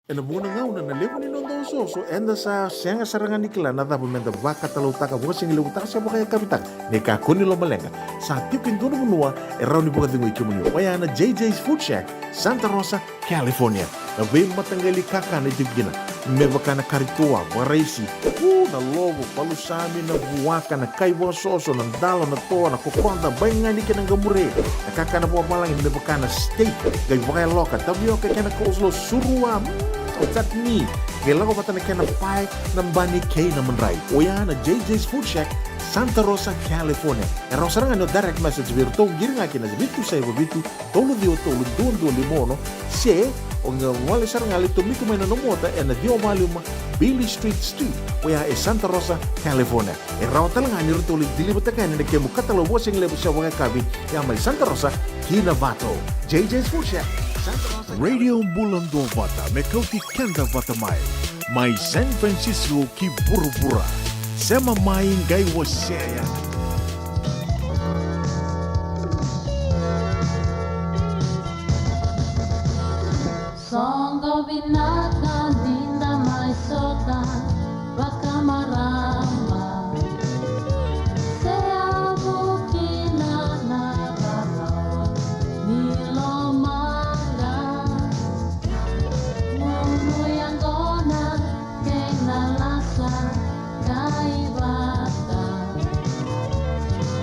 Ena vuqa na gauna na levu ni noda osooso, eda sa sega sara ga ni kila na cava meda vakatalautaka, vakasigalevu taka se vakayakavi taka. Ni kakua ni lomaleqa, sa tiko e dua na vanua e rawa ni vakacegui kemuni. Oya na J J's Food Shack, Santa Rosa, California. Na veimataqali kakana e tiko kina, me vaka na kari toa, vakaraisi, u, na lovo, palusami, na vuaka, na kai vakasoso, na dalo, na toa, na kokoda, baigani kei na qamure. Na kakana vakavalagi me vaka na steak, qai vakayaloka, tavioka kei na coleslaw, surua, mm, o chutney. Qai lako vata na kena pae, na bani kei na madrai. Oya na J J's Food Shack, Santa Rosa, California. E rawa sara ga ni o direct message vei iratou, qiri ga ki na vitu saiva vitu, tolu ciwa tolu dua dua lima ono, se o qai gole sara ga, lai tomika mai na nomu ota ena ciwa walu lima Billie Street Suite, oya e Santa Rosa, California. E rawa tale ga ni ratou lai deliver-taka yani na kemu katalau vakasigalevu se vakayakavi, ya mai Santa Rosa ki Novato. J J's Food Shack, Santa Rosa. Radio Bula Duavata, me kauti keda vata mai. Mai San Francisco ki vuravura. Sema mai qai wasea yani. Soqo vinaka ni da mai sota vakamarama. Seyavu kina na rarawa ni lomada. Gunu yaqona kei na lasa qai vata.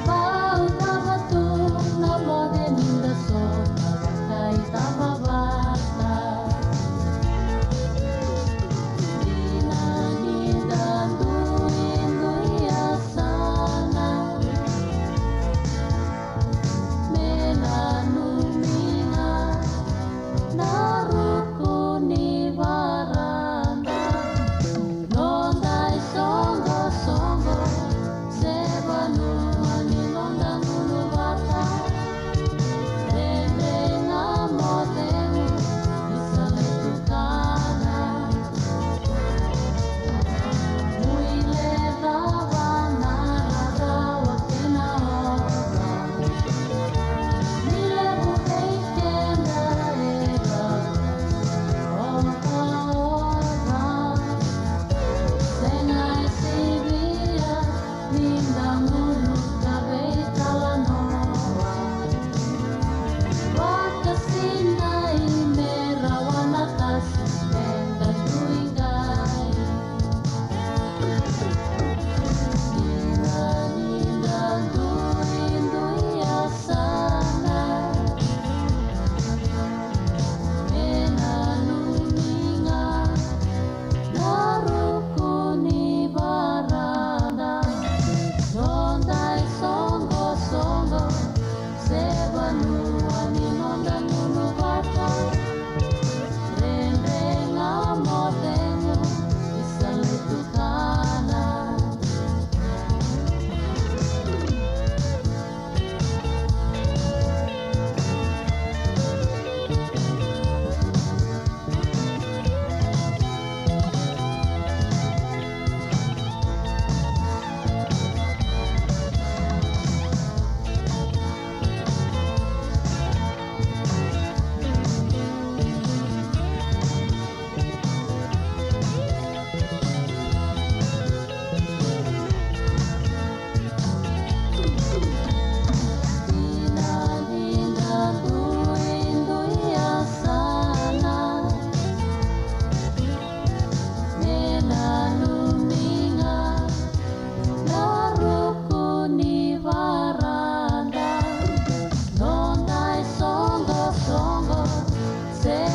Vau cava tu na moce ni da sota qai cava vata. Dina ni da duidui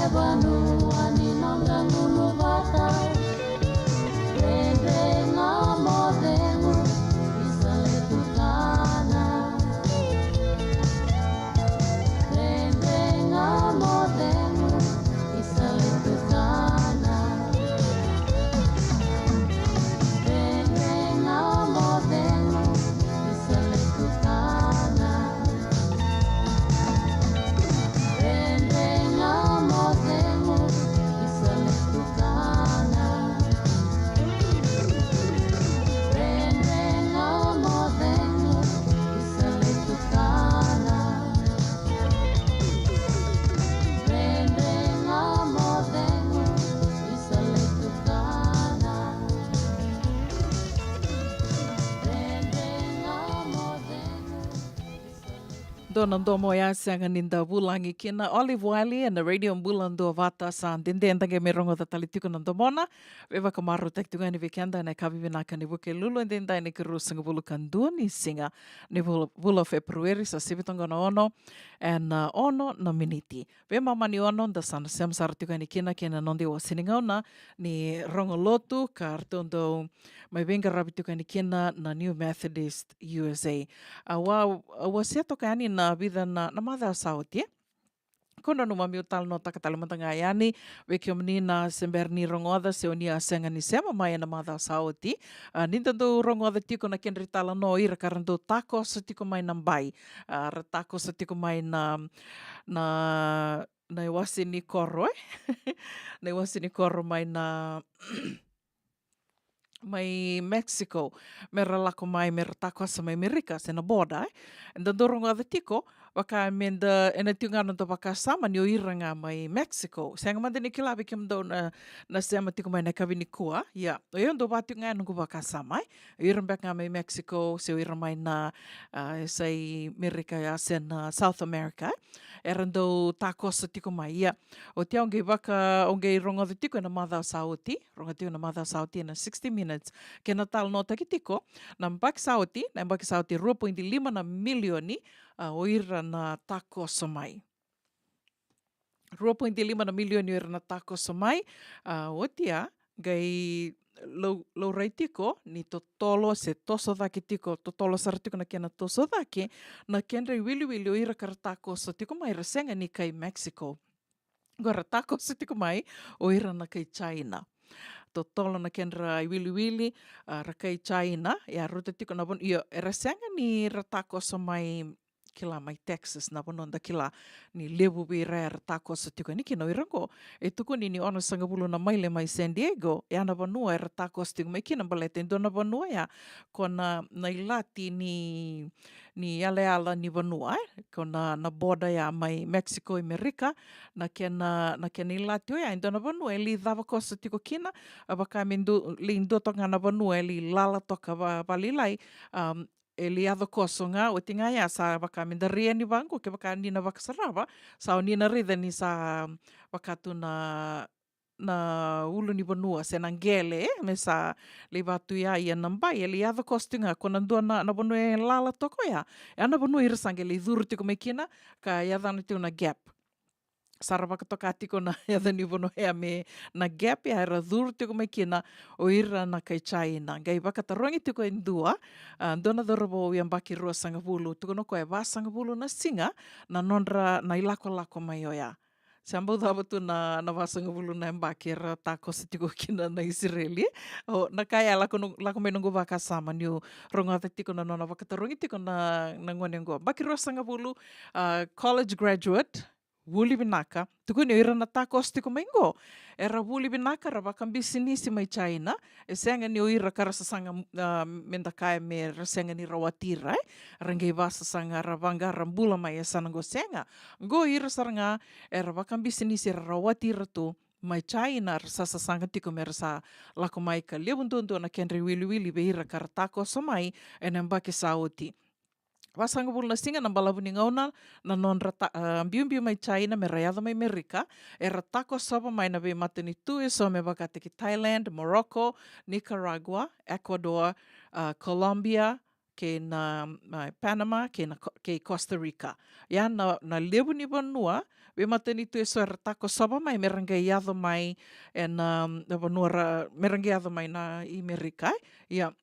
Vanua ni noda gunu vata. Dredre ga mo cegu, isa le tukana. Dredre ga mo cegu, isa le tukana. Dredre ga mo cegu, isa le tukana. Dua na domo oya sega ni da vulagi kina. Olive Wiley ena Radio Bula Duavata. Sa dede da qai mai rogoca tale tiko na domona. Veivakamarautaki tiko yani vei keda ena yakavi vinaka ni Vukelulu edaidai, na ikaruasagavulu ka dua ni siga ni vula, vula o Feperueri, sa sivi toka na ono ena ono na miniti. Veimama ni ono da sa na sema sara tiko yani kina kei na noda iwase ni gauna ni rogo lotu ka ratou dau mai veiqaravi tiko yani kina na New Methodist U S A. Au a, au a wasea toka yani na vica na, na macawa sa oti, e. Kau nanuma meu talanoataka tale mada ga yani vei kemuni na se bera ni rogoca se o ni a sega ni sema mai ena macawa sa oti. A, ni da dau rogoca tiko na kedra italanoa o ira ka ra dau takoso tiko mai na bai. A, ra takoso tiko mai na, na, na iwase ni koro, e? Na iwase ni koro mai na mai Mexico, me ra lako mai, me ra takoso mai Merika, se na border, e. Da dau rogoca tiko vaka me da, ena tiko ga na noda vakasama ni o ira ga mai Mexico. Sega mada ni kila vei kemudou na, na sema tiko mai na yakavi nikua, ia. O yau dau vaka tiko ga e noqu vakasama, e. O ira beka ga mai Mexico, se o ira mai na, a, e sa i Merika ya, se na South America, e. Era dau takoso tiko mai, ia. Oti au qai vaka, au qai rogoca tiko ena macawa sa oti, rogoca tiko na macawa sa oti ena sixty Minutes. Kena talanoataki tiko, na yabaki sa oti, na yabaki sa oti, rua poidi lima na milioni, a, o ira na takoso mai. Rua poidi lima na milioni o ira na takoso mai, a, oti ya, qai lau, laurai tiko ni totolo se toso cake tiko, totolo sara tiko na kena toso cake, na kedra iwiliwili o ira ka ra takoso tiko mai, ra sega ni kai Mexico. Qo ra takoso tiko mai o ira na kai China. Totolo na kedra iwiliwili, a, ra kai China, ia rauta tiko na vanua, io, era sega ni ra takoso mai, kila, mai Texas, na vanua da kila ni levu vei ira era takoso tiko yani kina o ira qo. E tukuni ni onosagavulu na maile mai San Diego, ya na vanua era takoso tiko mai kina, baleta e dua na vanua ya ko na, na ilati ni, ni yalayala ni vanua, e? Ko na, na border ya mai Mexico i Merika, na kena, na kena ilati oya, e dua na vanua e lai cava koso tiko kina, a, vaka me du, lai dua toka ga na vanua e lai lala toka va, valailai, um, e lai yaco koso ga, oti ga ya sa vaka me da rai yani vaqo, kevaka ni na vakasarava, sa o ni na raica ni sa vaka tu na na ulunivanua se na qele, e, me sa lai vaka tu ya, ia na bai e lai yaco koso tu ga, ko na dua na, na vanua e lala toka oya. Ya na vanua ira sa qai lai curu tiko mai kina, ka yacana tiko na Gap. Sa ra vakatoka tiko na yaca ni vanua ya me na Gap, ya era curu tiko mai kina o ira na kai China. Qai vakatarogi tiko e dua, a, dua na cauravou, yabaki ruasagavulu, tukuna o koya e vasagavulu na siga na nodra na ilakolako mai oya. Sa bau cava tu na, na vasagavulu na yabaki era takoso tiko kina na Isireli. O, na ka ya lako no, lako mai noqu vakasama niu rogoca tiko na nona vakatarogi tiko na, na gone qo. Yabaki ruasagavulu, a, college graduate, vuli vinaka. Tukuni o ira na takoso tiko mai qo, era vuli vinaka, ra vakabisinisi mai China. E sega ni o ira ka ra sasaga, a, me da kaya me ra sega ni rawati ira, e? Ra qai vasasaga, ra vaqara bula mai e sa na qo, sega. Qo ira sara ga era vakabisinisi, ra rawati ira tu mai China, ra sa sasaga tiko me ra sa lako mai ka levu duadua na kedra iwiliwili vei ira ka ra takoso mai ena yabaki sa oti. Vasagavulu na siga na balavu ni gauna na nodra ta-, a, biubiu mai China me ra yaco mai Merika, era takosova mai na veimatanitu eso me vakataki Thailand, Morocco, Nicaragua, Ecuador, a, Colombia, kei na, a, Panama, kei na Ko-, kei Costa Rica. Ia na, na levu ni vanua, veimatanitu eso era takosova mai, me ra qai yaco mai, ena, na vanua ra, me ra qai yaco mai na i Merika, e. Ia,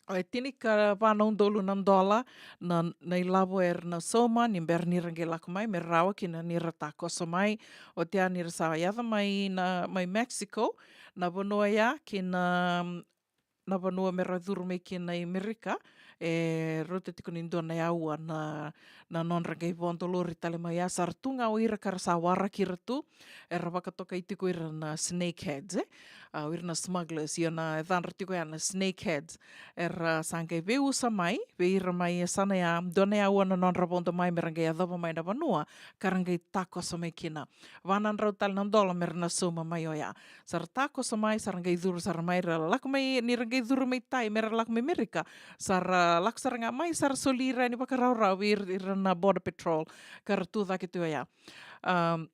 e tinikava na udolu na dola, na, na ilavo era na sauma, ni bera ni ra qai lako mai, me rawa kina ni ra takoso mai, oti ya ni ra sa yaco mai na, mai Mexico, na vanua ya, kina, na vanua me ra curu mai kina i Merika, e rauta tiko ni dua na aua na, na nodra qai vodo lori tale mai ya, sa ra tu ga o ira ka ra sa waraki ira tu, era vakatokai tiko ira na snakeheads, e? A, o ira na smugglers, ia na yacadra tiko ya na snakeheads. Era sa qai veiusa mai, vei ira mai yasana ya, dua na aua na nodra vodo mai, me ra qai yacova mai na vanua, ka ra qai takoso mai kina. Va na drau tale na dola me ra na sauma mai oya. Sa ra takoso mai, sa ra qai curu sara mai, ra lako mai, ni ra qai curu mai tai, me ra lako mai Merika. Sa ra lako sara ga mai, sa ra soli ira yani vakaraurau vei ira, ira na Border Patrol. Ka ra tu cake tu oya. Am,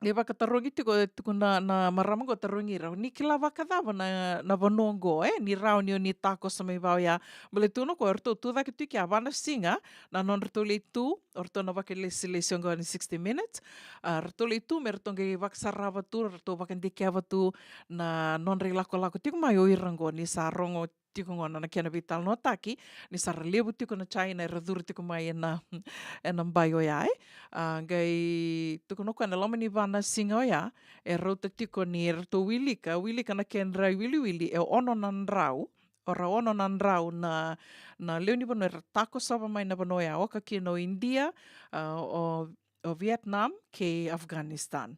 e vakatarogi tiko, e tiko na, na marama qo tarogi ira. Ni kila vakacava na, na vanua qo, e? Ni rawa ni o ni takoso mai va oya. Baleta tu na ko, eratou tu cake tu i kea va na siga, na nodratou lai tu, o ratou na vakalesilesi oqo ni sixty minutes. A, ratou lai tu me ratou qai vakasarava tu, ratou vakadikeva tu na nodra ilakolako tiko mai o ira oqo ni sa rogo tiko gona na kena veitalanoataki, ni sa ra levu tiko na China era curu tiko mai ena, ena bai oya, e. A, qai tukuna o koya na loma ni va na siga oya, e rauta tiko ni ratou wilika, wilika na kedra iwiliwili, e ono na drau, o ra ono na drau na, na lewe ni vanua era takosova mai na vanua oya, oka kina o India, a, o, o Vietnam kei Afghanistan.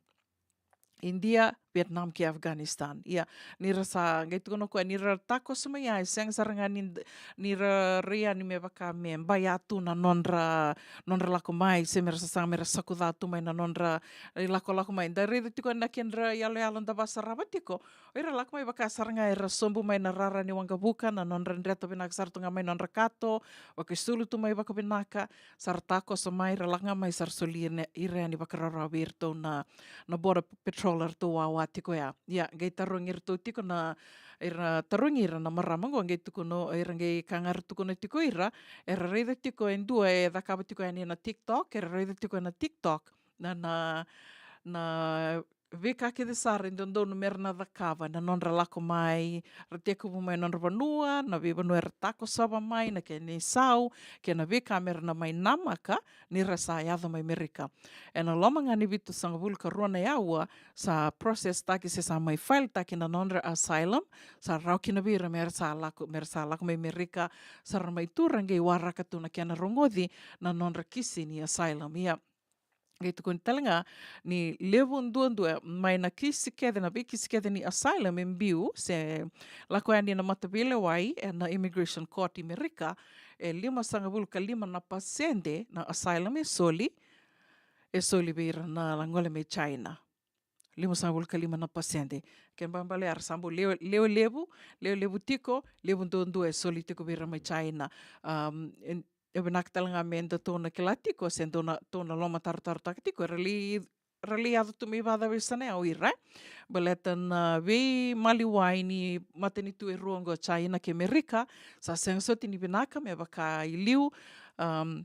India, Vietnam kei Afghanistan. Ia, ni ra sa qai tukuna o koya, ni ra takoso mai ya, e sega sara ga ni, ni ra rai yani me vaka me baya tu na nodra, nodra lako mai, se me ra sasaga me ra sakuca tu mai na nodra ilakolako mai. Da raica tiko na kedra iyaloyalo da vasarava tiko. O ira lako mai vaka sara ga era sobu mai na rara ni waqavuka, na nodra dreta vinaka sara tu ga mai nodra kato, vakaisulu tu mai vakavinaka, sa ra takoso mai, ra lako ga mai sa ra soli ira, ira yani vakaraurau vei iratou na, na Border Patrol eratou wawa tiko ya. Ia, qai tarogi iratou tiko na, ira tarogi ira na marama qo, qai tukuna, ira qai ka ga ra tukuna tiko ira, era raica tiko e dua e cakava tiko yani na TikTok, era raica tiko na TikTok. Na, na, na veika kece sara e dodonu me ra na cakava na nodra lako mai, ra tekivu mai nodra vanua, na veivanua era takosova mai, na kena isau, kei na veika me ra na mai namaka ni ra sa yaco mai Merika. Ena loma ga ni vitusagavulu ka rua na aua, sa process taki se sa mai file taki na nodra asylum, sa rawa kina vei ira me ra sa lako, me ra sa lako mai Merika, sa ra mai tu ra qai waraka tu na kena rogoci na nodra kisi ni asylum. Ia, qai tukuni tale ga ni levu duadua mai na kisi kece, na veikisi kece ni asylum e biu se lako yani na mataveilewai ena immigration court i Merika, e limasagavulu ka lima na pasede na asylum e soli, e soli vei ira na gole mai China. Limasagavulu ka lima na pasede. Kena ibalebale era sa bau lewe, lewe levu, lewe levu tiko, levu duadua e soli tiko vei ira mai China. Um, e, e vinaka tale ga me datou na kila tiko, se datou na, datou na lomatarotarotaka tiko, era lai, era lai yaco tu mai vacava e yasana ya o ira, e? Baleta na veimaliwai ni matanitu e rua oqo, China kei Merika, sa sega soti ni vinaka me vaka i liu, um,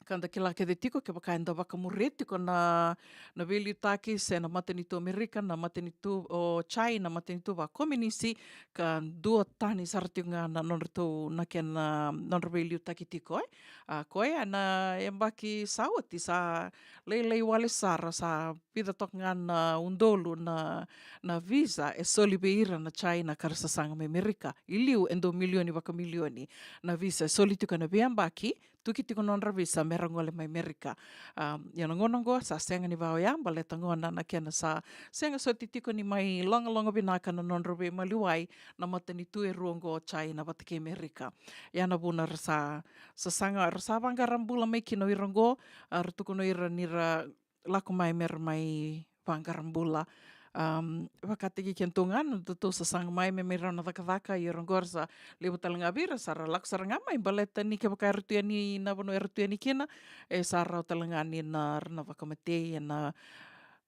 ka da kila kece tiko, kevaka eda vakamuria tiko na, na veiliutaki se na matanitu Amerika, na matanitu o China, na matanitu vakomunisi, ka duatani sara tiko ga na nodratou na kena, nodra veiliutaki tiko, e. A, koya na yabaki sa oti sa lailai wale sara, sa vica toka ga na udolu na, na visa e soli vei ira na China ka ra sasaga mai Amerika. I liu e dau milioni vakamilioni na visa e soli tiko ena veiyabaki, tuki tiko nodra visa me ra gole mai Merika. Um, ia na gauna oqo sa sega ni vaka oya, baleta gona na kena sa sega soti tiko ni mai logaloga vinaka na nodra veimaliwai na matanitu e rua oqo, China vata kei Merika. Ia na vuna ra sa, sa saga, ra sa vaqara bula mai kina o ira oqo, a, ra tukuna o ira ni ra lako mai me ra mai vaqara bula. Um, vakataki kedatou ga, na datou sasaga mai me mai rawa na cakacaka, ia o ira oqo ra sa levu tale ga vei ira sa ra lako sara ga mai, baleta ni kevaka era tu yani na vanua era tu yani kina, e sa rawa tale ga ni na ra na vakamatei ena,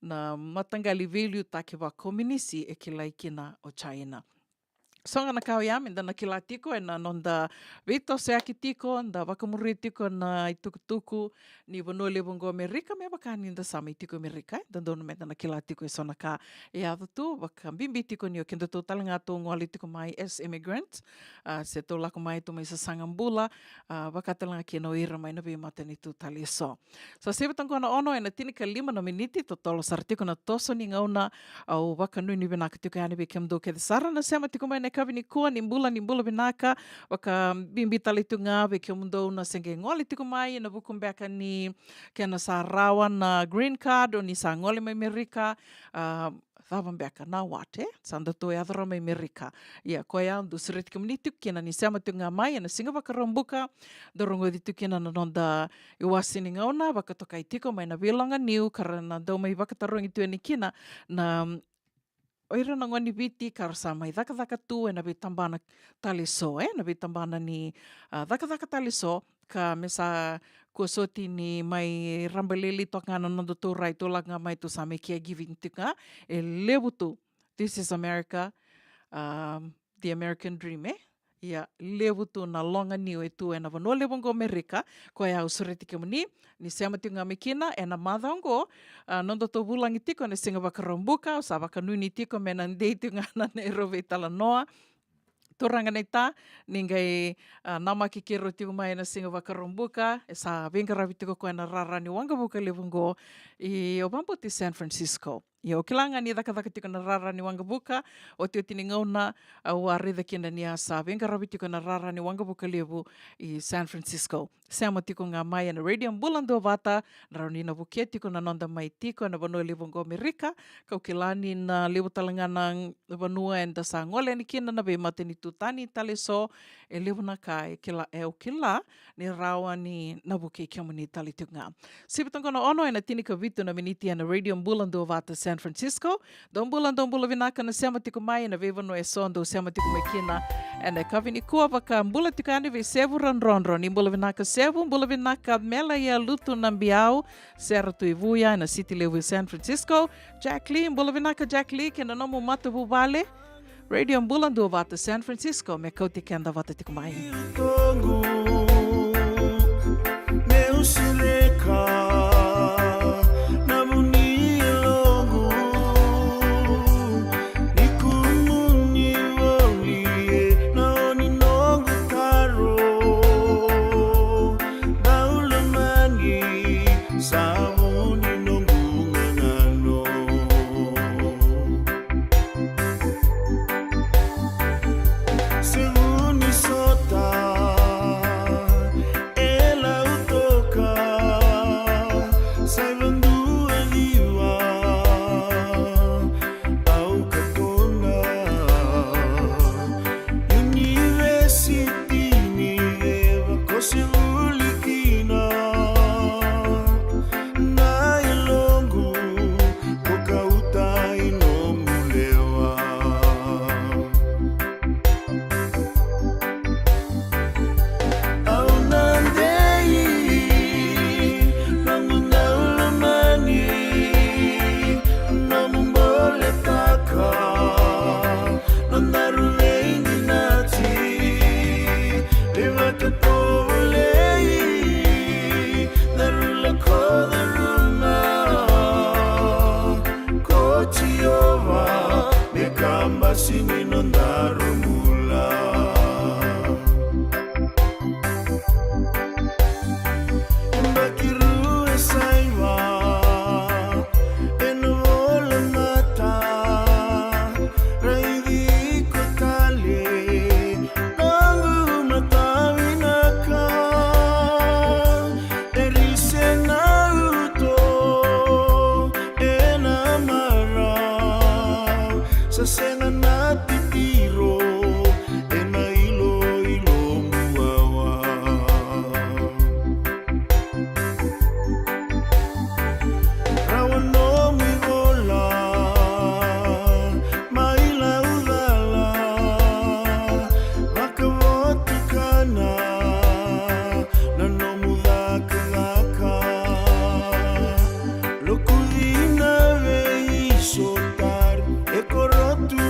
na mataqali veiliutaki vakomunisi e kilai kina o China. So ga na ka oya meda na kila tiko ena noda veitosoyaki tiko, da vakamuria tiko na itukutuku ni vanua levu oqo Amerika, me vaka ni da sa mai tiko Amerika, e dodonu meda na kila tiko eso na ka e yaco tu, vakabibi tiko ni o kedatou tale ga tou gole tiko mai as immigrants, a, se tou lako mai tou mai sasaga bula, a, vaka tale ga kina o ira mai na veimatanitu tale eso. Sa sivi toka na ono ena tinikalima na miniti, totolo sara tiko na toso ni gauna. Au vakanuinui vinaka tiko yani vei kemudou kece sara na sema tiko mai ena yakavi nikua. Ni bula, ni bula vinaka. Vakabibi tale tu ga vei kemudou na se qai gole tiko mai ena vuku beka ni kena sa rawa na green card, o ni sa gole mai Amerika. A, cava beka na what, e? Sa datou yaco rawa mai Amerika. Ia, koya au dau sureti kemuni tiko kina ni sema tiko ga mai ena siga Vakaraubuka, dau rogoci tiko kina na noda iwase ni gauna, vakatokai tiko mai na veiloga niu, ka ra na dau mai vakatarogi tu yani kina na, mm, o ira na gone ni Viti ka ra sa mai cakacaka tu ena veitabana tale so, e, na veitabana ni, a, cakacaka tale so, ka me sa kua soti ni mai raba lailai toka ga na nodatou rai, tou lako ga mai tou sa mai caregiving tiko ga, e levu tu. This is America, um, the American dream, e? Ia, levu tu na loga niu e tu ena vanua levu oqo Amerika, koya au sureti kemuni ni sema tiko ga mai kina ena macawa oqo, a, nodatou vulagi tiko ena siga Vakaraubuka, au sa vakanuinui tiko me na dei tiko ga na neirau veitalanoa. Turaga naita, ni qai, a, namaki keirau tiko mai ena siga Vakaraubuka, e sa veiqaravi tiko koya na rara ni waqavuka levu oqo, i, au vakabauta i San Francisco. Ia, au kila ga ni cakacaka tiko na rara ni waqavuka, otioti ni gauna, au a raica kina ni a sa veiqaravi tiko na rara ni waqavuka levu i San Francisco. Sema tiko ga mai ena Radio Bula Duavata, na rawa ni na vukea tiko na noda mai tiko ena vanua levu oqo Amerika, kau kila ni na levu tale ga na vanua eda sa gole yani kina na veimatanitu tani tale so, e levu na ka e kila, e au kila ni rawa ni na vukei kemuni tale tiko ga. Sivi toka na ono ena tinikavitu na miniti ena Radio Bula Duavata San Francisco. Dou bula, dou bula vinaka na sema tiko mai ena veivanua eso dou sema tiko mai kina ena yakavi nikua. Vakabula tiko yani vei Sevu Radrodro. Ni bula vinaka Sevu, bula vinaka Mela Ia Lutu na Biau, Sera Tuivuya ena siti levu i San Francisco. Jack Lee, bula vinaka Jack Lee, kei na nomu matavuvale. Radio Bula Duavata San Francisco, me kauti keda vata tiko mai. Meu sureka na vu ni yaloqu, ni kumuni voli e na oni noqu taro. Dau lomani sa vu ni noqu gagano. Sevu ni sota e lau toka, sa ivadua liwa au katona. Univesiti ni Veva ko Sevu li kina. Na yaloqu ko kauta i nomu lewa. Au na dei nomu dau lomani, nomu boletaka, nodaru veidinati, veivakatovolei, daru lako curuma ko Jiova, me kabasi ni nodaru bula. Yabaki rua e saiva ena volamata, raici iko tale noqu matavinaka. E rise na uto ena marau, sa sega na titiro ena iloilo buawa. Rawa nomu ivola mai laucala, vakavotukana na nomu cakacaka. Lokuci na veisotari e koro tu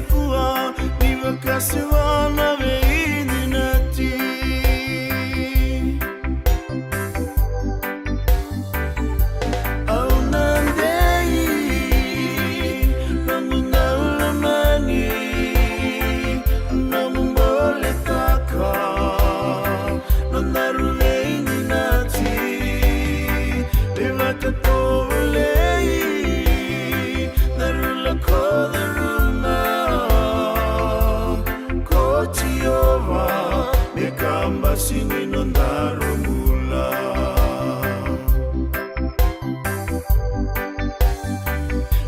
Kua ni vakaseva na veidinati. Au na dei na nomu daulomani, na nomu boletaka, na nomu veidinati. Me vakatovolei na rula ko Daruma, ko Jiova, me kabasi ni nodaru bula.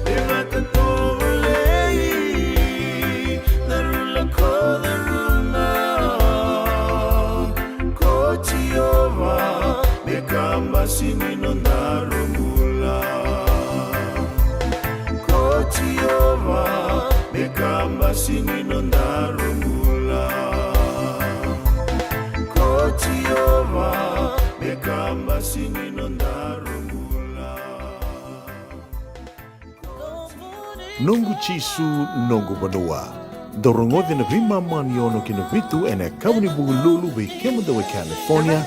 Me vakatovolei na rula ko Daruma, ko Jiova, me kabasi ni nodaru bula. Ko Jiova, me kabasi ni nodaru bula. Ko Jiova, me kabasi ni nodaru bula. Noqu Jisu, noqu vanua. Dou rogoci na veimama ni ono ki na vitu ena yakavi ni Vukelulu vei kemudou e California,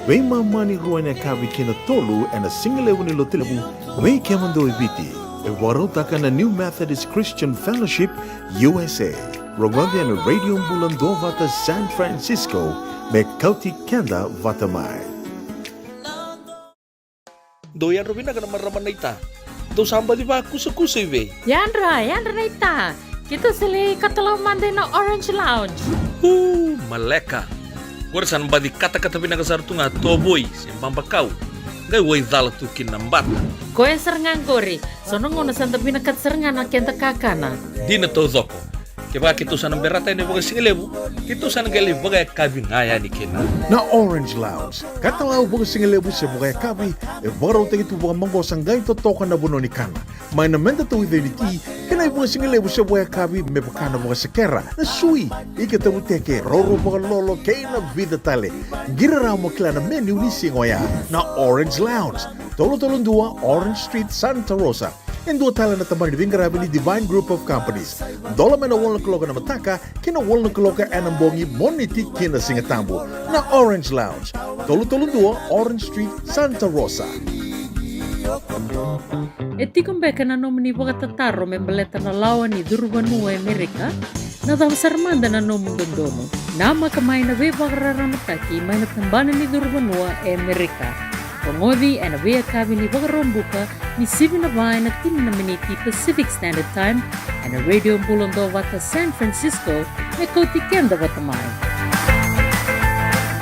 veimama ni rua ena yakavi ki na tolu ena sigalevu ni Lotulevu vei kemudou e Viti. E vakarautaka na New Methodist Christian Fellowship U S A. Rogoci ena Radio Bula Duavata San Francisco, me kauti keda vata mai. Dou yadra vinaka na marama naita. Dou sa baci vakusakusa i vei? Yadra, yadra naita. Keitou sa lai katalau mada ina Orange Lounge. Uu, maleka. Qori sa na baci katakata vinaka sara tu ga tovoi se babakau. Qai waicala tu kina na bata. Koya sara ga qori. So na gauna sa da vinakata sara ga na keda kakana. Dina taucoko. Kevaka keitou sa na berata yani vakasigalevu, keitou sa na qai lai vakayakavi ga yani kina. Na Orange Lounge, katalau vakasigalevu se vakayakavi, e vakarautaki tu vakamaqosa qai totoka na vanua ni kana. Mai na meda tauica ni ti, kei na ivakasigalevu se vakayakavi me vaka na vakasekera, na sui, ika tavuteke, roro vakalolo, kei na vica tale. Qiri rawa mo kila na menu ni siga oya. Na Orange Lounge, tolu tolu dua Orange Street, Santa Rosa. E dua tale na tabana ni veiqaravi ni Divine Group of Companies. Dola mai na walu na kaloko ena mataka ki na walu na kaloko ena bogi, Moniti ki na Sigatabu. Na Orange Lounge, tolu tolu dua Orange Street, Santa Rosa. E tiko beka na nomuni vakatataro me baleta na lawa ni curu vanua e Amerika? Na cava sara mada na nomu dodonu? Namaka mai na veivakararamataki mai na tabana ni curu vanua e Amerika. Rogoci ena veiyakavi ni Vakaraubuka ni sivi na va ena tini na miniti Pacific Standard Time ena Radio Bula Duavata San Francisco, me kauti keda vata mai.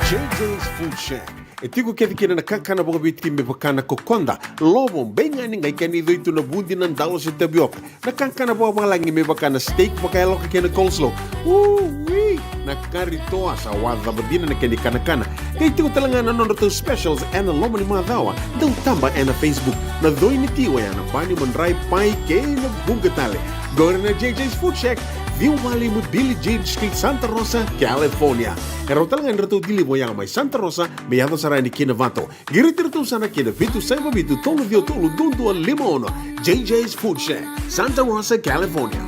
J J's Food Shack. E tiko kece kina na kakana vakaviti me vaka na kokoda, lovo, beigani, qai kena icoi tu na vudi, na dalo se tavioka. Na kakana vakavalagi me vaka na steak vakayaloka kei na coleslaw. Ui, na kari toa, sa wacava dina na kena ikanakana. Qai tiko tale ga na nodratou specials ena loma ni macawa. Dau taba ena Facebook. Na coi ni ti oya na pani, madrai, pai kei na vuqa tale. Qori na J J's Food Shack, ciwa walu lima Billie Jean Street, Santa Rosa, California. E rawa tale ga ni ratou deliver oya mai Santa Rosa me yaco sara yani ki Novato. Qiriti iratou sara ki na vitu saiva vitu tolu ciwa tolu dua dua lima ono. J J's Food Shack, Santa Rosa, California.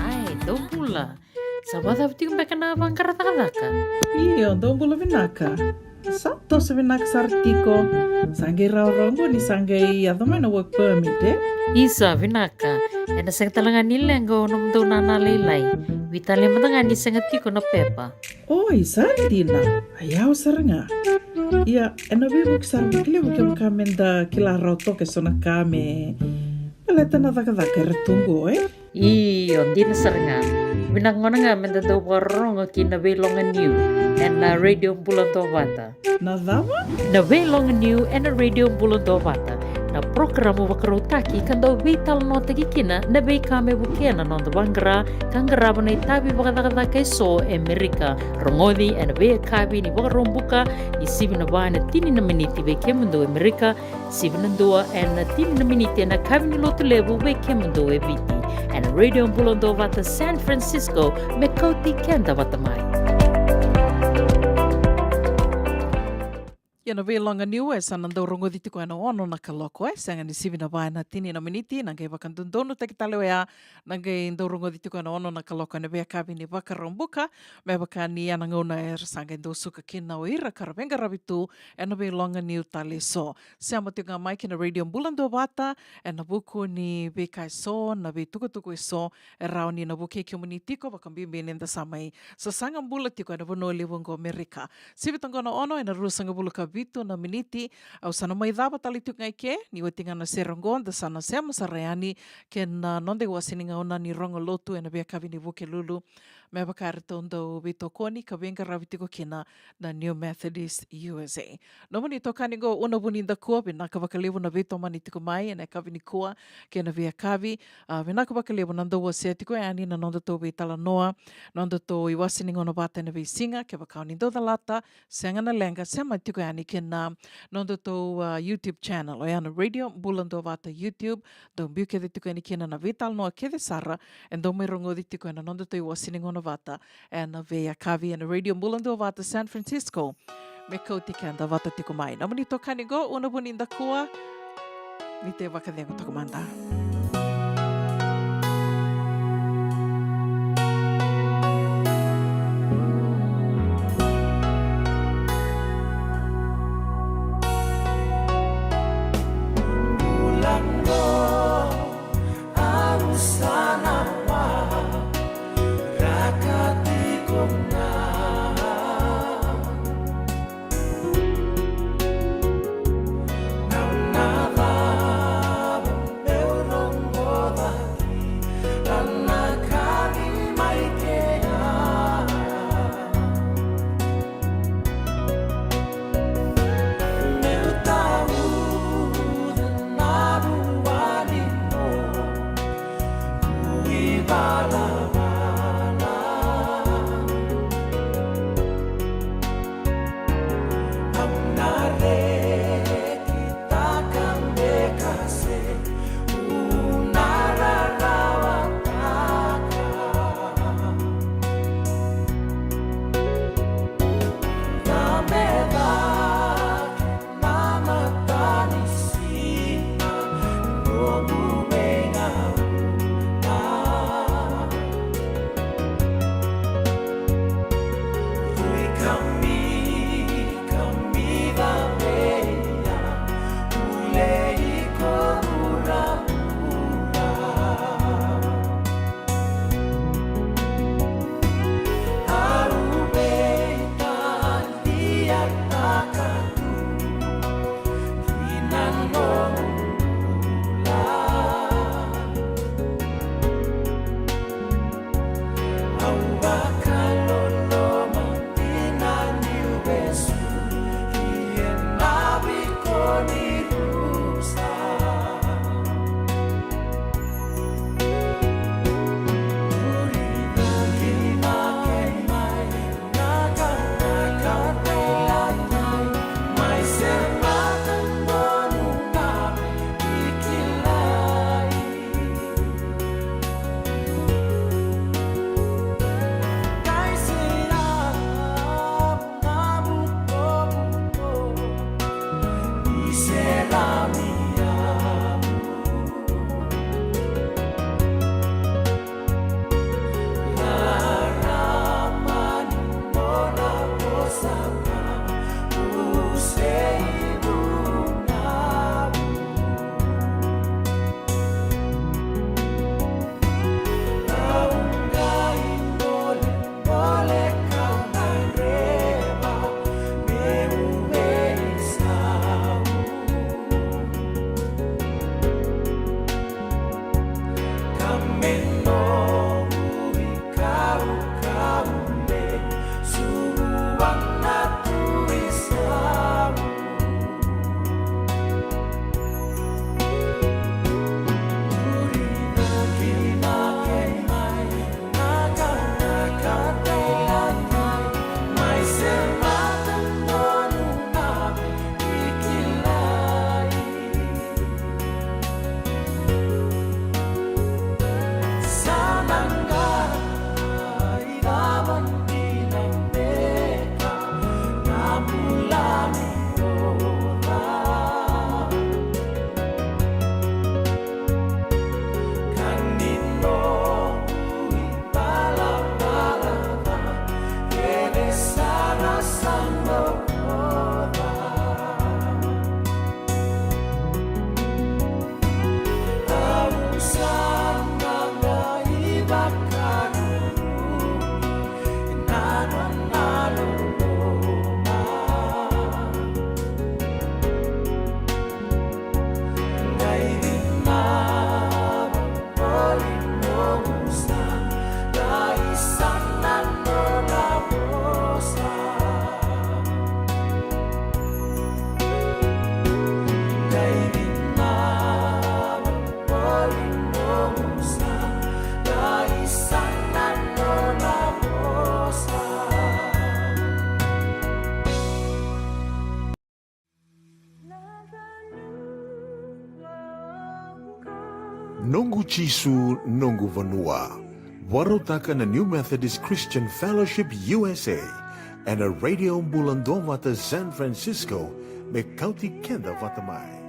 Ai, dou bula. Sa vakacava tiko beka na vaqara cakacaka? Io, dou bula vinaka. Sa toso vinaka sara tiko. Sa qai rawarawa qo ni sa qai yaco mai na work permit, e? Isa, vinaka. Ena sega tale ga ni leqa o nomudou nana lailai. Veitalia mada ga ni sega tiko na pepa. Oi, sa dina. A yawa sara ga. Ia, ena veivuke sara vakalevu kevaka meda kila rawa toka eso na ka me baleta na cakacaka era tu qo, e? Io, dina sara ga. Vinaka gona ga meda dau vakarorogo ki na Veiloga Niu ena Radio Bula Duavata. Na cava? Na Veiloga Niu ena Radio Bula Duavata. Na porokaramu vakarautaki ka dau veitalanoataki kina na veika me vukea na noda vaqara ka qarava na itavi vakacakacaka eso e Merika. Rogoci ena veiyakavi ni Vakaraubuka ni sivi na va ena tini na miniti vei kemudou e Merika, sivi na dua ena tini na miniti ena yakavi ni Lotulevu vei kemudou e Viti. Ena Radio Bula Duavata San Francisco, me kauti keda vata mai. Ia na veiloga niu e sa na dau rogoci tiko ena ono na kaloko, e sega ni sivi na va ena tini na miniti, na qai vakadodonutaki tale oya, na qai dau rogoci tiko ena ono na kaloko ena veiyakavi ni Vakaraubuka, me vaka ni ya na gauna era sa qai dau suka kina o ira ka ra veiqaravi tu ena veiloga niu tale eso. Sema tiko ga mai ki na Radio Bula Duavata, ena vuku ni veika eso, na veitukutuku eso, e rawa ni na vukei kemuni tiko, vakabibi ni da sa mai sasaga bula tiko ena vanua levu oqo Amerika. Sivi toqo na ono ena ruasagavulu ka vitu na miniti, au sa na mai cava tale tiko ga i ke, ni oti ga na sere oqo, da sa na sema sara yani, kei na noda iwase ni gauna ni rogo lotu ena veiyakavi ni Vukelulu, me vaka eratou dau veitokoni ka veiqaravi tiko kina na New Methodist U S A. Nomuni itokani qo Una Vunidakua, vinaka vakalevu na veitomani tiko mai ena yakavi nikua kei na veiyakavi. A, vinaka vakalevu na dau wasea tiko yani na nodatou veitalanoa, nodatou iwase ni gauna vata ena veisiga. Kevaka o ni dau calata, sega na leqa, sema tiko yani kei na nodatou, a, YouTube channel, oya na Radio Bula Duavata YouTube. Dau biu kece tiko yani kina na veitalanoa kece sara e dau mai rogoci tiko ena nodatou iwase ni gauna vata ena veiyakavi ena Radio Bula Duavata San Francisco. Me kauti keda vata tiko mai nomuni itokani qo Una Vunidakua. Ni te vakacegu toka mada. Jisu noqu vanua. Vakarautaka na New Methodist Christian Fellowship U S A ena Radio Bula Duavata San Francisco, me kauti keda vata mai.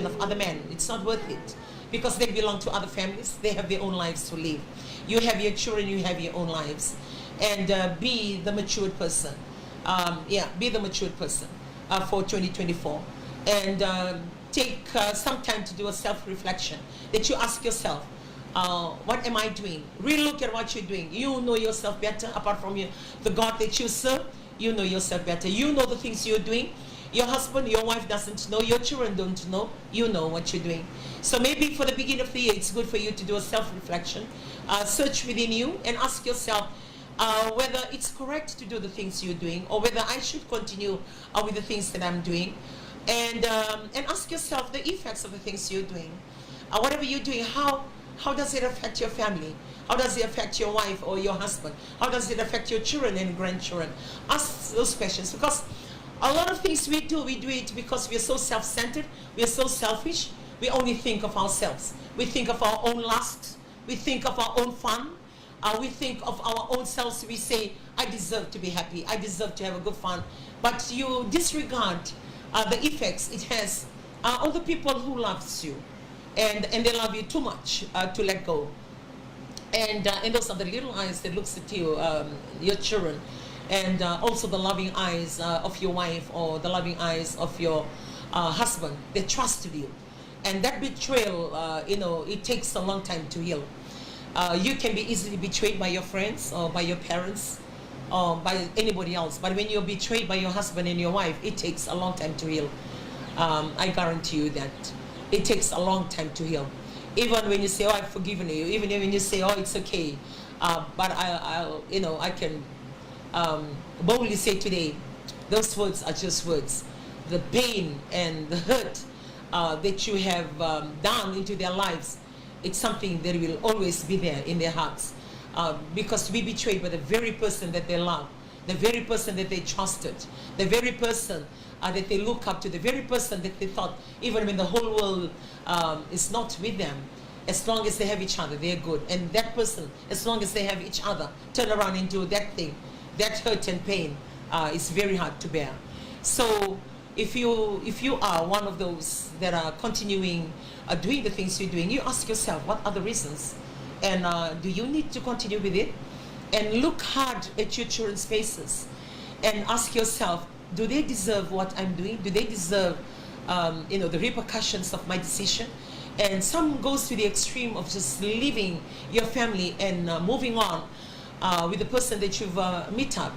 Of other men, it's not worth it, because they belong to other families. They have their own lives to live. You have your children, you have your own lives. And uh, be the matured person. Um, yeah, be the matured person uh, for twenty twenty-four. And um, take uh, some time to do a self-reflection, that you ask yourself, uh, what am I doing? Really look at what you're doing. You know yourself better, apart from you, the God that you serve. You know yourself better. You know the things you're doing. Your husband, your wife doesn't know. Your children don't know. You know what you're doing. So maybe for the beginning of the year, it's good for you to do a self-reflection, uh, search within you, and ask yourself uh, whether it's correct to do the things you're doing, or whether I should continue uh, with the things that I'm doing. And um, and ask yourself the effects of the things you're doing. Uh, whatever you're doing, how how does it affect your family? How does it affect your wife or your husband? How does it affect your children and grandchildren? Ask those questions, because a lot of things we do, we do it because we are so self-centered, we are so selfish. We only think of ourselves. We think of our own lust. We think of our own fun. Uh, we think of our own selves. We say, "I deserve to be happy. I deserve to have a good fun." But you disregard uh, the effects it has uh, on the people who loves you, and and they love you too much uh, to let go. And uh, and those are the little eyes that looks at you, um, your children, and uh, also the loving eyes uh, of your wife, or the loving eyes of your uh, husband. They trusted you, and that betrayal, uh, you know, it takes a long time to heal. Uh, you can be easily betrayed by your friends or by your parents or by anybody else. But when you're betrayed by your husband and your wife, it takes a long time to heal. Um, I guarantee you that. It takes a long time to heal. Even when you say, "Oh, I've forgiven you," even when you say, "Oh, it's okay," uh, but I, I, you know, I can um, boldly say today, those words are just words. The pain and the hurt uh, that you have um, done into their lives, it's something that will always be there in their hearts. Uh, because to be betrayed by the very person that they love, the very person that they trusted, the very person uh, that they look up to, the very person that they thought, even when the whole world um, is not with them, as long as they have each other, they're good. And that person, as long as they have each other, turn around and do that thing, that hurt and pain uh, is very hard to bear. So if you if you are one of those that are continuing uh, doing the things you're doing, you ask yourself, what are the reasons? And uh, do you need to continue with it? And look hard at your children's faces and ask yourself, do they deserve what I'm doing? Do they deserve, um, you know, the repercussions of my decision? And some goes to the extreme of just leaving your family and uh, moving on uh, with the person that you've uh, met up.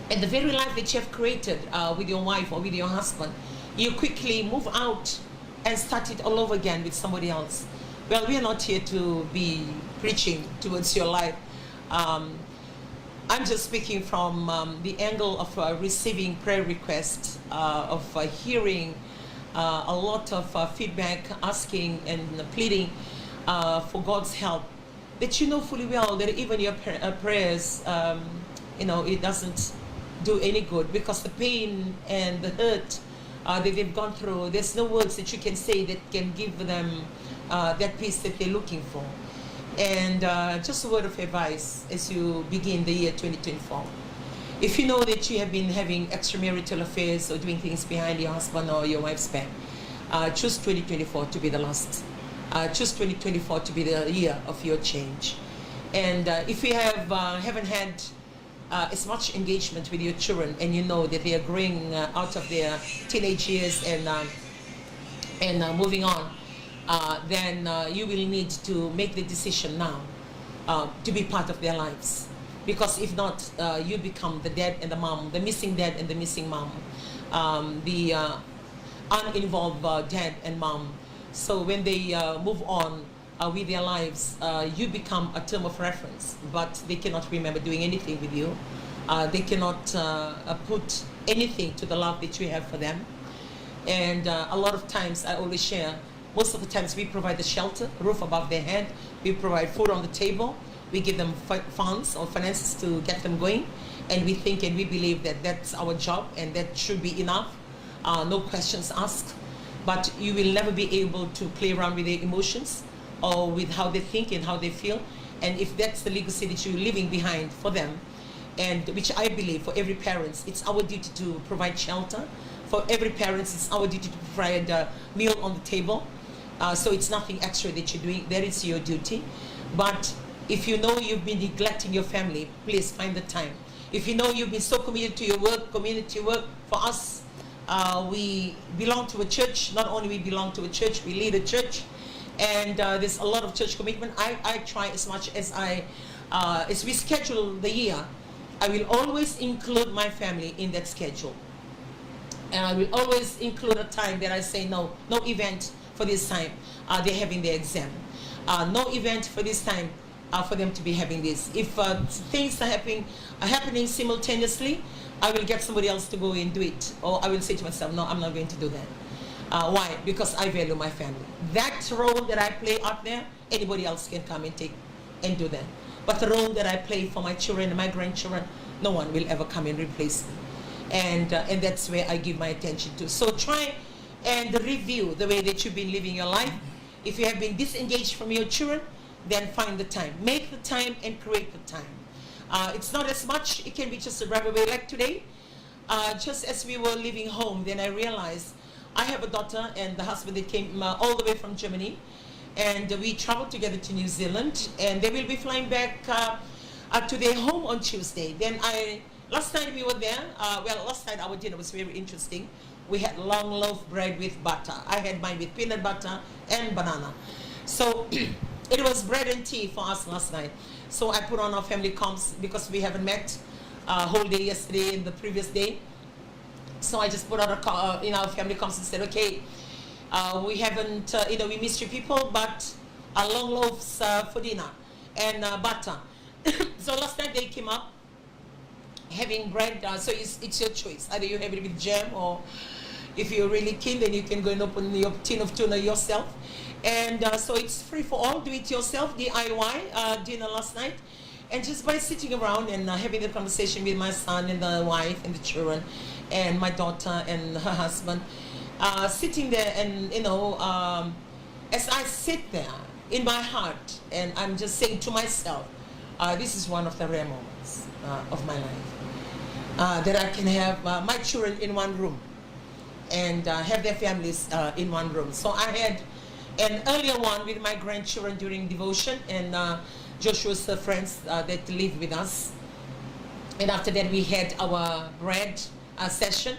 And the very life that you have created uh, with your wife or with your husband, you quickly move out and start it all over again with somebody else. Well, we are not here to be preaching towards your life. Um, I'm just speaking from um, the angle of uh, receiving prayer requests, uh, of uh, hearing uh, a lot of uh, feedback, asking and pleading uh, for God's help. That you know fully well that even your pra- uh, prayers, um, you know, it doesn't do any good, because the pain and the hurt uh, that they've gone through, there's no words that you can say that can give them uh, that peace that they're looking for. And uh, just a word of advice as you begin the year twenty twenty-four. If you know that you have been having extramarital affairs or doing things behind your husband or your wife's back, uh, choose twenty twenty-four to be the last. Uh, choose twenty twenty-four to be the year of your change. And uh, if you have uh, haven't had uh, as much engagement with your children, and you know that they are growing uh, out of their teenage years and um, and uh, moving on, uh, then uh, you will need to make the decision now uh, to be part of their lives. Because if not, uh, you become the dad and the mom, the missing dad and the missing mom, um, the uh, uninvolved uh, dad and mom. So when they uh, move on uh, with their lives, uh, you become a term of reference, but they cannot remember doing anything with you. Uh, they cannot uh, uh, put anything to the love that you have for them. And uh, a lot of times, I always share, most of the times we provide the shelter, roof above their head, we provide food on the table, we give them fi- funds or finances to get them going, And we think and we believe that that's our job and that should be enough. Uh, no questions asked. But you will never be able to play around with their emotions or with how they think and how they feel. And if that's the legacy that you're leaving behind for them, and which I believe for every parent, it's our duty to provide shelter. For every parent, it's our duty to provide a meal on the table. Uh, so it's nothing extra that you're doing. That is your duty. But if you know you've been neglecting your family, please find the time. If you know you've been so committed to your work, community work, for us, uh, we belong to a church. Not only we belong to a church, we lead a church. And uh, there's a lot of church commitment. I, I try as much as I, uh, as we schedule the year, I will always include my family in that schedule. And I will always include a time that I say, "No, no event for this time. Uh, they're having their exam. Uh, no event for this time uh, for them to be having this." If uh, things are happening, are happening simultaneously, I will get somebody else to go and do it. Or I will say to myself, "No, I'm not going to do that." Uh, why? Because I value my family. That role that I play out there, anybody else can come and take and do that. But the role that I play for my children and my grandchildren, no one will ever come and replace me. And, uh, and that's where I give my attention to. So try and review the way that you've been living your life. If you have been disengaged from your children, then find the time. Make the time and create the time. Uh, it's not as much, it can be just a breath away. Like today, uh, just as we were leaving home, then I realized I have a daughter and the husband that came uh, all the way from Germany. And we traveled together to New Zealand, and they will be flying back uh, uh, to their home on Tuesday. Then I, last night we were there. Uh, well, last night our dinner was very interesting. We had long loaf bread with butter. I had mine with peanut butter and banana. So it was bread and tea for us last night. So I put on our family comms because we haven't met uh, whole day yesterday and the previous day. So I just put out a call uh, in our family comms and said, "Okay, uh, we haven't, uh, you know, we missed you people, but a long loaves uh, for dinner and uh, butter." So last night they came up having bread. Uh, so it's, it's your choice. Either you have it with jam, or if you're really keen, then you can go and open your tin of tuna yourself. And uh, so it's free for all. Do it yourself, D I Y, uh, dinner last night. And just by sitting around and uh, having the conversation with my son and the wife and the children and my daughter and her husband, uh, sitting there and, you know, um, as I sit there in my heart, and I'm just saying to myself, uh, this is one of the rare moments uh, of my life uh, that I can have uh, my children in one room and uh, have their families uh, in one room. So I had an earlier one with my grandchildren during devotion, and uh, Joshua's uh, friends uh, that live with us. And after that, we had our bread uh, session.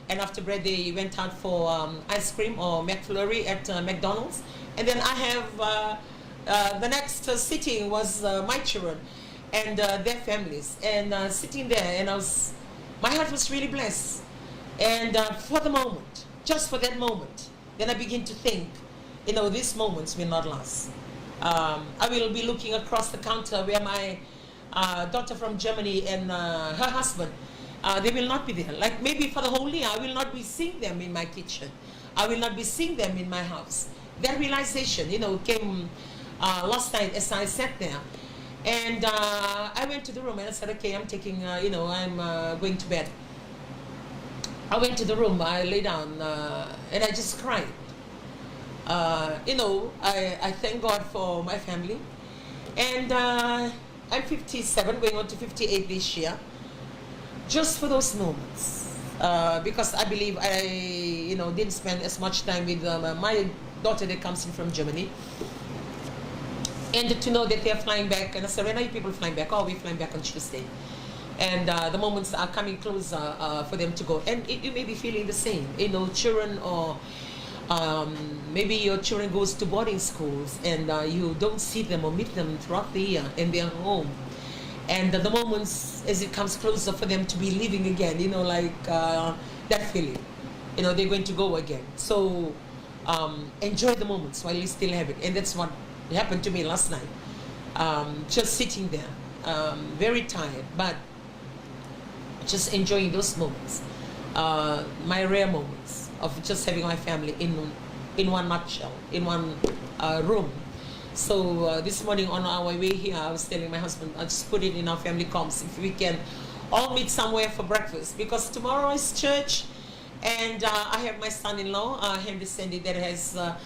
And after bread, they went out for um, ice cream or McFlurry at uh, McDonald's. And then I have uh, uh, the next uh, sitting was uh, my children and uh, their families, and uh, sitting there, and I was, my heart was really blessed. And uh, for the moment, just for that moment, then I begin to think, you know, these moments will not last. Um, I will be looking across the counter where my uh, daughter from Germany and uh, her husband, uh, they will not be there. Like, maybe for the whole year, I will not be seeing them in my kitchen. I will not be seeing them in my house. That realization, you know, came uh, last night as I sat there. And uh, I went to the room and I said, "Okay, I'm taking, uh, you know, I'm uh, going to bed." I went to the room, I lay down, uh, and I just cried. Uh, you know, I, I thank God for my family. And uh, I'm fifty-seven, going on to fifty-eight this year. Just for those moments. Uh, because I believe I, you know, didn't spend as much time with um, uh, my daughter that comes in from Germany. And to know that they're flying back, and I said, "When are you people flying back?" "Oh, we're flying back on Tuesday." And uh, the moments are coming closer uh, for them to go. And it, you may be feeling the same. You know, children or um, maybe your children goes to boarding schools and uh, you don't see them or meet them throughout the year and they're home. And the moments as it comes closer for them to be leaving again, you know, like uh, that feeling, you know, they're going to go again. So um, enjoy the moments while you still have it. And that's what happened to me last night. Um, just sitting there, um, very tired, but just enjoying those moments, uh, my rare moments of just having my family in in one nutshell, in one uh, room. So uh, this morning on our way here, I was telling my husband, "I'll just put it in our family comms if we can all meet somewhere for breakfast because tomorrow is church, and uh, I have my son-in-law, uh, Henry Sandy, that has uh,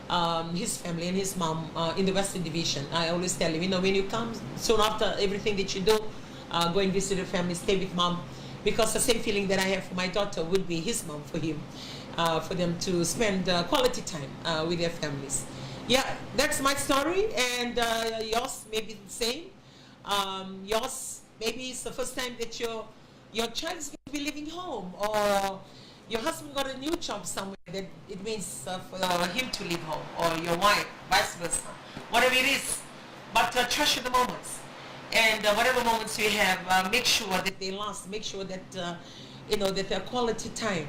um, his family and his mom uh, in the Western Division. I always tell him, you know, when you come soon after everything that you do, uh, go and visit your family, stay with mom, because the same feeling that I have for my daughter would be his mom for him, uh, for them to spend uh, quality time uh, with their families. Yeah, that's my story, and uh, yours may be the same. Um, yours, maybe it's the first time that your your child is going to be leaving home, or your husband got a new job somewhere that it means uh, for him to leave home, or your wife, vice versa. Whatever it is, but uh, treasure the moments, and uh, whatever moments you have, uh, make sure that they last. Make sure that uh, you know that they're quality time,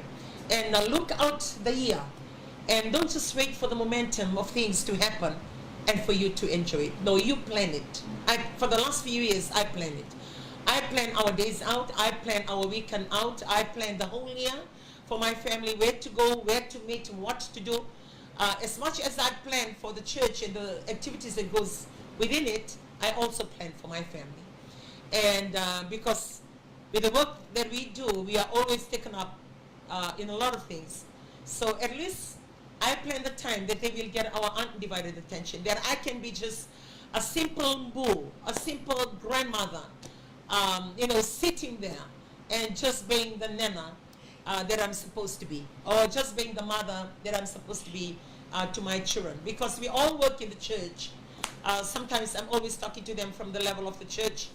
and uh, look out the year, and don't just wait for the momentum of things to happen and for you to enjoy it. No, you plan it. I, for the last few years, I plan it. I plan our days out. I plan our weekend out. I plan the whole year for my family, where to go, where to meet, what to do. Uh, as much as I plan for the church and the activities that goes within it, I also plan for my family. And uh, because with the work that we do, we are always taken up uh, in a lot of things. So at least I plan the time that they will get our undivided attention, that I can be just a simple mbu, a simple grandmother, um, you know, sitting there and just being the nana uh, that I'm supposed to be, or just being the mother that I'm supposed to be uh, to my children. Because we all work in the church. Uh, sometimes I'm always talking to them from the level of the church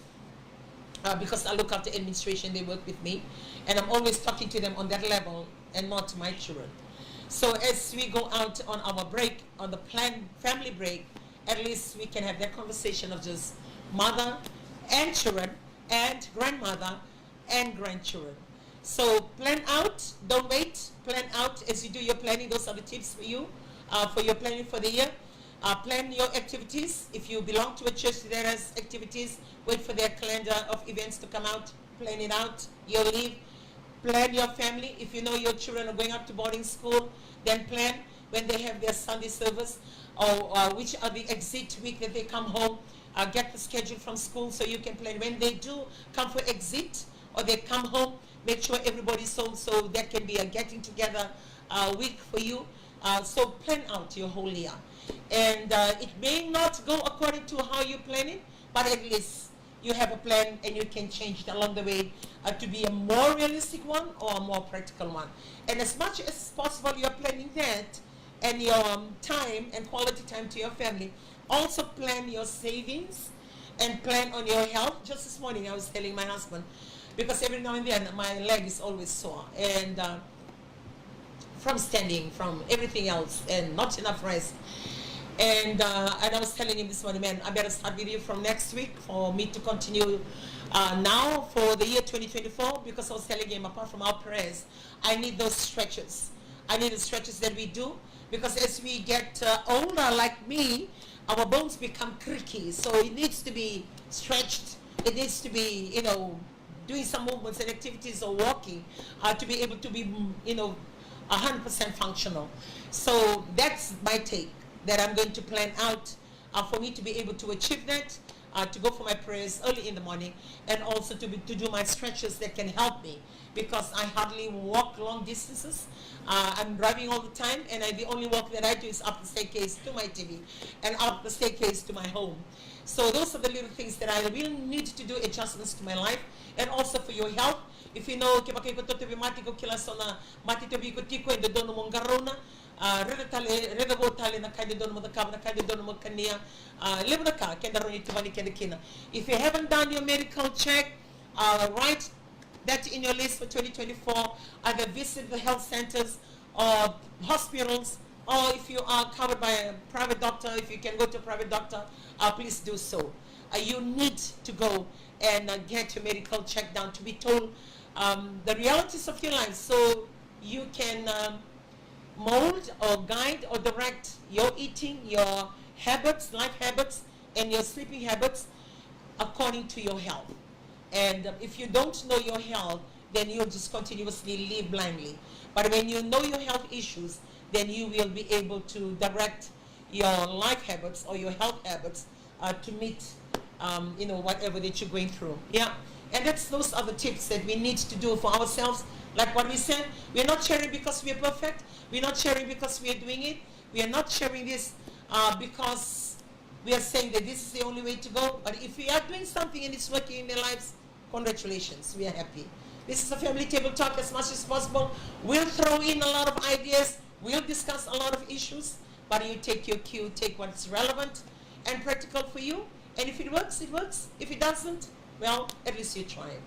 uh, because I look after administration, they work with me, and I'm always talking to them on that level and not to my children. So as we go out on our break, on the planned family break, at least we can have that conversation of just mother and children and grandmother and grandchildren. So plan out, don't wait, plan out as you do your planning. Those are the tips for you, uh, for your planning for the year. Uh, plan your activities. If you belong to a church that has activities, wait for their calendar of events to come out, plan it out, your leave. Plan your family. If you know your children are going up to boarding school, then plan when they have their Sunday service or uh, which are the exit week that they come home. Uh, get the schedule from school so you can plan when they do come for exit or they come home. Make sure everybody's home so that can be a getting together uh, week for you. Uh, so plan out your whole year. And uh, it may not go according to how you plan it, but at least you have a plan and you can change it along the way uh, to be a more realistic one or a more practical one. And as much as possible, you're planning that and your um, time and quality time to your family. Also plan your savings and plan on your health. Just this morning, I was telling my husband, because every now and then my leg is always sore, and uh, from standing, from everything else, and not enough rest. And uh, and I was telling him this morning, man, I better start with you from next week for me to continue uh, now for the year twenty twenty-four, because I was telling him, apart from our prayers, I need those stretches. I need the stretches that we do because as we get uh, older, like me, our bones become creaky. So it needs to be stretched. It needs to be, you know, doing some movements and activities or walking uh, to be able to be, mm, you know, one hundred percent functional. So that's my take, that I'm going to plan out uh, for me to be able to achieve that, uh, to go for my prayers early in the morning, and also to, be, to do my stretches that can help me because I hardly walk long distances. Uh, I'm driving all the time, and I, the only walk that I do is up the staircase to my T V and up the staircase to my home. So those are the little things that I will need to do adjustments to my life, and also for your health. If you know, kevaka iko tauvi mate, iko kila so na mate tauvi iko tiko, e dodonu mo qarauna, a, raica tale, raica vou tale na ka e dodonu mo cakava, na ka e dodonu mo kania, a, levu na ka keda rawa ni tuvani keda kina. If you haven't done your medical check, uh, write that in your list for twenty twenty-four. Either visit the health centers or hospitals, or if you are covered by a private doctor, if you can go to a private doctor, uh, please do so. Uh, you need to go and uh, get your medical check done to be told um, the realities of your life, so you can um, mold or guide or direct your eating, your habits, life habits, and your sleeping habits according to your health. And um, if you don't know your health, then you'll just continuously live blindly. But when you know your health issues, then you will be able to direct your life habits or your health habits uh, to meet um, you know, whatever that you're going through. Yeah. And that's, those are the tips that we need to do for ourselves. Like what we said, we are not sharing because we are perfect. We are not sharing because we are doing it. We are not sharing this uh, because we are saying that this is the only way to go. But if we are doing something and it's working in their lives, congratulations, we are happy. This is a family table talk as much as possible. We'll throw in a lot of ideas. We'll discuss a lot of issues. But you take your cue, take what's relevant and practical for you. And if it works, it works. If it doesn't, well, at least you tried.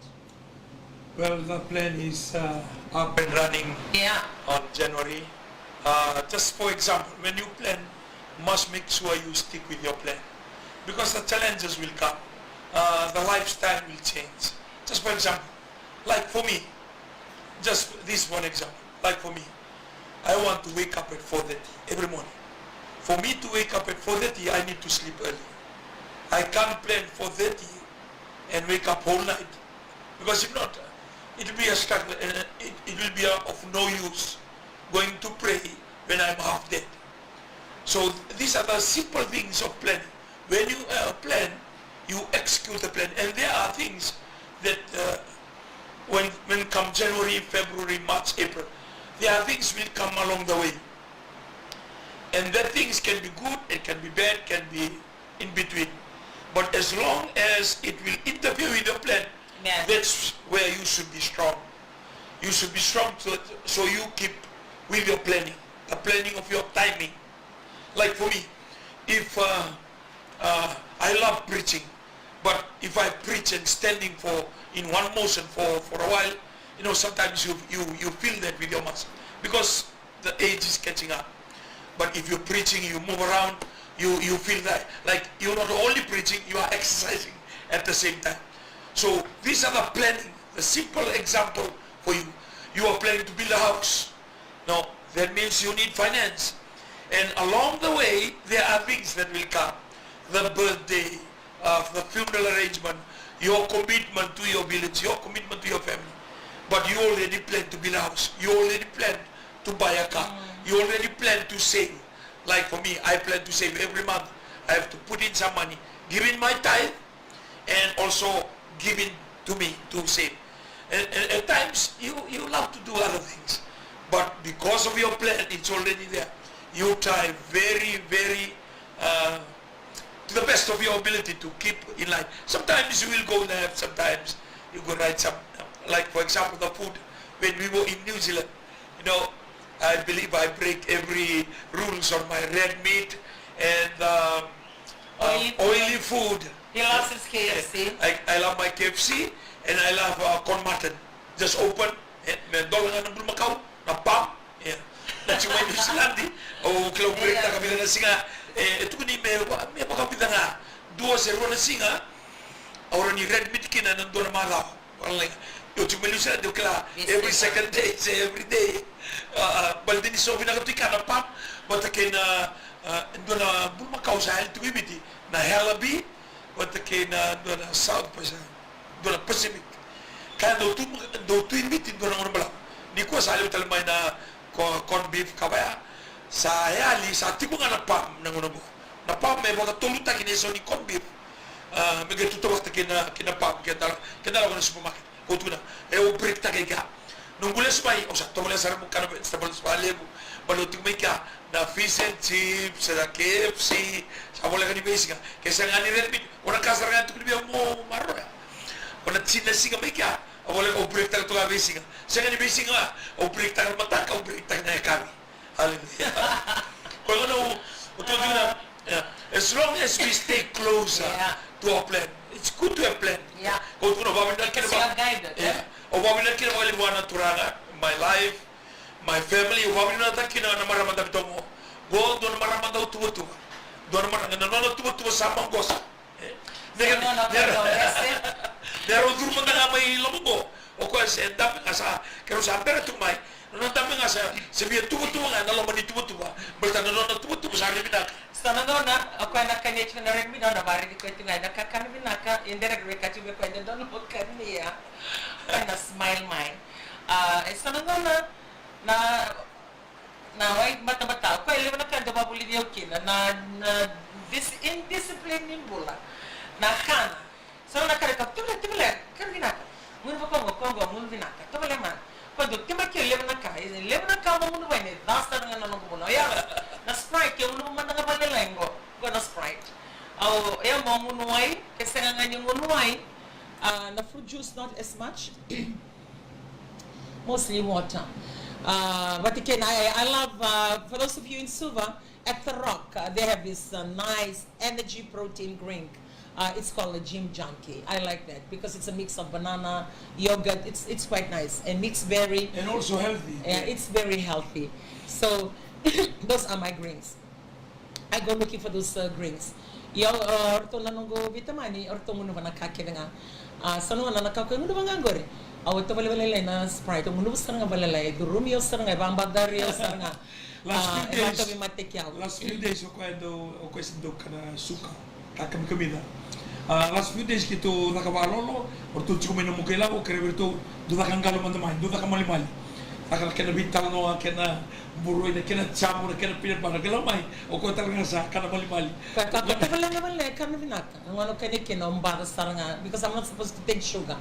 Well, the plan is uh, up and running, yeah, on January. Uh, just for example, when you plan, must make sure you stick with your plan, because the challenges will come, uh, the lifestyle will change. Just for example, like for me, just this one example, like for me, I want to wake up at four thirty every morning. For me to wake up at four thirty, I need to sleep early. I can't plan four thirty and wake up whole night, because if not, it will be a struggle and it, it will be a, of no use going to pray when I'm half dead. So these are the simple things of planning. When you uh, plan, you execute the plan. And there are things that uh, when, when come January, February, March, April, there are things will come along the way. And that things can be good, it can be bad, can be in between. But as long as it will interfere with your plan, yes, that's where you should be strong. You should be strong so, so you keep with your planning, the planning of your timing. Like for me, if uh, uh, I love preaching, but if I preach and standing for in one motion for, for a while, you know, sometimes you, you, you feel that with your muscle because the age is catching up. But if you're preaching, you move around, you, you feel that like you're not only preaching, you are exercising at the same time. So these are the planning, the simple example for you. You are planning to build a house. No, that means you need finance. And along the way, there are things that will come. The birthday, uh, the funeral arrangement, your commitment to your village, your commitment to your family. But you already plan to build a house. You already plan to buy a car. Mm. You already plan to save. Like for me, I plan to save every month. I have to put in some money, give in my tithe, and also giving to me to save. And, and at times, you, you love to do other things. But because of your plan, it's already there. You try very, very, uh, to the best of your ability to keep in line. Sometimes you will go left, sometimes you go right. Some, like for example, the food. When we were in New Zealand, you know, I believe I break every rules on my red meat and um, uh, oily food. He loves his K F C. I, I love my K F C and I love uh, corn mutton. Just open, eh, me dola ga na bulumakau, na pam, yeah. Na tiko mai New Zealand, au kila au break taka vica na siga, eh, e tukuni me, me vakavica ga, dua se rua na siga, au rawa ni red meat kina na dua na macawa. Wala, io, tiko mai New Zealand, au kila every second day, se every day. Uh, baleta ni so vinaka tu i ka na pam, vata kei na, uh, dua na bulumakau sa yali tiko i Viti, na halabi, vata kei na dua na South Pacific, dua na Pacific. Ka dau tu, dau tu i Viti dua na gauna balavu. Nikua sa levu tale mai na co-, corn beef ka vaya. Sa yali, sa tiko ga na pam na gauna qo. Na pam e vakatolutaki na isau ni corn beef. Ah, me qai tutuvata kei na, kei na pam, keda, keda lako na supermarket. Ko tukuna, e au break taka i kea. Noqu lesu mai, au sa tovolea sara meu kana vegetables vakalevu. Baleta au tiko mai kea, na fish and chips, na K F C, sa voleka ni veisiga. Ke sega ni red meat, o na ka sara ga tukuni vei au mo maroroya. O na tini na siga mai kea, au voleka au break taka toka veisiga. Sega ni veisiga, au break taka na mataka, au break taka na yakavi. Hallelujah. Koya gona au, au tukuna, yeah. As long as we stay closer, yeah, to our plan, it's good to have plan. Yeah. Ko tukuna, au vakavinavinaka kina, because you are guided, yeah, eh? Au vakavinavinaka kina vakalevu vua na Turaga, my life, my family, au vakavinavinaka kina na marama dabe toka qo. Qo dua na marama dau tuvatuva. Dua na marama, na nona tuvatuva sa maqosa. Eh, ni ra, ni ra, ni ra curu mada ga mai loma qo. O koya se dabe ga sa, keirau sa bera tu mai. Nona dabe ga sa, se via tuvatuva ga ena loma ni tuvatuva. Baleta na nona tuvatuva sa rai vinaka. Sa na nona, o koya na kania tiko na red meat, nona varaici koya tiko ga ena kakana vinaka, e dere ga vei koya tiko vei koya ena dua na kania. Koya na smile mai. Ah, e sa na nona, na Na wai batabata, o koya e levu na ka e dau vakavulici au kina, na, na dis-, indiscipline ni bula. Na kana, Sa na kare ka tevele, tevele, kare vinaka. Gunu vaka oqo, ka oqo, gunu vinaka. Tevele mana. Ko dou tibaki levu na ka, e levu na ka mo gunu vaka ni ca sara ga na noqu bula. Ia, na Sprite, ke gunu mada ga vakalailai qo. Qo na Sprite. Au, ia mo gunu wai, ke sega ga ni gunu wai. Ah, na fruit juice, not as much. Mostly water. Uh, but again, I, I love, uh, for those of you in Suva, at The Rock, uh, they have this uh, nice energy protein drink. Uh, it's called a Gym Junkie. I like that because it's a mix of banana, yogurt. It's, it's quite nice. And mixed berry. And also healthy. Yeah, it's very healthy. So, those are my drinks. I go looking for those uh, drinks. Ia, uh, o ratou na noqu veitamani, o ratou gunuva na ka kece ga. Uh, sa nua na ka ko e gunuva ga qori. Au tovolea vakalailai na Sprite, au gunuva sara ga vakalailai, e curumi au sara ga, e vakabacari au sara ga. Last few days, last few days o koya dau, o koya sa dau kana suka, ka kamikamica. Uh, last few days keitou caka vakalolo, o ratou tiko mai na muka ilavo, kerea vei ratou, dou caka qalo mada mai, dou caka malimali. Caka na kena veitalanoa, kena buroi, na kena jamu, na kena peanut butter, kena mai, o koya tale ga sa kana malimali. Ka, ka, ka, ka, vale, vale, kana vinaka. I wanna kana kena o baca sara ga, because I'm not supposed to take sugar.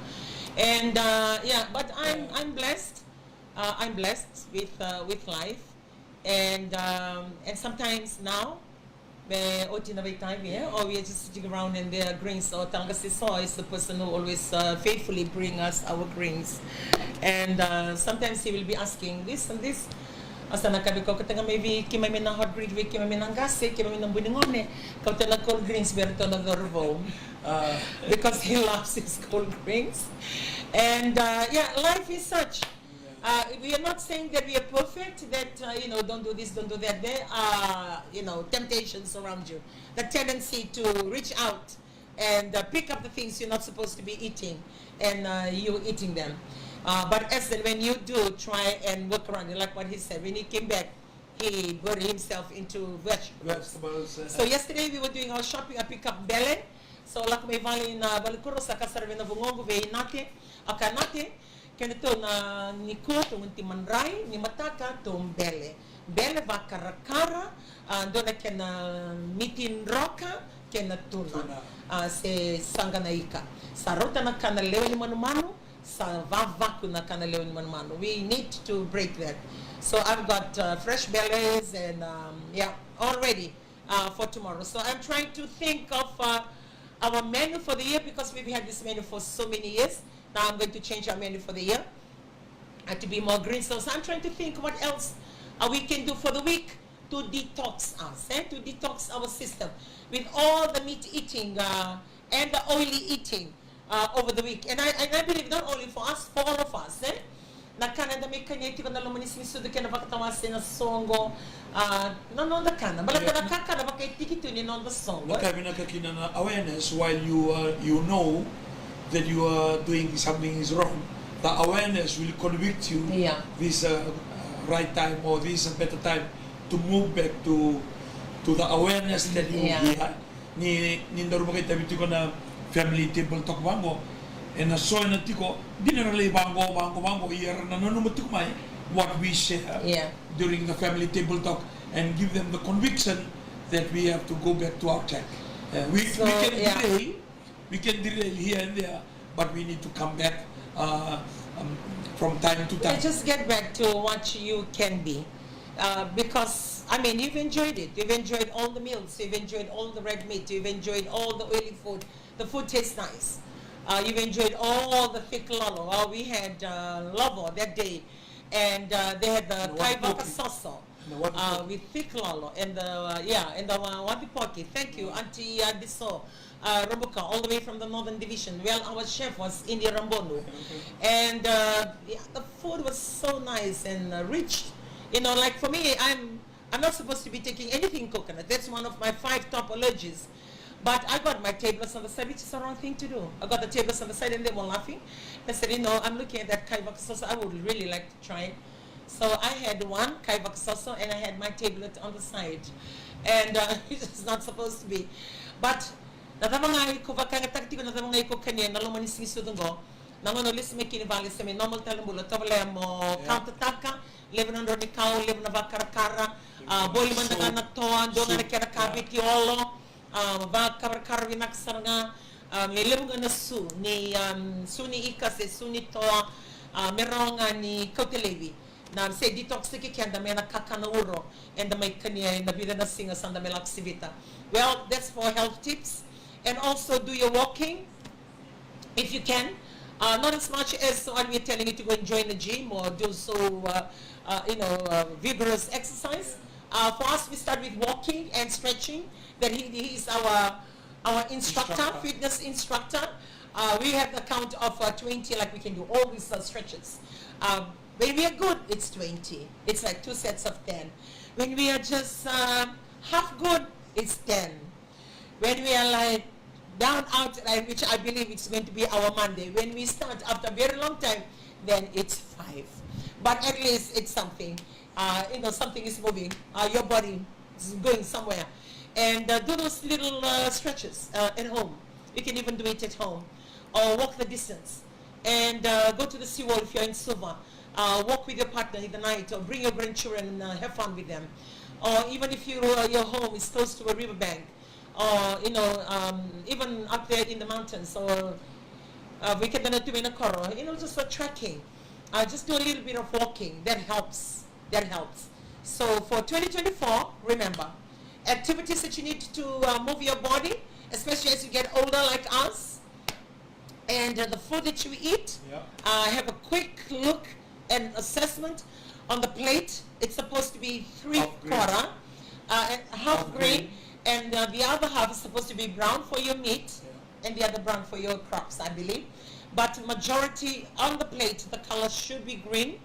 And, uh, yeah, but I'm, I'm blessed. Uh, I'm blessed with, uh, with life. And, um, and sometimes now, me oti na veitaivi, eh? Or we are just sitting around and there are greens, or Talagasi so is the person who always uh, faithfully bring us our greens. And uh, sometimes he will be asking this and this. Asa na kabi ko kata nga maybe kima me na hot drink, kima me na gase, kima me na buningone. Kau tena cold greens, ber tona dorvo. Uh, because he loves his cold greens. And uh, yeah, life is such. Uh, we are not saying that we are perfect, that, uh, you know, don't do this, don't do that. There are, you know, temptations around you. The tendency to reach out and uh, pick up the things you're not supposed to be eating and uh, you eating them. Uh, but as and when you do, try and work around it. Like what he said, when he came back, he buried himself into vegetables. Vegetables, uh, So yesterday we were doing our shopping, I pick up bele. So lako mai vale na vale kuro sa kasara vei na vugoqu vei Nate. Aka Nate, Kedatou na nikua tou gunu ti madrai, ni mataka tou bele. Bele vakarakara, a, dua na kena miti droka, kena tuna. Tuna. A, se saqa na ika. Sa rauta na kana lewe ni manumanu, sa vavaku na kana lewe ni manumanu. We need to break that. So I've got uh, fresh beles and um, yeah, all ready uh, for tomorrow. So I'm trying to think of uh, our menu for the year because we've had this menu for so many years. Now I'm going to change our menu for the year uh, to be more green. So, so I'm trying to think what else uh, we can do for the week to detox us, eh? To detox our system with all the meat eating uh, and the oily eating uh, over the week. And I, and I believe not only for us, for all of us, eh? Na kana da mai kania tiko na loma ni siga ni sucu kei na vakatawase na soqo, a, na noda kana. Baleta na kakana vakaitiki tu ni noda soqo. Na ka vinaka kina na awareness, while you are, you know that you are doing something is wrong, the awareness will convict you this uh, right time or this better time to move back to to the awareness that you yeah. Ni, ni daru vakaitavi tiko na family table talk vaqo. E na so e na tiko, dina ra lai vaqo, vaqo, vaqo, ia ra na nanuma tiko mai what we share yeah. During the family table talk and give them the conviction that we have to go back to our track. Uh, we, so, we can yeah. Delay, we can derail here and there, but we need to come back uh, um, from time to time. Let's just get back to what you can be. Uh, because, I mean, you've enjoyed it. You've enjoyed all the meals. You've enjoyed all the red meat. You've enjoyed all the oily food. The food tastes nice. Uh, you've enjoyed all the thick lalo. Uh, we had uh, lavo that day. And uh, they had the kai vakasoso. Uh, with thick lalo and the uh, yeah and the uh, wavipoki. Thank you, Auntie Adiso uh, Robuka, all the way from the Northern Division. Well, our chef was India Rambonu, and uh, yeah, the food was so nice and uh, rich. You know, like for me, I'm I'm not supposed to be taking anything coconut. That's one of my five top allergies. But I got my tablets on the side, which is the wrong thing to do. I got the tablets on the side, and they were laughing. I said, you know, I'm looking at that kai vakasoso. I would really like to try it. So I had one kai vakasoso and I had my tablet on the side. And uh, it's not supposed to be. But na cava ga iko vakayagataka tiko, na cava ga iko kania na loma ni siga ni sucu qo. Na gauna o lesu mai kina i vale se mai normal tale bula, tovolea mo countertaka, levu na drau ni kau, levu na vakarakara, a, voli mada ga na toa, dua ga na kena kaveti olo, a, vakavarakara vinaka sara ga. Um, e levu ga na su ni, um, su ni ika se su ni toa, uh, me rawa ga ni kauta laivi na se detox-taki keda mai na kakana uro eda mai kania ena vica na siga sa da mai lako sivita. Well, that's for health tips. And also do your walking if you can. Uh, not as much as what we're telling you to go and join the gym or do so, uh, uh, you know, uh, vigorous exercise. Uh, for us, we start with walking and stretching. That he, he is our our instructor, instructor. Fitness instructor. Uh, we have the count of uh, twenty, like we can do all these uh, stretches. Uh, when we are good, it's twenty. It's like two sets of ten. When we are just uh, half good, it's ten. When we are like down out, like, which I believe it's going to be our Monday. When we start after a very long time, then it's five. But at least it's something. Uh, you know, something is moving. Uh, your body is going somewhere. And uh, do those little uh, stretches uh, at home. You can even do it at home. Or walk the distance. And uh, go to the seawall if you're in Suva. Uh, walk with your partner in the night or bring your grandchildren and uh, have fun with them. Or even if you, uh, your home is close to a riverbank, or, you know, um, even up there in the mountains, or uh, we can do it in a koro, you know, just for trekking. Uh, just do a little bit of walking. That helps. That helps. So for twenty twenty-four, remember, activities that you need to uh, move your body, especially as you get older like us, and uh, the food that you eat. Yeah. Uh, have a quick look and assessment on the plate. It's supposed to be three quarter, uh, and half green, and uh, the other half is supposed to be brown for your meat, yeah, and the other brown for your crops, I believe. But majority on the plate, the color should be green,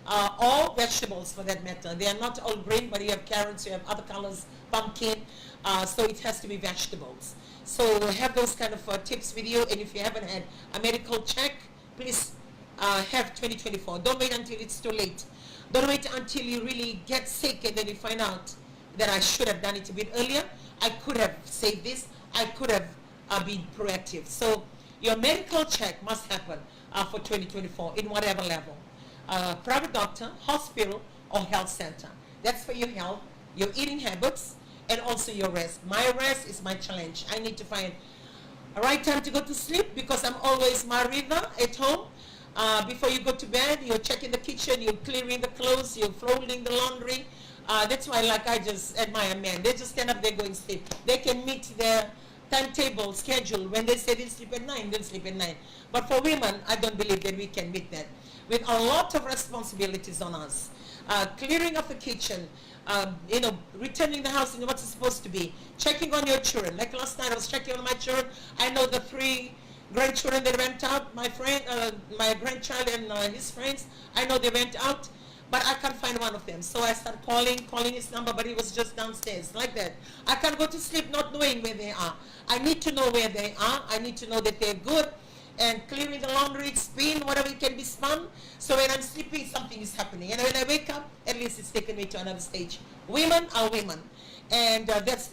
uh, or vegetables for that matter. They are not all green, but you have carrots, you have other colors, pumpkin, uh, so it has to be vegetables. So have those kind of uh, tips with you, and if you haven't had a medical check, please uh, have twenty twenty-four. Don't wait until it's too late. Don't wait until you really get sick and then you find out that I should have done it a bit earlier. I could have saved this. I could have uh, been proactive. So your medical check must happen uh, for twenty twenty-four in whatever level. Uh, private doctor, hospital, or health center. That's for your health, your eating habits, and also your rest. My rest is my challenge. I need to find a right time to go to sleep because I'm always married at home. Uh, before you go to bed, you're checking the kitchen, you're clearing the clothes, you're folding the laundry. Uh, that's why, like, I just admire men. They just stand up, they're going to sleep. They can meet their timetable, schedule. When they say they'll sleep at nine, they'll sleep at nine. But for women, I don't believe that we can meet that. With a lot of responsibilities on us, uh, clearing of the kitchen, um, you know, returning the house in what it's supposed to be, checking on your children. Like last night, I was checking on my children. I know the three grandchildren that went out. My friend, uh, my grandchild and uh, his friends. I know they went out, but I can't find one of them. So I start calling, calling his number, but he was just downstairs, like that. I can't go to sleep not knowing where they are. I need to know where they are. I need to know that they're good. And clearing the laundry, spin, whatever it can be spun. So when I'm sleeping, something is happening. And when I wake up, at least it's taken me to another stage. Women are women. And uh, that's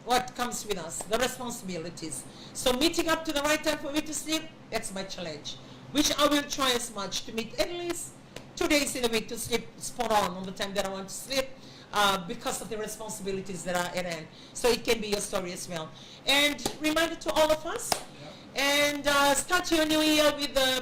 what comes with us, the responsibilities. So meeting up to the right time for me to sleep, that's my challenge. Which I will try as much to meet at least two days in a week to sleep spot on on the time that I want to sleep uh, because of the responsibilities that are at hand. So it can be your story as well. And reminder to all of us, and uh, start your new year with a,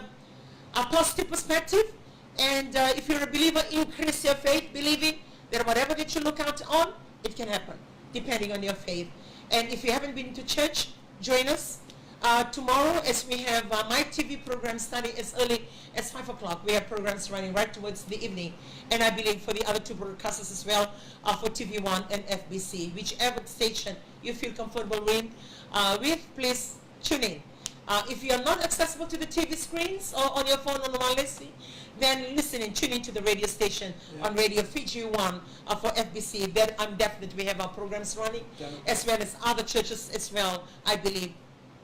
a positive perspective. And uh, if you're a believer, increase your faith, believing that whatever that you look out on, it can happen, depending on your faith. And if you haven't been to church, join us uh, tomorrow as we have uh, my T V program starting as early as five o'clock. We have programs running right towards the evening. And I believe for the other two broadcasters as well, uh, for T V One and F B C, whichever station you feel comfortable with, uh, with, please tune in. Uh, if you are not accessible to the T V screens or on your phone on wireless, then listen and tune into the radio station on Radio Fiji One uh, for F B C. Then I'm definite we have our programs running, as well as other churches as well, I believe,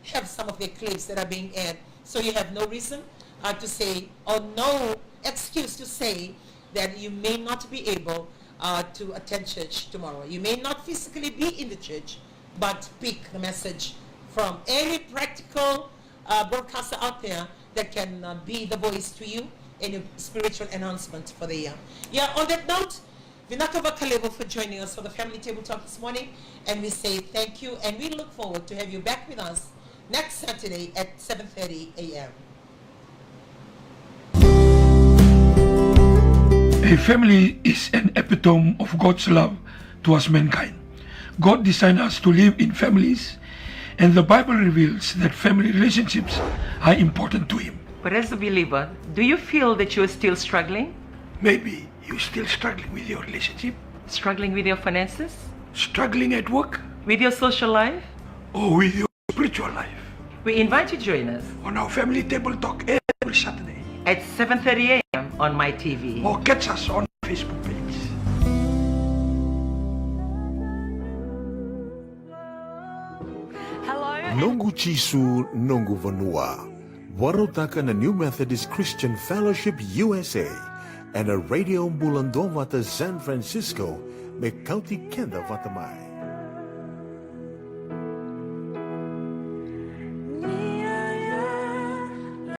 have some of their clips that are being aired. So you have no reason uh, to say, or no excuse to say, that you may not be able uh, to attend church tomorrow. You may not physically be in the church, but pick the message from any practical uh, broadcaster out there that can uh, be the voice to you in your spiritual announcement for the year. Yeah, on that note, vinaka vakalevu for joining us for the family table talk this morning, and we say thank you, and we look forward to have you back with us next Saturday at seven thirty a m. A family is an epitome of God's love towards mankind. God designed us to live in families, and the Bible reveals that family relationships are important to Him. But as a believer, do you feel that you are still struggling? Maybe you're still struggling with your relationship, Struggling with your finances? Struggling at work, With your social life? Or with your spiritual life. We invite you to join us On our family table talk every Saturday. At seven thirty a m on My T V. Or catch us on our Facebook page. Noqu Jisu, noqu vanua. Vakarautaka na New Methodist Christian Fellowship U S A ena Radio Bula Duavata San Francisco, me kauti keda vata mai.